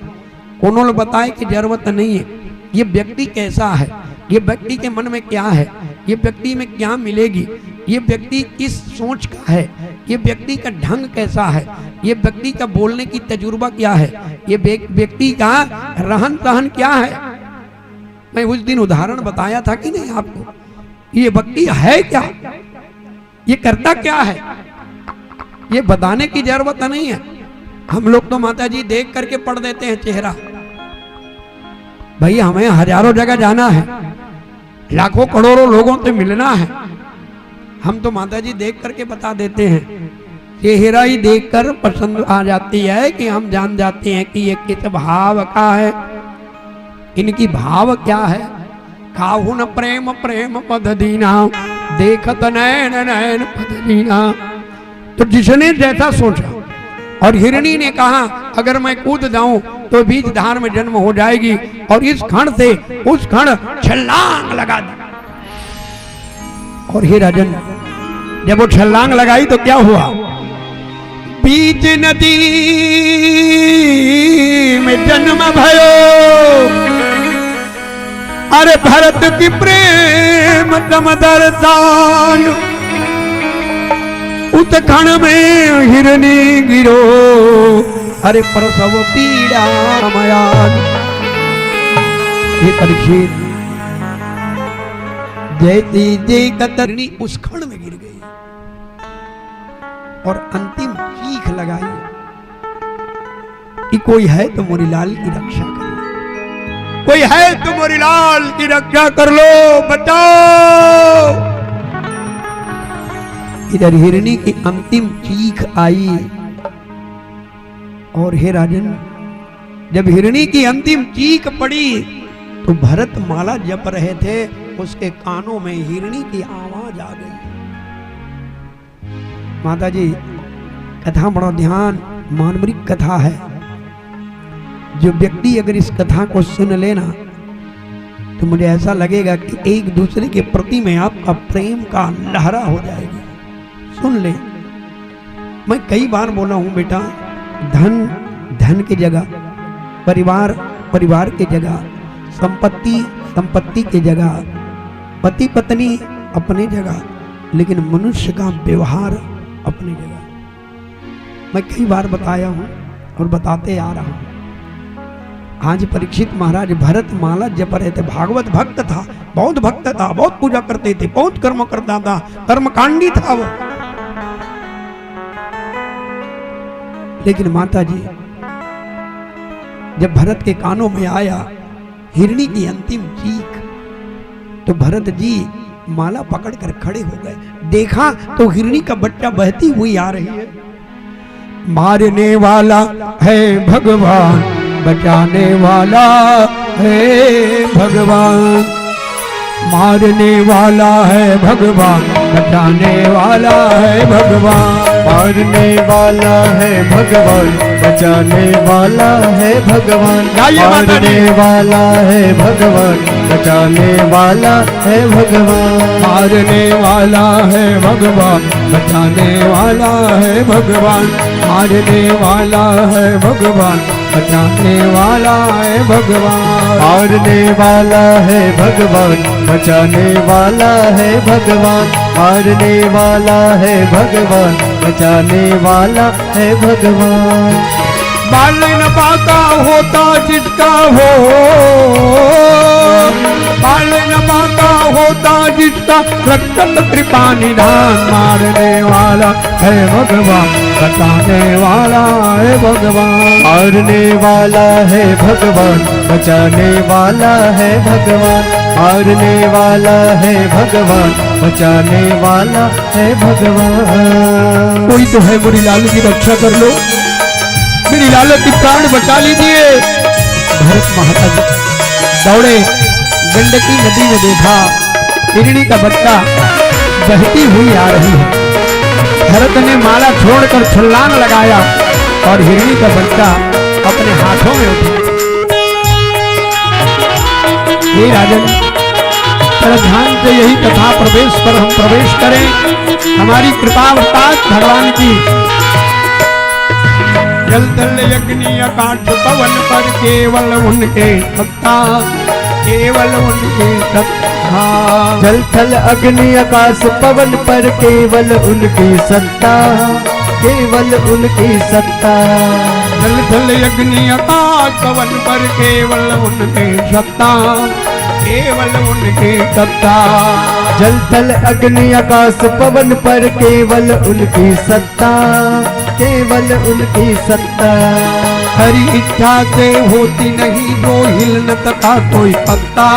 कोनो ल बताए के जरूरत नहीं है। ये व्यक्ति कैसा है, ये व्यक्ति के मन में क्या है, ये व्यक्ति में क्या मिलेगी, ये व्यक्ति किस सोच का है, ये व्यक्ति का ढंग कैसा है, ये व्यक्ति का बोलने की तजुर्बा क्या है, ये व्य-, व्यक्ति का रहन सहन क्या है। मैं उस दिन उदाहरण बताया था कि नहीं आपको, ये व्यक्ति है क्या, ये करता क्या है, ये बताने की जरूरत नहीं है। हम लोग तो माता जी देख करके पढ़ देते हैं चेहरा। भैया, हमें हजारों जगह जाना है, लाखों करोड़ों लोगों से मिलना है, हम तो माता जी देख करके बता देते हैं। चेहरा ही देखकर पसंद आ जाती है कि हम जान जाते हैं कि ये किस भाव का है, इनकी भाव क्या है। काहू न प्रेम प्रेम पद दीना, देखत नैन नैन पद दीना। तो जिसने जैसा सोचा, और हिरणी ने कहा, "अगर मैं कूद जाऊं तो बीज धार में जन्म हो जाएगी," और इस क्षण से उस क्षण छलांग लगा दी। और हे राजन, जब वो छलांग लगाई तो क्या हुआ? बीज नदी में जन्म भयो, अरे भरत की प्रेम तम दर्शन। उत क्षण में हिरणी गिरो, अरे प्रसव पीड़ा मयान। हे परीक्षित, जैसी जे कतरनी उस क्षण में गिर गई और अंतिम चीख लगाई कि कोई है तो मोरी लाल की रक्षा कर लो, कोई है तो मोरी लाल की रक्षा कर लो, बचाओ। इधर हिरणी की अंतिम चीख आई। और हे राजन, जब हिरणी की अंतिम चीख पड़ी तो भरत माला जप रहे थे, उसके कानों में हिरणी की आवाज आ गई। माता जी, कथा बड़ा ध्यान, मार्मिक कथा है। जो व्यक्ति अगर इस कथा को सुन लेना तो मुझे ऐसा लगेगा कि एक दूसरे के प्रति में आपका प्रेम का लहरा हो जाएगी। सुन ले, मैं कई बार बोला हूं बेटा, धन धन की जगह, परिवार परिवार की जगह, संपत्ति संपत्ति की जगह, पति पत्नी अपनी जगह, लेकिन मनुष्य का व्यवहार अपनी जगह। मैं कई बार बताया हूं और बताते आ रहा हूं। आज परीक्षित महाराज भरत माला जप रहे थे, भागवत भक्त था, बहुत भक्त था, बहुत पूजा करते थे, बहुत कर्म करता था, कर्मकांडी था वो। लेकिन माता जी, जब भरत के कानों में आया हिरणी की अंतिम चीख, तो भरत जी माला पकड़कर खड़े हो गए। देखा तो हिरणी का बच्चा बहती हुई आ रही है। मारने वाला है भगवान, बचाने वाला है भगवान। मारने वाला है भगवान, बचाने वाला है भगवान। मारने वाला है भगवान, बचाने वाला है भगवान। गाइए माता जी। मारने वाला है भगवान, बचाने वाला है भगवान। मारने वाला है भगवान, बचाने वाला है भगवान। मारने वाला है भगवान, बचाने वाला है भगवान। मारने वाला है भगवान, बचाने वाला है भगवान। मारने वाला है भगवान, बचाने वाला है भगवान। बालन बांका होता जिसका हो, बालन बांका होता जिसका, रक्षत कृपा निधान। मारने वाला है भगवान, बचाने वाला है भगवान। मारने वाला है भगवान, बचाने वाला है भगवान। मारने वाला है भगवान, बचाने वाला है भगवान। कोई तो है, मेरी लाल की रक्षा कर लो, मेरी लाल की प्राण बचा लीजिए। भरत महाराज दौड़े, गंडकी नदी में देखा, हिरणी का बच्चा बहती हुई आ रही है। भरत ने माला छोड़कर छलांग लगाया और हिरणी का बच्चा अपने हाथों में उठा। हे राजन, श्रद्धांत यही कथा प्रवेश पर हम प्रवेश करें। हमारी कृपा अवतार भगवान की। जल थल अग्नि आकाश पवन पर केवल उनके सत्ता, केवल उनके सत्ता। जल थल अग्नि आकाश पवन पर केवल उनकी सत्ता, केवल उनकी सत्ता। जल थल अग्नि आकाश पवन पर केवल उनके सत्ता, केवल उनकी सत्ता। जल थल अग्नि आकाश पवन पर केवल उनकी सत्ता, केवल उनकी सत्ता। हरि इच्छा से होती नहीं जो हिल न सका कोई पत्ता,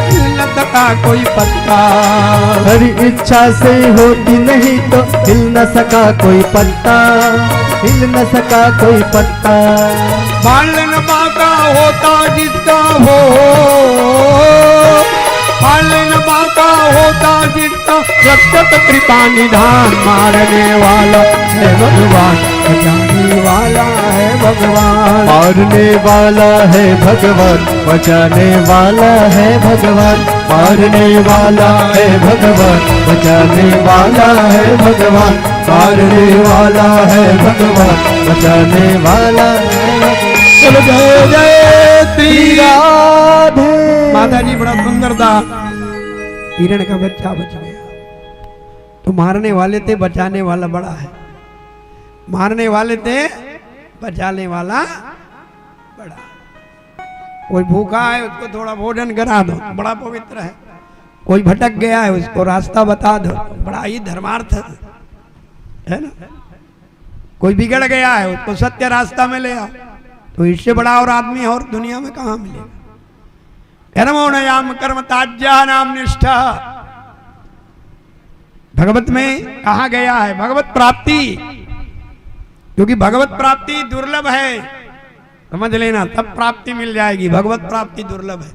हिल न सका कोई पत्ता। हरि इच्छा से होती नहीं तो हिल न सका कोई पत्ता, हिल न सका कोई पत्ता। पालन बांका होता जिसका हो, पालन बांका होता जिसका, रक्षत कृपा निधान। मारने वाला है भगवान, बचाने वाला है भगवान। मारने वाला है भगवान, बचाने वाला है भगवान। मारने वाला है भगवान, बचाने वाला है भगवान। मारने वाला है भगवान, बचाने वाला है भगवान। चलो, जय जय श्री राधे। माता जी, बड़ा सुंदर था। हिरण का बच्चा बच गया। तो मारने वाले थे, बचाने वाला बड़ा है। मारने वाले थे, बचाने वाला बड़ा। कोई भूखा है, उसको थोड़ा भोजन करा दो, बड़ा पवित्र है। कोई भटक गया है, उसको रास्ता बता दो, बड़ा ही धर्मार्थ है, है ना? कोई बिगड़ गया है, उसको सत्य रास्ता में ले आओ, तो इससे बड़ा और आदमी और दुनिया में कहाँ मिलेगा? कर्मोनयाम कर्म ताज्या नाम निष्ठा। भगवत में कहा गया है, भगवत प्राप्ति, क्योंकि भगवत प्राप्ति दुर्लभ है, समझ लेना, तब प्राप्ति मिल जाएगी। भगवत प्राप्ति दुर्लभ है।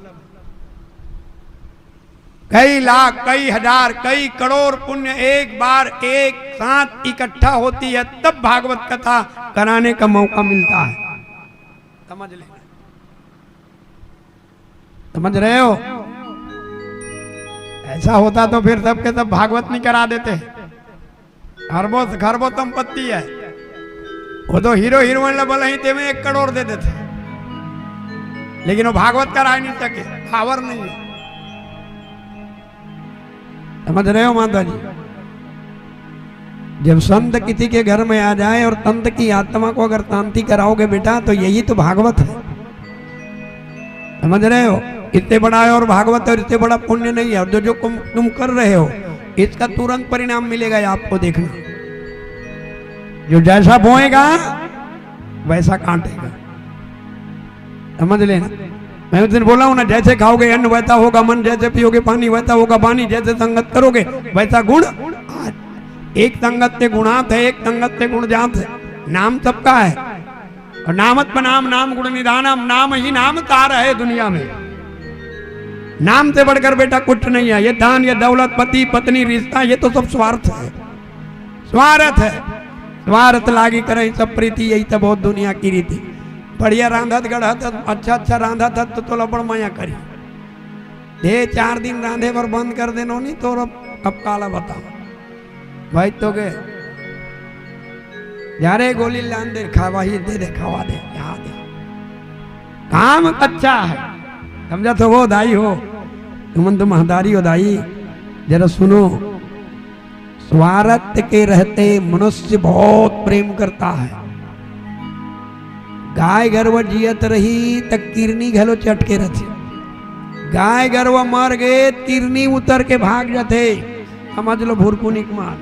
कई लाख, कई हजार, कई करोड़ पुण्य एक बार एक साथ इकट्ठा होती है, तब भागवत कथा कराने का मौका मिलता है। समझ लेना, समझ रहे हो? ऐसा होता तो फिर सबके सब भागवत नहीं करा देते। खरबों खरबों संपत्ति है, वो तो हीरो हीरोइन ला बोला ही ते में एक करोड़ दे देते, लेकिन वो भागवत करा ही नहीं सके, पावर नहीं है। समझ रहे हो माता जी? जब संत किसी के घर में आ जाए और संत की आत्मा को अगर शांति कराओगे बेटा, तो यही तो भागवत है। समझ रहे हो? इससे बड़ा है और भागवत और इससे बड़ा पुण्य नहीं है। और जो जो तुम तुम कर रहे हो, इसका तुरंत परिणाम मिलेगा, ये आपको देखना। जो जैसा बोएगा, वैसा काटेगा। समझ लेना। मैं उस दिन बोला हूं ना, जैसे खाओगे अन्न, वैसा होगा मन, जैसे पियोगे पानी, वैसा होगा वाणी, जैसे संगत करोगे, वैसा गुण। आज एक संगत से गुणात है, एक संगत से गुण जात है। नाम सबका है। और नामत्व नाम नाम गुण निधानम, नाम ही नाम सार है दुनिया में। नाम से बढ़कर बेटा कुछ नहीं है। ये धन, ये दौलत, पति पत्नी, रिश्ता, ये तो सब स्वार्थ है, स्वार्थ है। स्वार्थ लागी करे सब प्रीति, यही तो बहुत दुनिया की रीति। बढ़िया रांधत गढ़त, अच्छा अच्छा रांधत हस तो तोला बड़ मया करी। दे चार दिन रांधे बर बंद कर देनो नहीं तो अब, अब काला बताओ भाई तो के। जा रे गोली लान दे, खावा ही दे दे, खावा दे, यहाँ दे। काम अच्छा है, समझा तो वो दाई हो, तुमन तो महतारी हो दाई, जरा सुनो। स्वार्थ के रहते मनुष्य बहुत प्रेम करता है। गाय गरवा जियत रही त किरनी घलो चट के रथे। गाय गरवा मर गे, किरनी उतर के भाग जाथे। समझ लो भुरकुनिक मन,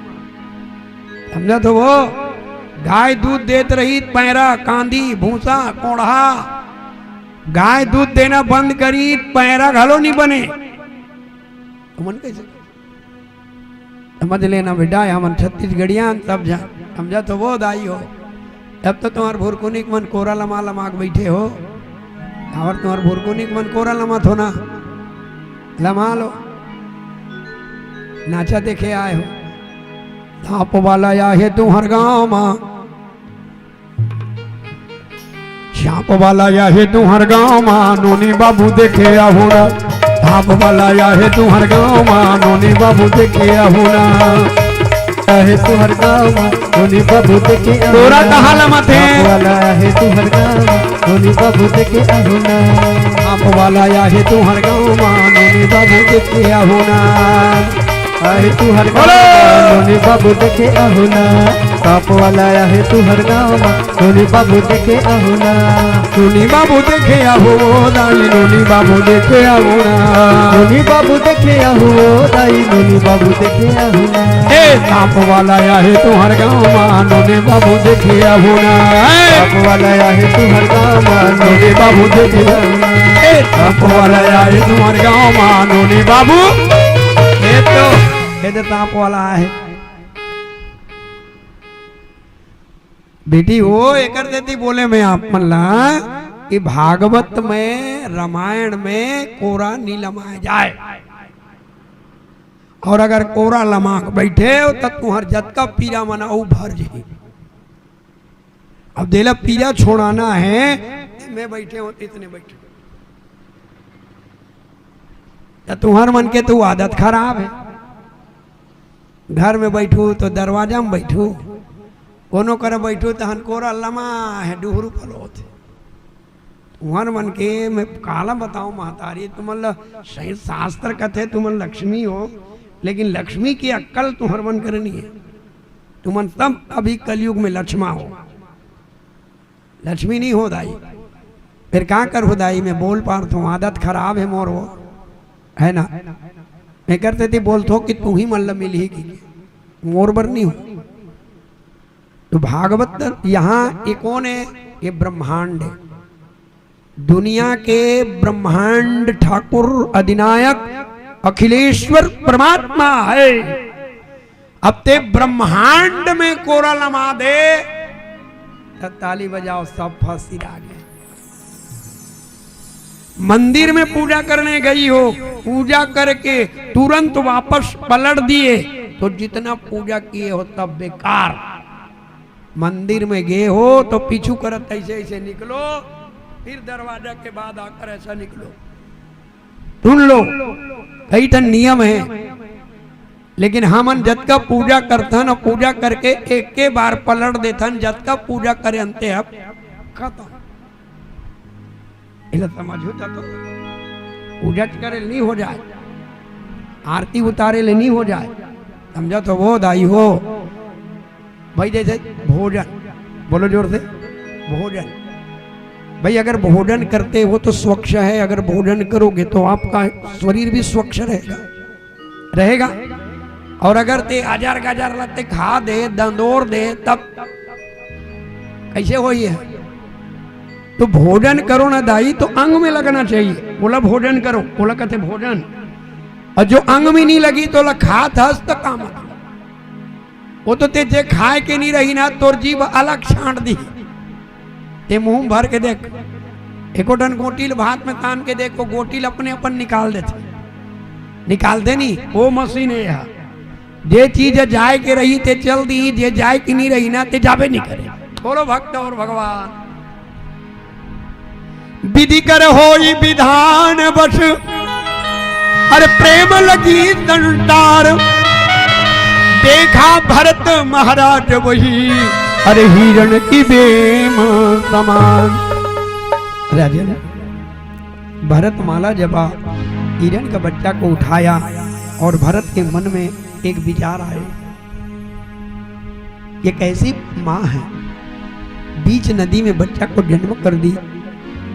समझत हो वो? गाय दूध देत रही, पैरा, कांदी, भूसा, कोढ़ा, गाय दूध देना बंद करी, पैरा घलो नहीं बने। तुमन कैसे समझ लेना बेटा, हमन छत्तीसगढ़िया सब झन, समझत हो वो दाई हो? तब तो तुम्हार भुरकुनिक मन कोरा लमा लमा के बैठे हो। और तुम्हार भुरकुनिक मन कोरा लमा थो ना, लमा लो। नाचा देखे आए हो। सांप वाला या है तुम्हार गांव मा, सांप वाला या हे तुहर गांव मा, नोनी बाबू देखे आहू ना। सांप वाला या हे तुहर गांव मा, नोनी बाबू देखे आहू ना। या हे तुहर गांव मा, नोनी बाबू देखे आहू तोरा ना। कहाँ लमाथे? सांप वाला या हे तुहर गांव मा, नोनी बाबू देखे आहू ना। सांप वाला या हे तुहर गांव मा, नोनी बाबू देखे आहू ना। आहे तुहर गाँव बोलो। मा, नोनी बाबू देखे आहू ना। सांप वाला आहे तुहर गाँव मा, नोनी बाबू देखे आहू ना। नोनी बाबू देखे आहू ओ दाई, नोनी बाबू देखे आहू ना। नोनी बाबू देखे आहू ओ दाई, नोनी बाबू देखे आहू ना। ए सांप वाला आहे तुहर गाँव मा, नोनी बाबू देखे आहू ना। ए सांप वाला आहे तुहर गाँव मा, नोनी बाबू देखे आहू ना। ए सांप वाला आहे तुहर गाँव मा, नोनी बाबू। ये तो, ये तो सांप वाला है। बेटी हो, एकर सेती बोले मैं आप मन ला कि भागवत में, रामायण में कोरा नी लमाए जाए। और अगर कोरा लमा के बैठे हो, त तुहर जतका पीरा मन अउ भर जाही। अब देला पीरा छोड़ाना है, मैं बैठे हो, इतने बैठे। त तुहर मन के तो आदत खराब है। घर में बैठू तो दरवाजा में बैठू, कोनो करा बैठू तो हनकोरा लमा है, डुहरू पलोत है। तुहर मन के मैं काला बताऊं महतारी, तुमन ल सही शास्त्र कथे तुमन लक्ष्मी हो, लेकिन लक्ष्मी की अक्कल तुहर मन करे नहीं है। तुमन सब अभी कलयुग में लक्ष्मा हो। लक्ष्मी नहीं हो दाई। फिर का करहू दाई, मैं बोल पारथों, आदत खराब है मोर वो, है ना? एकर सेती बोलथों कि तुही मन ल मिलही कि मोर बर नहीं हो। तो भागवत यहाँ ये कौन है? ये ब्रह्मांड है। दुनिया के ब्रह्मांड ठाकुर अधिनायक अखिलेश्वर परमात्मा है। अब ते ब्रह्मांड में कोरा लमा दे, त ताली बजाओ, सब फंसी आगे। मंदिर में पूजा करने गई हो, पूजा करके तुरंत वापस पलट दिए, तो जितना पूजा किए हो सब बेकार। मंदिर में गए हो तो पीछू करत ऐसे ऐसे निकलो, फिर दरवाजा के बाद आकर ऐसा निकलो। सुन लो, कई ठन नियम है, लेकिन हमन जतका पूजा करथन और पूजा करके एके बार पलट देथन, जतका पूजा करे अंते अब खत्म। एला समझो त तो, पूजा करे ले नहीं हो जाए, आरती उतारे ले नहीं हो जाए, समझा तो वो दाई हो। भाई जैसे भोजन, बोलो जोर से, भोजन। भाई, अगर भोजन करते हो तो स्वच्छ है, अगर भोजन करोगे तो आपका शरीर भी स्वच्छ रहेगा, रहेगा। और अगर ते अजर गजर ला ते खा दे, दंदोर दे, तब कैसे होई है? तो भोजन करो ना दाई, तो अंग में लगना चाहिए। बोला भोजन करो, बोला कहते भोजन। और जो अंग में नहीं लगी तो ला खात हस तो काम। वो तो ते जे खाए के नहीं रही ना, तोर जीभ अलग छांट दी। ते मुंह भर के देख, एको ठन गोटी ल भात में तान के देख, वो गोटी ल अपने अपन निकाल देथे। निकालथे नहीं, वो मशीन है यहाँ। जे चीज जाए के रही ते चल दी, जे जाए के नहीं रही ना ते जाबे नहीं करे। बोलो भक्त और भगवान। विधि कर होई विधान बस, अरे प्रेम लगी संसार। देखा भरत महाराज वही, अरे हिरण की बेम समान। राजन, भरत माला जब हिरण का बच्चा को उठाया और भरत के मन में एक विचार आए, ये कैसी माँ है, बीच नदी में बच्चा को जन्म कर दी,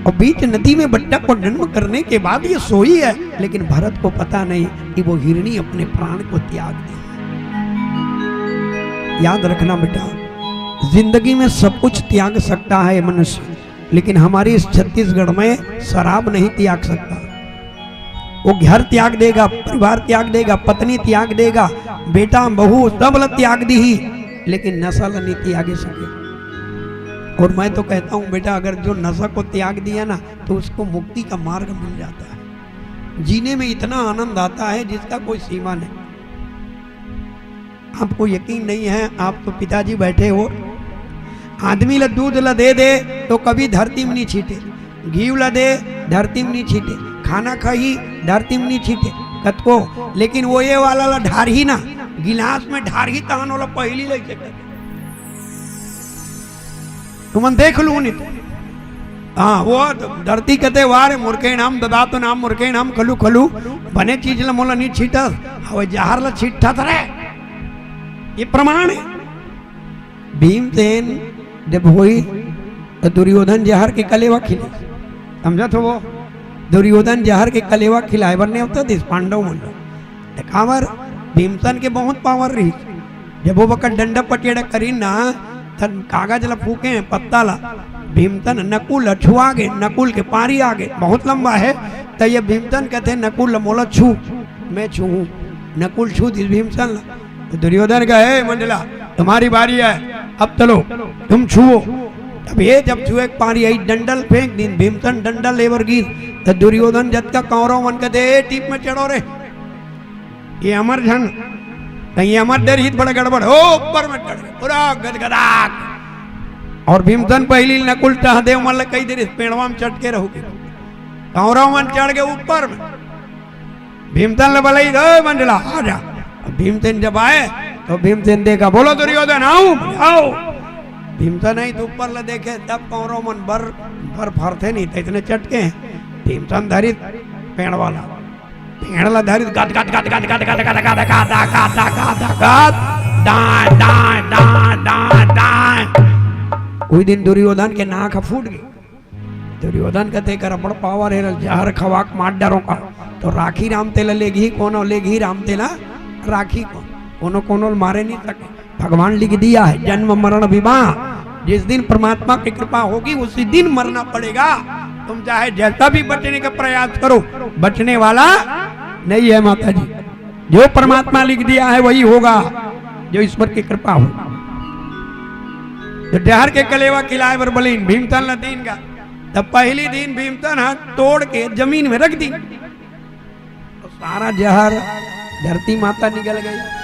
और बीच नदी में बच्चा को जन्म करने के बाद ये सोई है, लेकिन भरत को पता नहीं कि वो हिरणी अपने प्राण को त्याग दी। याद रखना बेटा, जिंदगी में सब कुछ त्याग सकता है मनुष्य, लेकिन हमारे इस छत्तीसगढ़ में शराब नहीं त्याग सकता। वो घर त्याग देगा, परिवार त्याग देगा, पत्नी त्याग देगा, बेटा बहू सब ला त्याग दी ही, लेकिन नशा ला नहीं त्याग सके। और मैं तो कहता हूँ बेटा, अगर जो नशा को त्याग दिया ना, तो उसको मुक्ति का मार्ग मिल जाता है। जीने में इतना आनंद आता है जिसका कोई सीमा नहीं। आपको यकीन नहीं है, आप तो पिताजी बैठे हो, आदमी ला दूध ला दे दे तो कभी धरती में नहीं छीटे, घी ला दे धरती में नहीं छीटे, खाना खाही धरती में नहीं छीटे कतको, लेकिन वो ये वाला ला ढारही ना, गिलास में ढारही तहन ओला पहली ले सके। तुमन देख लू नहीं तो। हाँ, वो धरती कते वार मुरके नाम ददा तो नाम मुरके नाम खलू खलू, बने चीज ला मोला नहीं छीटस, हवे जहर ला छीटत रे। ये प्रमाण है। भीमसेन जब होई तो दुर्योधन जहर के कलेवा खिले, समझत हो वो? दुर्योधन जहर के कलेवा खिलाए बर नेवता दिस पांडव मन। त काबर भीमसेन के बहुत पावर रही। जब वो बकर डंडा पटेड़ा करीन ना, तन कागज ला फूके, पत्ता ला, भीमसेन नकुल ला छुआ गे, नकुल के पारी आ गे, बहुत लंबा है। त ये भीमसेन कहते, "नकुल ला मोला छू, मैं छूहूं।" नकुल छू दिस भीमसेन ला। तो दुर्योधन कहे, "हे मंडला, तुम्हारी बारी है, अब चलो, तुम छुओ।" अब ये जब छुए के पारी आई, डंडल फेंक दिन भीमसेन, डंडल एवर गिर। तो दुर्योधन जतका कौरव मन कहते, "ए, टीप में चढ़ो रे।" ये अमर झन, कहीं अमर डर हित बड़ा गड़बड़ हो, ऊपर में चढ़ गए, पूरा गदगदा। और भीमसेन पहली नकुल सहदेव मन ल कही दे, "पेड़वा में चढ़ के रहोगे।" कौरव मन चढ़ गए ऊपर में। भीमसेन ल बलई, "ए मंडला, आ जा।" अब भीमसेन जब आए, तो भीमसेन देखा, "बोलो दुर्योधन, आऊं, आओ।" भीमसेन आई तो ऊपर ल देखे, तब कौरव मन बर, बर फरथे नहीं, तो इतने चटके हैं। भीमसेन धरित पेड़वा ला, पेड़ ला धरित गद गद गद गद गद गद गद गद गद गद गद गद, दाएं दाएं दाएं दाएं दाएं। उही दिन दुर्योधन के नाक ह फूट गई। दुर्योधन कथे, "कर बड़ पावर है, जहर खवा के मार डारों का।" तो राखी राम तेला लेगही, कोनो लेगही राम तेला राखी को, कोनो कोनो ल मारे नहीं सके। भगवान लिख दिया है, जन्म मरण विवाह। जिस दिन परमात्मा की कृपा होगी, उसी दिन मरना पड़ेगा। तुम चाहे जैसा भी बचने का प्रयास करो, बचने वाला नहीं है माता जी। जो परमात्मा लिख दिया है, वही होगा, जो ईश्वर की कृपा हो। तो जहर के कलेवा खिलाए बर बलिन भीमसेन ला दीन गा। तब पहली दिन भीमसेन हाथ तोड़ के जमीन में रख दी। तो सारा जहर धरती माता निकल गई।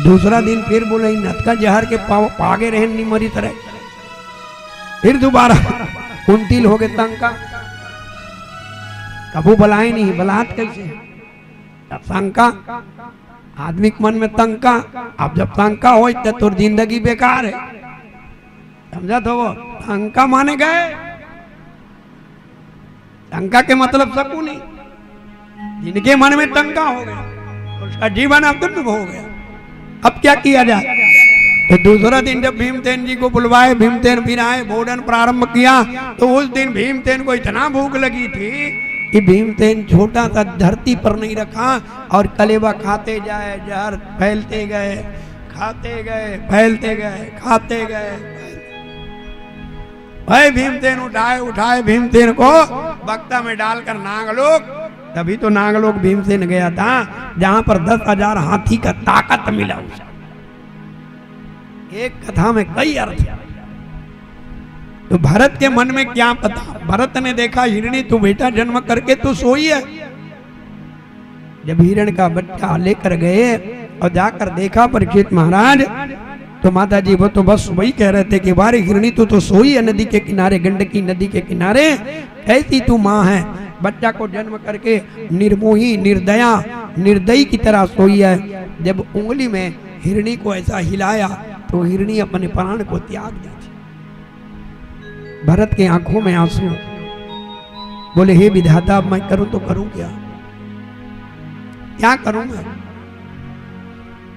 दूसरा दिन फिर बोले, "नतका जहर के पाव-, पागे रहन नी मरी तरह।" फिर दोबारा कुंतिल हो गए तंका। कभू बलाए नहीं, बलात कैसे? तब शंका, आदमी के मन में तंका। अब जब तंका होई, त तोर जिंदगी बेकार है। समझत हो? तंका माने गए, शंका के मतलब शकुनी। जिनके मन में शंका हो गया, उसका जीवन अतुट हो गया। अब क्या किया जाए? तो दूसरा दिन जब भीमसेन जी को बुलवाए, भीमसेन फिर आए, भोजन प्रारंभ किया, तो उस दिन भीमसेन को इतना भूख लगी थी कि भीमसेन छोटा सा धरती पर नहीं रखा और कलेवा खाते जाए, जहर फैलते गए, खाते गए, फैलते गए, खाते गए। भाई भीमसेन उठाए, उठाए भीमसेन को बक्सा में डालकर नागलोक, तभी तो नागलोक भीमसेन गया था, जहां पर दस हजार हाथी का ताकत मिला उसे। एक कथा में कई अर्थ। तो भरत के मन में क्या पता, भरत ने देखा, "हिरणी, तू बेटा जन्म करके तू सोई है।" जब हिरण का बच्चा लेकर गए और जाकर देखा परीक्षित महाराज, तो माता जी वो तो बस वही कह रहे थे कि "वाह रे हिरणी, तू तो सोई है नदी के किनारे, गंडकी नदी के किनारे, कैसी तू माँ है, बच्चा को जन्म करके निर्मोही, निर्दया, निर्दयी की तरह सोई है।" जब उंगली में हिरणी को ऐसा हिलाया तो हिरणी अपने प्राण को त्याग दी थी। भरत के आंखों में आंसू। बोले, "हे विधाता, अब मैं करूं तो करूं क्या? क्या करूं मैं?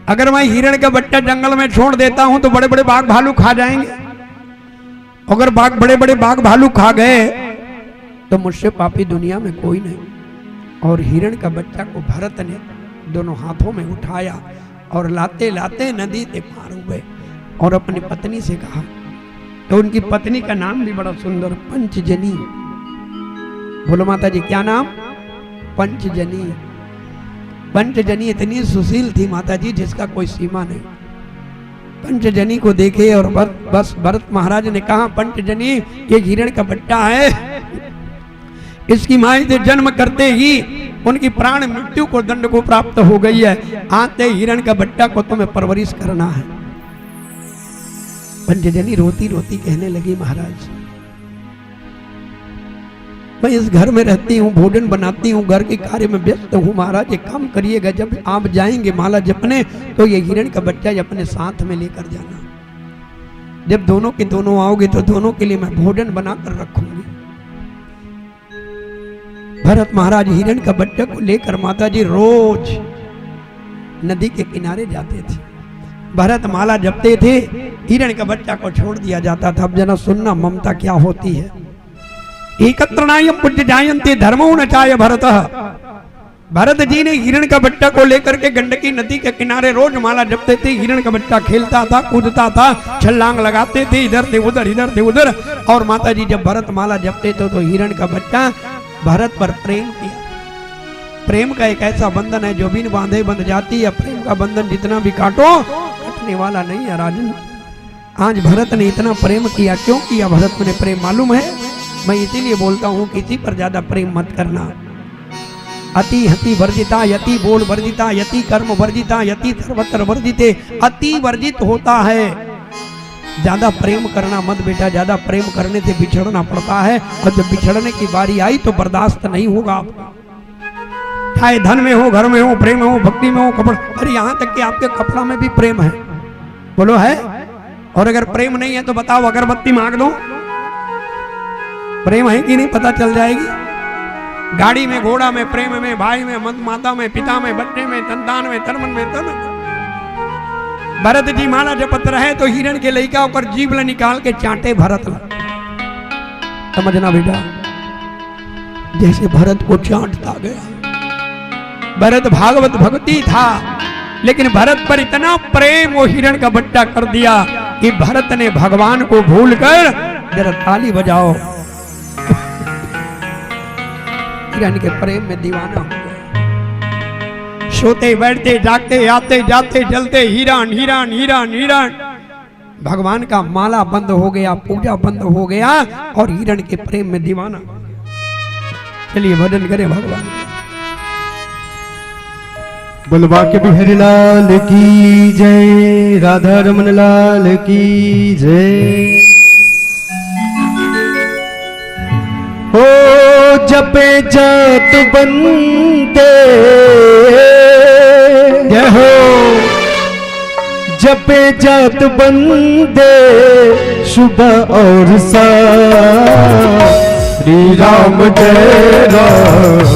अगर मैं हिरण का बच्चा जंगल में छोड़ देता हूं तो बड़े बड़े बाघ भालू खा जाएंगे। अगर बाघ, बड़े बड़े बाघ भालू खा गए तो मुझसे पापी दुनिया में कोई नहीं।" और हिरण का बच्चा को भरत ने दोनों हाथों में उठाया और लाते लाते नदी के पार हुए और अपनी पत्नी से कहा। तो उनकी पत्नी का नाम भी बड़ा सुंदर, पंचजनी। बोलो माता जी, क्या नाम? पंचजनी। पंचजनी इतनी सुशील थी माता जी, जिसका कोई सीमा नहीं। पंचजनी को देखे और बर-, बस भरत महाराज ने कहा, "पंचजनी, ये हिरण का बच्चा है, इसकी माँ से जन्म करते ही उनकी प्राण मृत्यु को दंड को प्राप्त हो गई है। आज से हिरण का बच्चा को तुम्हें परवरिश करना है।" पंचजनी रोती रोती कहने लगी, "महाराज, मैं इस घर में रहती हूँ, भोजन बनाती हूँ, घर के कार्य में व्यस्त हूँ महाराज, एक काम करिएगा, जब आप जाएंगे माला जपने तो ये हिरण का बच्चा ये अपने साथ में लेकर जाना। जब दोनों के दोनों आओगे तो दोनों के लिए मैं भोजन बनाकर रखूंगी।" भरत महाराज हिरण का बच्चा को लेकर माता जी रोज नदी के किनारे जाते थे। भरत माला जपते थे, हिरण का बच्चा को छोड़ दिया जाता था। अब जरा सुनना ममता क्या होती है। एकत्र नायम पुज्य जायन्ते धर्मो न चाय भरतः। भरत जी ने हिरण का बच्चा को लेकर के गंडकी नदी के किनारे रोज माला जपते थे। हिरण का बच्चा खेलता था, कूदता था, छलांग लगाते थे इधर से उधर, इधर से उधर। और माता जी जब भरत माला जपते थे तो हिरण का बच्चा भरत पर प्रेम किया। प्रेम का एक ऐसा बंधन है जो बिन बांधे बंध जाती है। प्रेम का बंधन जितना भी काटो, कटने वाला नहीं है राजन। आज भरत ने इतना प्रेम किया, क्यों किया भरत ने प्रेम मालूम है? मैं इसीलिए बोलता हूँ, किसी पर ज्यादा प्रेम मत करना। अति हति वर्जिता, यति बोल वर्जिता, यति कर्म वर्जिता, यति सर्वत्र वर्जिते, अति वर्जित होता है। ज्यादा प्रेम करना मत बेटा, ज्यादा प्रेम करने से बिछड़ना पड़ता है, और जब बिछड़ने की बारी आई तो बर्दाश्त नहीं होगा आपको। चाहे धन में हो, घर में हो, प्रेम में हो, भक्ति में हो, कपड़ा, अरे यहाँ तक कि आपके कपड़ा में भी प्रेम है। बोलो है? और अगर प्रेम नहीं है तो बताओ, अगरबत्ती मांग दो, प्रेम है कि नहीं, पता चल जाएगी। गाड़ी में, घोड़ा में, प्रेम में, भाई में, मत-, माता में, पिता में, बच्चे में, संतान में, तन मन में, तन। भरत जी माला जपत रहे तो हिरण के लइका ओकर जीभ ल निकाल के चांटे भरत ल। समझना बेटा, जैसे भरत को चांटता गया। भरत भागवत भक्ति था, लेकिन भरत पर इतना प्रेम वो हिरण का बच्चा कर दिया कि भरत ने भगवान को भूलकर, जरा ताली बजाओ, हिरण के प्रेम में दीवाना हो गया। सोते बैठते जागते आते जाते चलते हिरण हिरण हिरण हिरण। भगवान का माला बंद हो गया, पूजा बंद हो गया और हिरण के प्रेम में दीवाना हो गया। चलिए भजन करें भगवान का। बोल बांके बिहारी लाल की जय, राधा रमन लाल की जय। हो जपे जात बंदे, जय हो। जपे जात बंदे सुबह और शाम, श्री राम जय राम,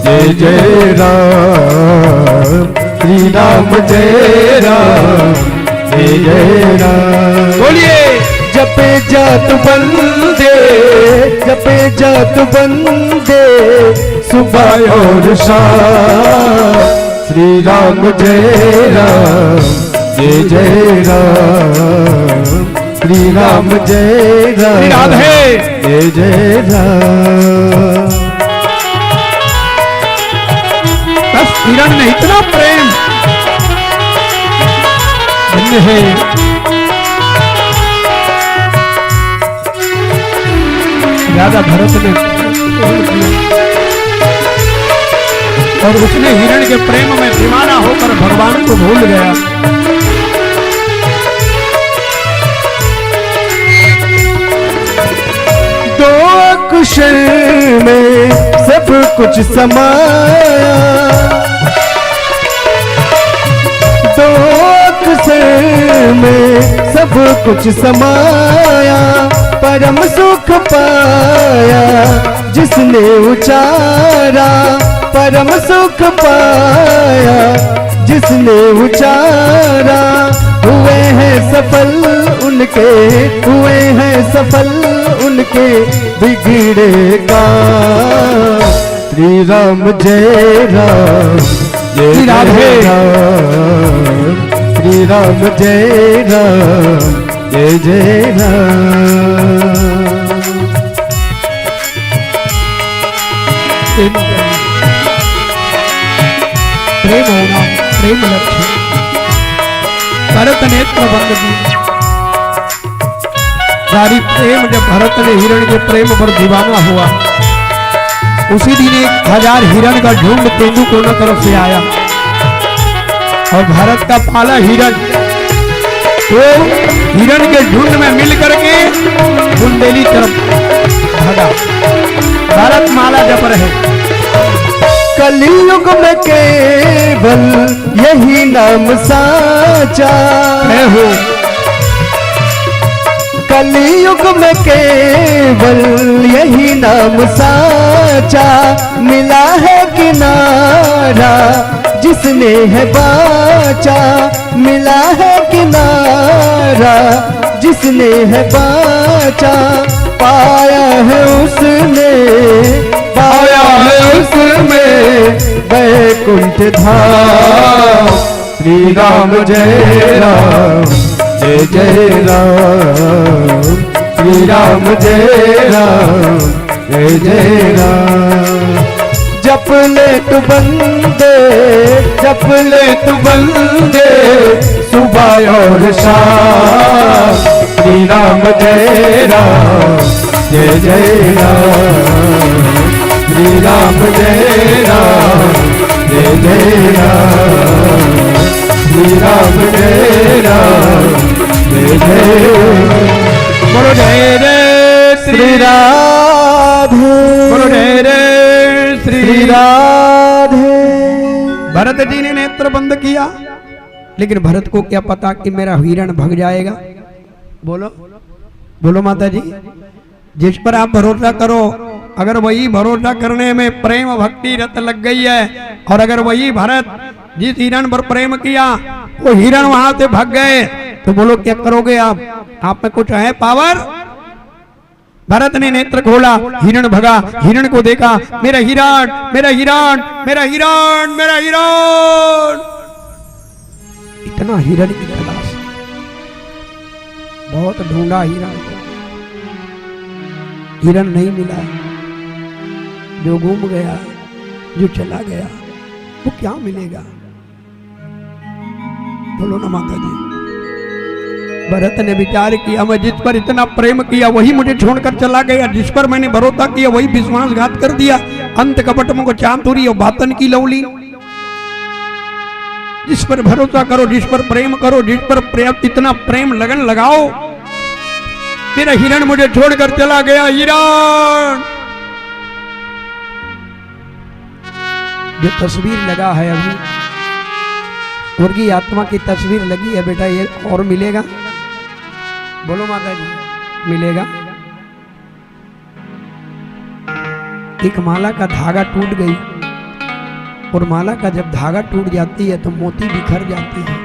जय जय राम, श्री राम जय राम, जय जय राम। बोलिए। जपे जात बंदे, जपे जात बंदे, सुबह और शाम। श्री राम जय राम, जय जय राम। श्री राम जय राम, राधे। जय जय राम। बस किरण ने इतना प्रेम। धन्य है। राजा भरत ने और उसने हिरण के प्रेम में दीवाना होकर भगवान को भूल गया। दो अक्षर में सब कुछ समाया, दो अक्षर में सब कुछ समाया, परम सुख पाया जिसने उचारा, परम सुख पाया जिसने उचारा। हुए हैं सफल उनके, हुए हैं सफल उनके बिगड़े काम। श्री राम जय राम, जय श्री राम जय हे। राम। श्री राम जय राम, जय जय राम। प्रेम होना, प्रेम लक्ष्य। भरत नेत्र बंद की। भारी प्रेम, जब भरत ने हिरण के प्रेम पर दीवाना हुआ, उसी दिन एक हजार हिरण का झुंड तेंदू कोना तरफ से आया और भरत का पाला हिरण वो हिरण के झुंड में मिल करके बुंदेली तरफ भागा। भरत माला जप रहे। कलयुग में केवल यही नाम साचा। जय हो। कलयुग में केवल यही नाम साचा, मिला है किनारा जिसने है बाचा, मिला है किनारा जिसने है बाचा, पाया है उसने, पाया है उसने वैकुंठ धाम। श्री राम जय राम, जय जय राम। श्री राम जय राम, जय जय राम। जप ले तू बंदे, जप ले तू बंदे, सुबह और शाम। श्री राम जय राम, जय जय राम। श्री राम जय राम, जय जय राम। श्री राम जय राम, जय जय राम। बोलो जय जय श्री श्री राधे। बोलो जय जय श्री श्री राधे। भरत जी ने नेत्र बंद किया, लेकिन भरत को क्या पता कि मेरा हिरण भग जाएगा। बोलो, बोलो माता जी। जिस पर आप भरोसा करो, अगर वही भरोसा करने में प्रेम भक्ति रत लग गई है और अगर वही भरत जिस हिरण पर प्रेम किया, वो हिरण वहां से भग गए, तो बोलो क्या करोगे आप? आप में कुछ है पावर? भरत ने नेत्र खोला, हिरण भगा, हिरण को देखा, मेरा हिरण, मेरा हिरण, मेरा हिरण, मेरा हिरण। इतना हिरण की तलाश, बहुत ढूंढा हिरण को, हिरण नहीं मिला। जो गुम गया, जो चला गया, वो क्या मिलेगा? बोलो ना माता जी। भरत ने विचार किया, मैं जिस पर इतना प्रेम किया वही मुझे छोड़कर चला गया, जिस पर मैंने भरोसा किया वही विश्वासघात कर दिया। अंत कपट मुख चातुरी और बातन की लवली। जिस पर भरोसा करो, जिस पर प्रेम करो, जिस पर प्रेम, इतना प्रेम लगन लगाओ। मेरा हिरण मुझे छोड़कर चला गया, हिरण। जो तस्वीर लगा है अभी, स्वर्गीय आत्मा की तस्वीर लगी है बेटा, ये और मिलेगा? बोलो माता जी, मिलेगा? एक माला का धागा टूट गई, और माला का जब धागा टूट जाती है तो मोती बिखर जाती है।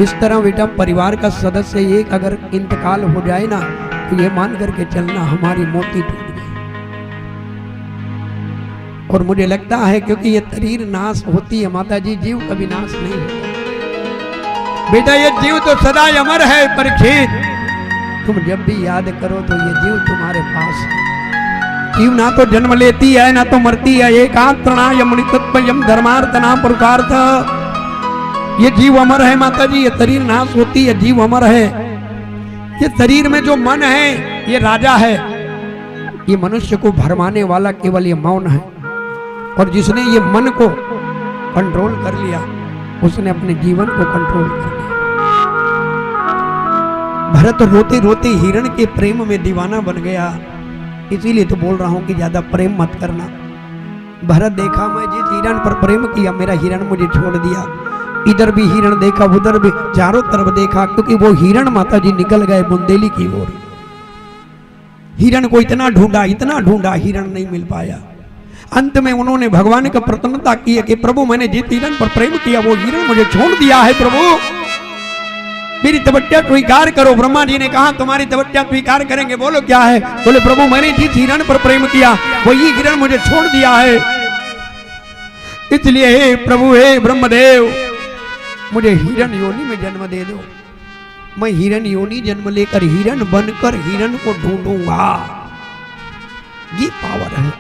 इस तरह बेटा, परिवार का सदस्य एक अगर इंतकाल हो जाए ना, तो ये मान करके चलना, हमारी मोती टूट गई। और मुझे लगता है, क्योंकि ये शरीर नाश होती है माता जी, जीव कभी नाश नहीं होता। बेटा, ये जीव तो सदा अमर है परीक्षित, तुम जब भी याद करो तो ये जीव तुम्हारे पास है। जीव ना तो जन्म लेती है, ना तो मरती है। एकांतरणाय मुनिसत्त्वयं धर्मार्थ नाम पुरुषार्थ। ये जीव अमर है माता जी, ये शरीर नाश होती है, जीव अमर है। ये शरीर में जो मन है, ये राजा है। ये मनुष्य को भरमाने वाला केवल ये मौन है। और जिसने ये मन को कंट्रोल कर लिया, उसने अपने जीवन को कंट्रोल कर लिया। भरत रोते रोते हिरण के प्रेम में दीवाना बन गया। इसीलिए तो बोल रहा हूं कि ज्यादा प्रेम मत करना। भरत देखा, मैं जिस हिरण पर प्रेम किया, मेरा हिरण मुझे छोड़ दिया। इधर भी हिरण देखा, उधर भी, चारों तरफ देखा, क्योंकि वो हिरण माता जी निकल गए बुंदेली की ओर। हिरण को इतना ढूंढा, इतना ढूंढा, हिरण नहीं मिल पाया। अंत में उन्होंने भगवान का प्रसन्नता की है कि प्रभु, मैंने जिस हिरण पर प्रेम किया, वो हिरण मुझे छोड़ दिया है प्रभु, मेरी तपस्या स्वीकार करो। ब्रह्मा जी ने कहा, तुम्हारी तपस्या स्वीकार करेंगे, बोलो क्या है? बोले, प्रभु, मैंने जिस हिरण पर प्रेम किया, वही हिरण मुझे छोड़ दिया है, इसलिए हे प्रभु, हे ब्रह्मदेव, मुझे हिरण योनि में जन्म दे दो। मैं हिरण योनि जन्म लेकर, हिरण बनकर हिरण को ढूंढूंगा। ये पावर है।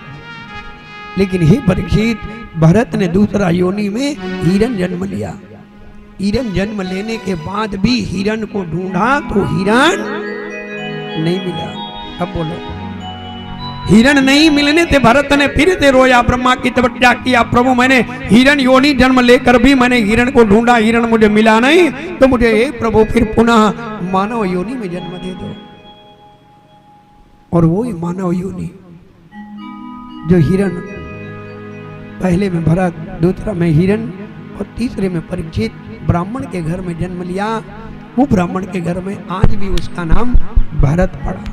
लेकिन हे परीक्षित, भरत ने दूसरा योनि में हिरण जन्म लिया। हिरण जन्म लेने के बाद भी हिरण को ढूंढा तो हिरण नहीं मिला। अब बोलो, हिरण नहीं मिलने से भरत ने फिर से रोया, ब्रह्मा की तपस्या किया, प्रभु, मैंने हिरण योनि जन्म लेकर भी मैंने हिरण को ढूंढा, हिरण मुझे मिला नहीं, तो मुझे हे प्रभु फिर पुनः मानव योनि में जन्म दे दो। और वो ही मानव योनि, जो हिरण, पहले में भरत, दूसरा में हिरण और तीसरे में परीक्षित, ब्राह्मण के घर में जन्म लिया, वो ब्राह्मण के घर में आज भी उसका नाम भरत पड़ा।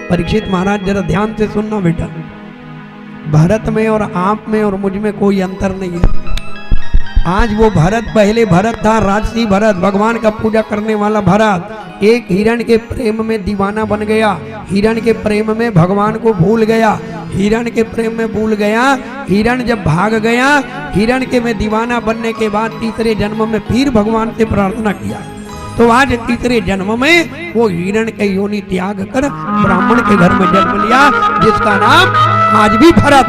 परीक्षित महाराज, जरा ध्यान से सुनना बेटा, भरत में और आप में और मुझ में कोई अंतर नहीं है। आज वो भरत, पहले भरत था, राजसी भरत, भगवान का पूजा करने वाला भरत, एक हिरण के प्रेम में दीवाना बन गया, हिरण के प्रेम में भगवान को भूल गया, हिरण के प्रेम में भूल गया, हिरण जब भाग गया, हिरण के में दीवाना बनने के बाद तीसरे जन्म में फिर भगवान से प्रार्थना किया। तो आज तीसरे जन्म में वो हिरण के योनि त्याग कर ब्राह्मण के घर में जन्म लिया, जिसका नाम आज भी भरत।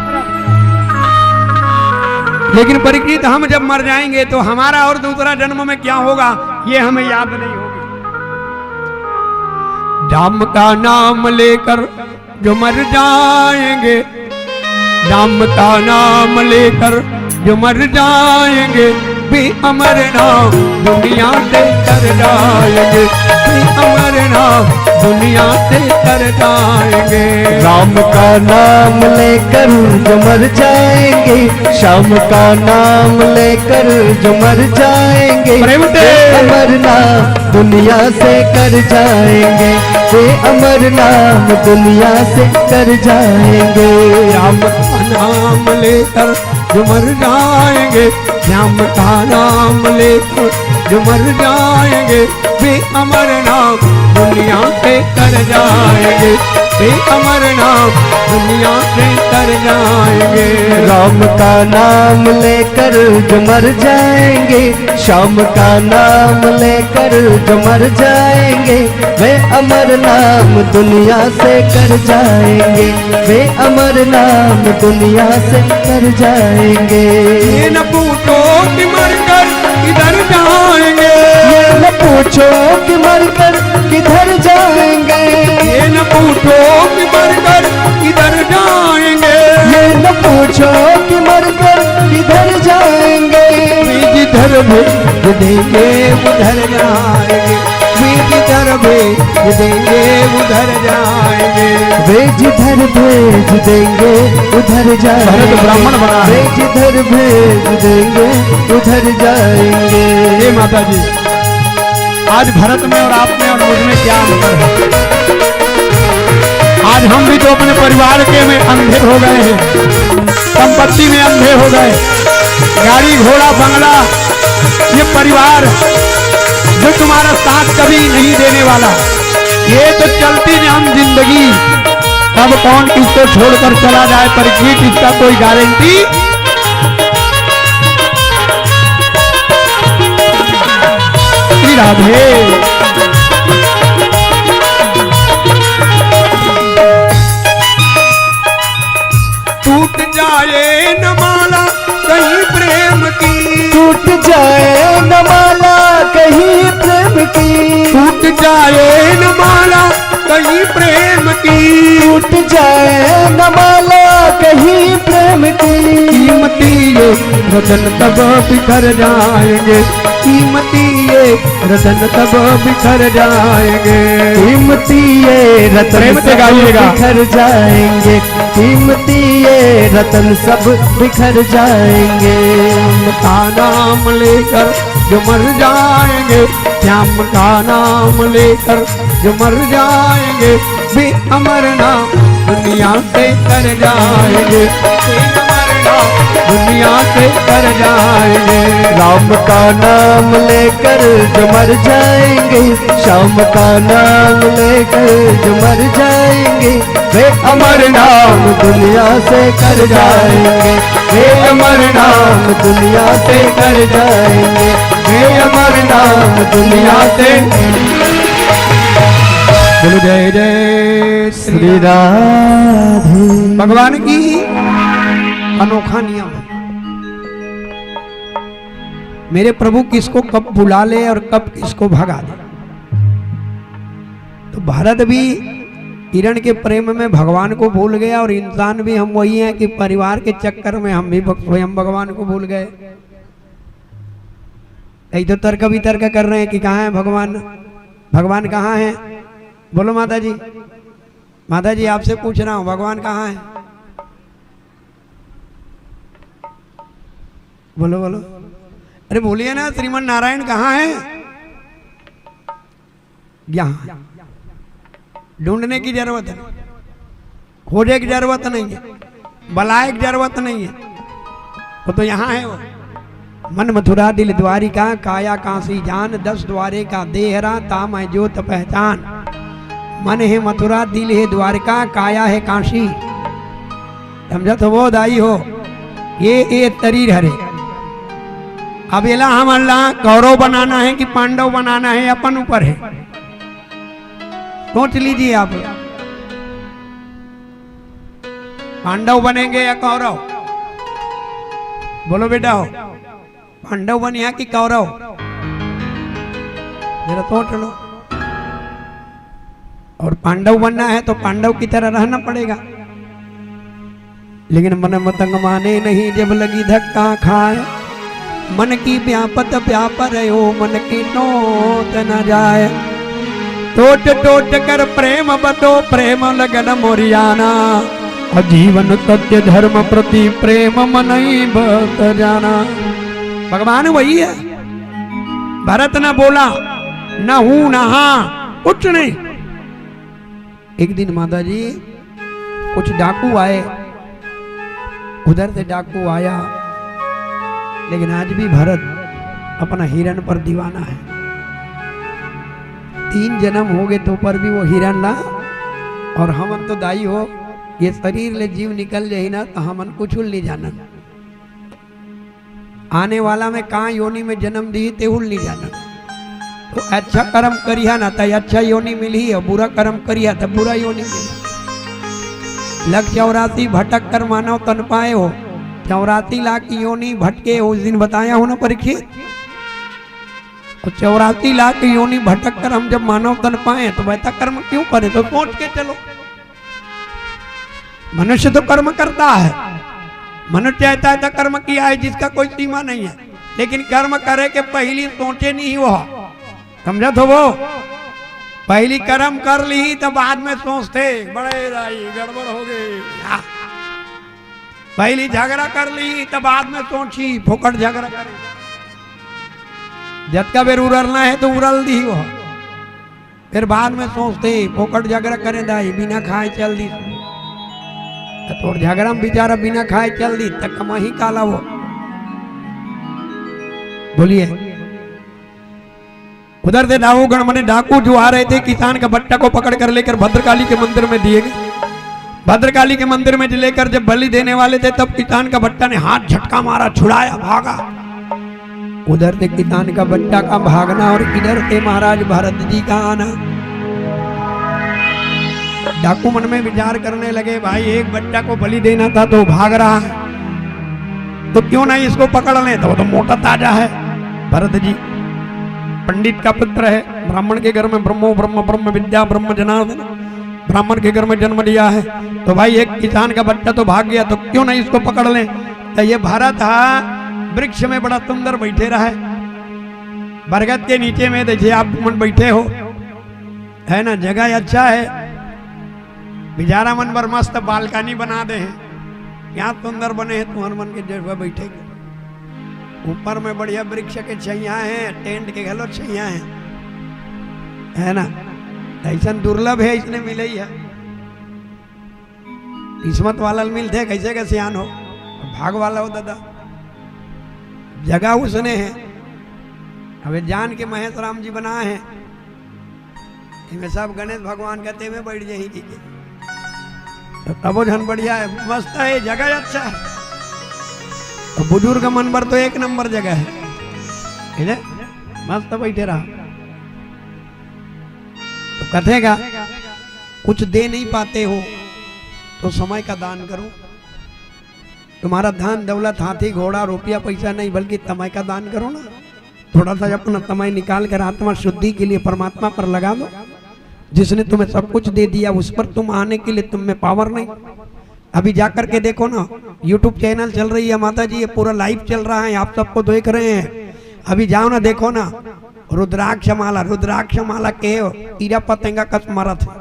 लेकिन परीक्षित, हम जब मर जाएंगे तो हमारा और दूसरा जन्म में क्या होगा, ये हमें याद नहीं होगा। राम का नाम लेकर जो मर जाएंगे, राम का नाम लेकर जो मर जाएंगे, वे अमर नाम दुनिया से कर जाएंगे, वे अमर नाम दुनिया से कर जाएंगे। राम का नाम लेकर जो मर जाएंगे, श्याम का नाम लेकर जो मर जाएंगे, प्रेम से। वे अमर नाम दुनिया से कर जाएंगे, वे अमर नाम दुनिया से कर जाएंगे। राम का नाम लेकर जो मर जाएंगे, राम का नाम लेकर जो मर जाएंगे, वे अमर नाम दुनिया से कर जाएंगे, वे अमर नाम दुनिया से कर जाएंगे। राम का नाम लेकर जो मर जाएंगे, श्याम का नाम लेकर जो मर जाएंगे, वे अमर नाम दुनिया से कर जाएंगे, वे अमर नाम दुनिया से कर जाएंगे। ये न पूछो कि मरकर किधर जाएंगे, ये न पूछो कि मरकर किधर जाएंगे, ये न पूछो कि मरकर किधर जाएंगे, ये न पूछो कि मरकर किधर जाएंगे। वे जिधर भेज देंगे उधर जाएंगे, वे जिधर भेज देंगे उधर जाएंगे। वे जिधर भेज देंगे उधर जाएंगे। भरत ब्राह्मण बना है। वे जिधर भेज देंगे उधर जाएंगे। हे माता जी, आज भरत में और आप में और मुझ में क्या अंतर है? आज हम भी तो अपने परिवार के में अंधे हो गए हैं, संपत्ति में अंधे हो गए, गाड़ी घोड़ा बंगला, ये परिवार जो तुम्हारा साथ कभी नहीं देने वाला, ये तो चलती जाम जिंदगी, कब कौन किसको छोड़कर चला जाए परीक्षित, इसका कोई गारंटी। श्री राधे। टूट जाए न माला कहीं प्रेम की। टूट जाए न माला कहीं प्रेम की। टूट जाए न माला कहीं प्रेम की। टूट जाए न माला कहीं प्रेम की। कीमती ये रतन तब बिखर जाएंगे। कीमती ये रतन तब बिखर जाएंगे। कीमती ये रतन प्रेम से सब गाइएगा। बिखर जाएंगे। कीमती ये रतन सब बिखर जाएंगे। श्याम का नाम लेकर जो मर जाएंगे, श्याम का नाम लेकर जो मर जाएंगे, वे अमर नाम दुनिया से कर जाएंगे। वे अमर नाम दुनिया से कर जाएंगे। राम का नाम लेकर जो मर जाएंगे, श्याम का नाम लेकर जो मर जाएंगे, वे अमर नाम दुनिया से कर जाएंगे। वे अमर नाम दुनिया से कर जाएंगे। वे अमर नाम दुनिया से। बोलो जय जय श्री श्री राधे। भगवान की अनोखा नियम है। मेरे प्रभु किसको कब बुला ले और कब किसको भगा दे। तो भरत भी हिरण के प्रेम में भगवान को भूल गया और इंसान भी हम वही हैं कि परिवार के चक्कर में हम भी भग-, स्वयं भगवान को भूल गए। कई तो तर्क वितर्क कर रहे हैं कि कहाँ है भगवान, भगवान कहाँ है? बोलो माता जी, माता जी आपसे पूछ रहा हूँ, भगवान कहाँ है? बोलो बोलो, अरे बोलिए ना, श्रीमन नारायण कहाँ है? यहाँ। ढूंढने की जरूरत है, खोजे की जरूरत नहीं है, बलाए की जरूरत नहीं है, वो तो यहाँ है। वो मन मथुरा दिल द्वारिका, काया काशी जान, दस द्वारे का देहरा, ता मैं जोत पहचान। मन है मथुरा, दिल है द्वारिका, काया है काशी। समझत हो वो दाई हो, ये, ये शरीर हरे। अब एला हमन ला कौरव बनाना है कि पांडव बनाना है, अपन ऊपर है। सोच लीजिए आप, पांडव बनेंगे या कौरव? बोलो बेटा हो, पांडव बनिहा कि कौरव? जरा सोच लो। और पांडव बनना है तो पांडव की तरह रहना पड़ेगा। लेकिन मन मतंग माने नहीं, जब लगी धक्का खाए। मन की व्यापत व्यापर हो, मन की नोत न जाए। टोट टोट कर प्रेम बतो, प्रेम लगन मोरियाना। और जीवन सत्य धर्म प्रति, प्रेम मनई बस जाना। भगवान वही है। भरत न बोला, न हूं न हां, कुछ नहीं। एक दिन माता जी, कुछ डाकू आए, उधर से डाकू आया, लेकिन आज भी भरत अपना हिरण पर दीवाना है। तीन जन्म हो गए तो पर भी वो हिरण ला। और हमन तो दाई हो, ये शरीर ले जीव निकल जाही ना, तो हमन कुछ नहीं जानन। आने वाला में कहाँ योनि में जन्म दिही, तेहू ल नहीं जानन। तो अच्छा कर्म करिहा ना, त अच्छा योनि मिलही, और बुरा कर्म करिहा, त बुरा योनि मिलही। लख चौरासी भटक कर मानव तन पाए हो, चौरासी लाख योनि भटके हो, उस दिन बताया हो ना परीक्षित। और चौरासी लाख योनि भटक कर हम जब मानव तन पाए, तो वैसा कर्म क्यों करे? तो सोच के चलो। मनुष्य तो कर्म करता है, मनुष्य ऐसा ऐसा कर्म किया है जिसका कोई सीमा नहीं है, लेकिन कर्म करे के पहली सोचे नहीं वो। समझत हो वो? पहली कर्म कर ली तो बाद में सोचते, बड़े दाई गड़बड़ हो गई। हाँ। पहली झगड़ा कर ली तो बाद में सोची, फोकट झगड़ा करे। जतका बेर उरलना है तो उरल दी वो। फिर बाद में सोचते, फोकट झगड़ा करे दाई, बिना खाए चल दी। तो तोर झगड़ा में बेचारा बिना खाए चल दी, त कमाही काला वो। बोलिए, उधर से डाकूगण मने डाकू जो आ रहे थे, किसान का बट्टा को पकड़ कर लेकर भद्रकाली के मंदिर में दिए गए। भद्रकाली के मंदिर में लेकर जब बलि देने वाले थे, तब किसान का बट्टा ने हाथ झटका मारा, छुड़ाया, भागा। उधर से किसान का बट्टा का भागना और इधर से महाराज भरत जी का आना। डाकू मन में विचार करने लगे, भाई, एक बट्टा को बलि देना था तो भाग रहा है, तो क्यों ना इसको पकड़ लें। तो वो तो मोटा ताजा है भरत जी, पंडित का पुत्र है, ब्राह्मण के घर में ब्रह्मो ब्रह्म, ब्रह्म विद्या, ब्रह्म जनार्दन, ब्राह्मण के घर में जन्म लिया है। तो भाई, एक किसान का बट्टा तो भाग गया, तो क्यों ना इसको पकड़ लें। तो ये भरत हा वृक्ष में बड़ा सुंदर बैठे रहा है, बरगद के नीचे में। देखिए, आप मन बैठे हो, है ना, जगह अच्छा है। बिचारा मन बर मस्त बालकनी बना दे हैं, क्या सुंदर बने हैं तुहर मन के जगह बैठे के। ऊपर में बढ़िया वृक्ष के छइया है, टेंट के घलो छइया है, है ना। ऐसन दुर्लभ है, इसने मिले ही है। किस्मत वाला ल मिलथे, कैसे के सियान हो, भाग वाला हो दादा। जगह उसने है, अबे जान के महेश राम जी बनाए हैं, इमे सब गणेश भगवान कहते में बैठ जाही जी के। तो तबो झन बढ़िया है, मस्त है, जगह अच्छा है। तो बुजुर्ग मन बर तो एक नंबर जगह है, ठीक है? मस्त बैठे रहा। तो कथे का, कुछ दे नहीं पाते हो तो समय का दान करो। तुम्हारा धन दौलत, हाथी घोड़ा, रुपया पैसा नहीं, बल्कि समय का दान करो ना। थोड़ा सा अपना समय निकाल कर आत्मा शुद्धि के लिए परमात्मा पर लगा दो। जिसने तुम्हें सब कुछ दे दिया, उस पर तुम आने के लिए तुम में पावर नहीं। अभी जा करके देखो ना, यूट्यूब चैनल चल रही है माता जी, ये पूरा लाइव चल रहा है, आप सबको देख रहे हैं। अभी जाओ ना, देखो ना, रुद्राक्ष माला, रुद्राक्ष माला के कीड़ा पतंगा कस मरत है।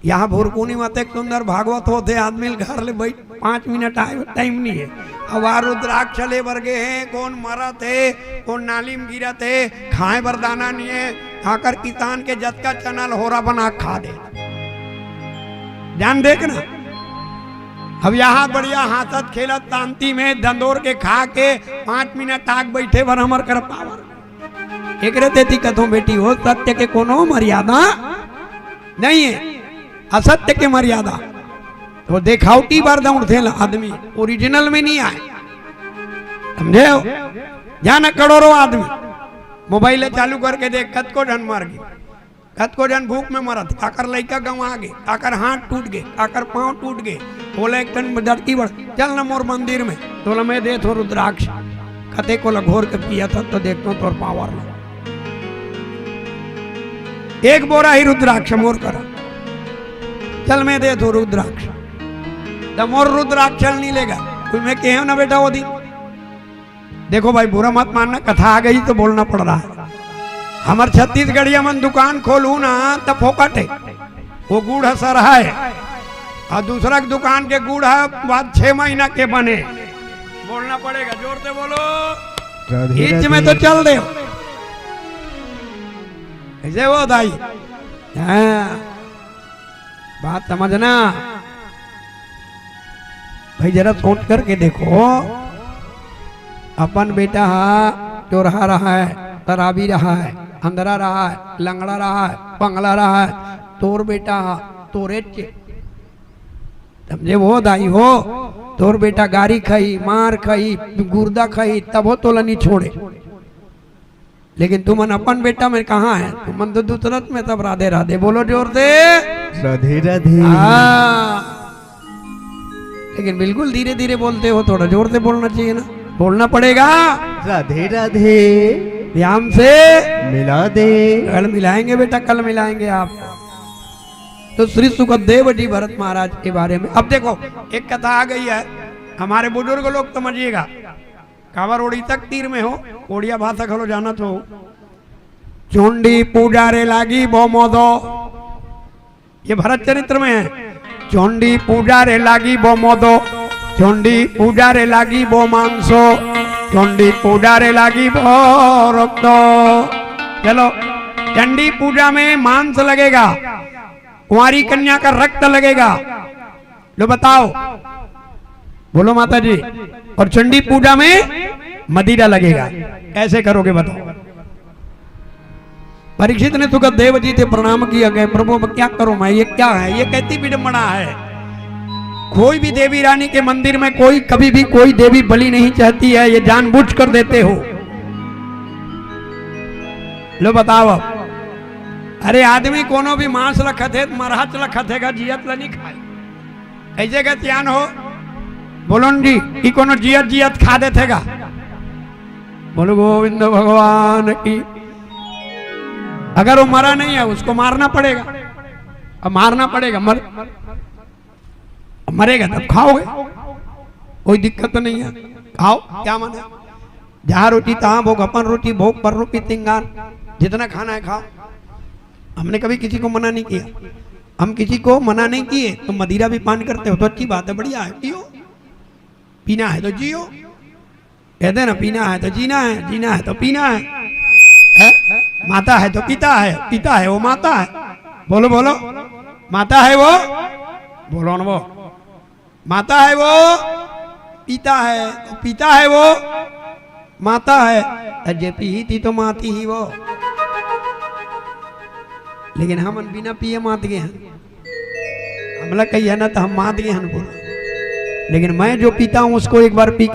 यहाँ भुरकुनी म अतेक सुंदर भागवत होथे, आदमी ल घर ले बैठ पाँच मिनट आए टाइम नहीं है। अब आ रुद्राक्ष ले बर गे हे, कोन मरत हे, कोन नाली म गिरत हे, खाए बर दाना नहीं है, आकर किसान के जतका चना ल होरा बना के खा दे। जान देख ना, अब यहाँ बढ़िया हाँसत खेलत शांति में दंदोर के खा के पाँच मिनट आग बैठे बर हमर कर पावर। एकरे तेती कथों बेटी हो, सत्य के कोनो मर्यादा नहीं है, असत्य के मर्यादा। तो देखावटी बर दौड़थे ला आदमी, ओरिजिनल में नहीं आए, समझे हो? जाना करोड़ों आदमी मोबाइल चालू करके देख, कतको झन मर गे, कतको झन भूख में मरत, काकर लइका गंवा गे, काकर हाथ टूट गे, काकर पाँव टूट गे। बोले एक ठन लड़की बड़, चल न मोर मंदिर में, तोला मैं देथों रुद्राक्ष। कते को ला घोर के पिया था तो देखथों तोर पावर ला। एक बोरा ही रुद्राक्ष मोर करा, चल मैं देथों रुद्राक्ष। त मोर रुद्राक्ष ल नहीं लेगा, कोई मैं कहे ना बेटा वो दिन। देखो भाई, बुरा मत मानना, कथा आ गई तो बोलना पड़ रहा है। हमर छत्तीसगढ़िया मन दुकान खोलू ना, त फोकट है, वो गुड़ ह सरहा है, और दूसरा के दुकान के गुड़ ह बाद छह महीना के बने। बोलना पड़ेगा, जोर से बोलो। राधे ईच में तो राधे। चल दे। कैसे वो दाई? हाँ। बात समझना भाई, जरा सोच करके देखो, अपन बेटा हा चोरहा रहा है, शराबी रहा है, अंधरा रहा है, लंगड़ा रहा है, पंगला रहा है, तोर बेटा हा तोरे चे, समझे वो दाई हो, तोर बेटा गारी खाही, मार खाही, गुर्दा खाही, तब हो तोला नहीं छोड़े। लेकिन तुमन अपन बेटा में कहाँ है? तुमन तो दूसरत में सब राधे राधे बोलो जोर से। राधे राधे। हाँ, लेकिन बिल्कुल धीरे धीरे बोलते हो, थोड़ा जोर से बोलना चाहिए ना, बोलना पड़ेगा। राधे राधे। ध्यान से मिला दे। कल मिलाएंगे बेटा, कल मिलाएंगे आप। तो श्री सुखदेव जी भरत महाराज के बारे में। अब देखो, एक कथा आ गई है, हमारे बुजुर्ग लोग समझिएगा। काबर ओडिशा के तीर में हो, ओडिया भाषा घलो जानत हो। चंडी पूजा रे लागी बो मोदो, ये भरत चरित्र में है। चंडी पूजा रे लागी बो मोदो, चंडी पूजा रे लागी बो मांसो, चंडी पूजा रे लागी बो रक्तो। चलो, चंडी पूजा में मांस लगेगा, कुंवारी कन्या का रक्त लगेगा। लो बताओ, बोलो माता जी। और चंडी पूजा में मदिरा लगेगा, कैसे करोगे बताओ? परीक्षित ने सुखदेव जी से प्रणाम किया, कहे, "प्रभु, अब क्या करूं मैं, ये क्या है, ये कैसी विडंबना है?" कोई भी देवी रानी के मंदिर में कोई कभी भी कोई देवी बलि नहीं चढ़ती है, ये जानबूझकर देते हो। लो बताओ अब, अरे आदमी कोनो भी मांस ल खाथे, मरहच ल खाथे गा, जियत ल नहीं खाए। कैसे का सियान हो? बोलो न जी, कि कोनो जियत जियत खा देथे गा? बोलो गोविंद भगवान की। अगर वो मरा नहीं है, उसको मारना पड़ेगा। अब मारना पड़ेगा, मर, अब मरेगा तब खाओगे, कोई दिक्कत तो नहीं है, खाओ, क्या माने। जहाँ रोटी तहाँ भोग, अपन रोटी भोग, पर रोटी तिंगार, जितना खाना है खाओ। हमने कभी किसी को मना नहीं किया, हम किसी को मना नहीं किए। तो मदिरा भी पान करते हो तो अच्छी बात है, बढ़िया है, पियो, पीना है तो जियो। कहते हैं ना, पीना है तो जीना है, जीना है तो पीना है, है? माता है तो पिता है, पिता है वो माता है। बोलो बोलो, माता है वो, बोलो ना वो, माता है वो, पिता है तो पिता है वो, माता है। अरे जे पीही थी तो माती ही वो। लेकिन हमन बिना पिए मात गे हन। हमला कहिए ना तो हम मात गे हन पूरा। लेकिन मैं जो पीता हूँ उसको एक बार पी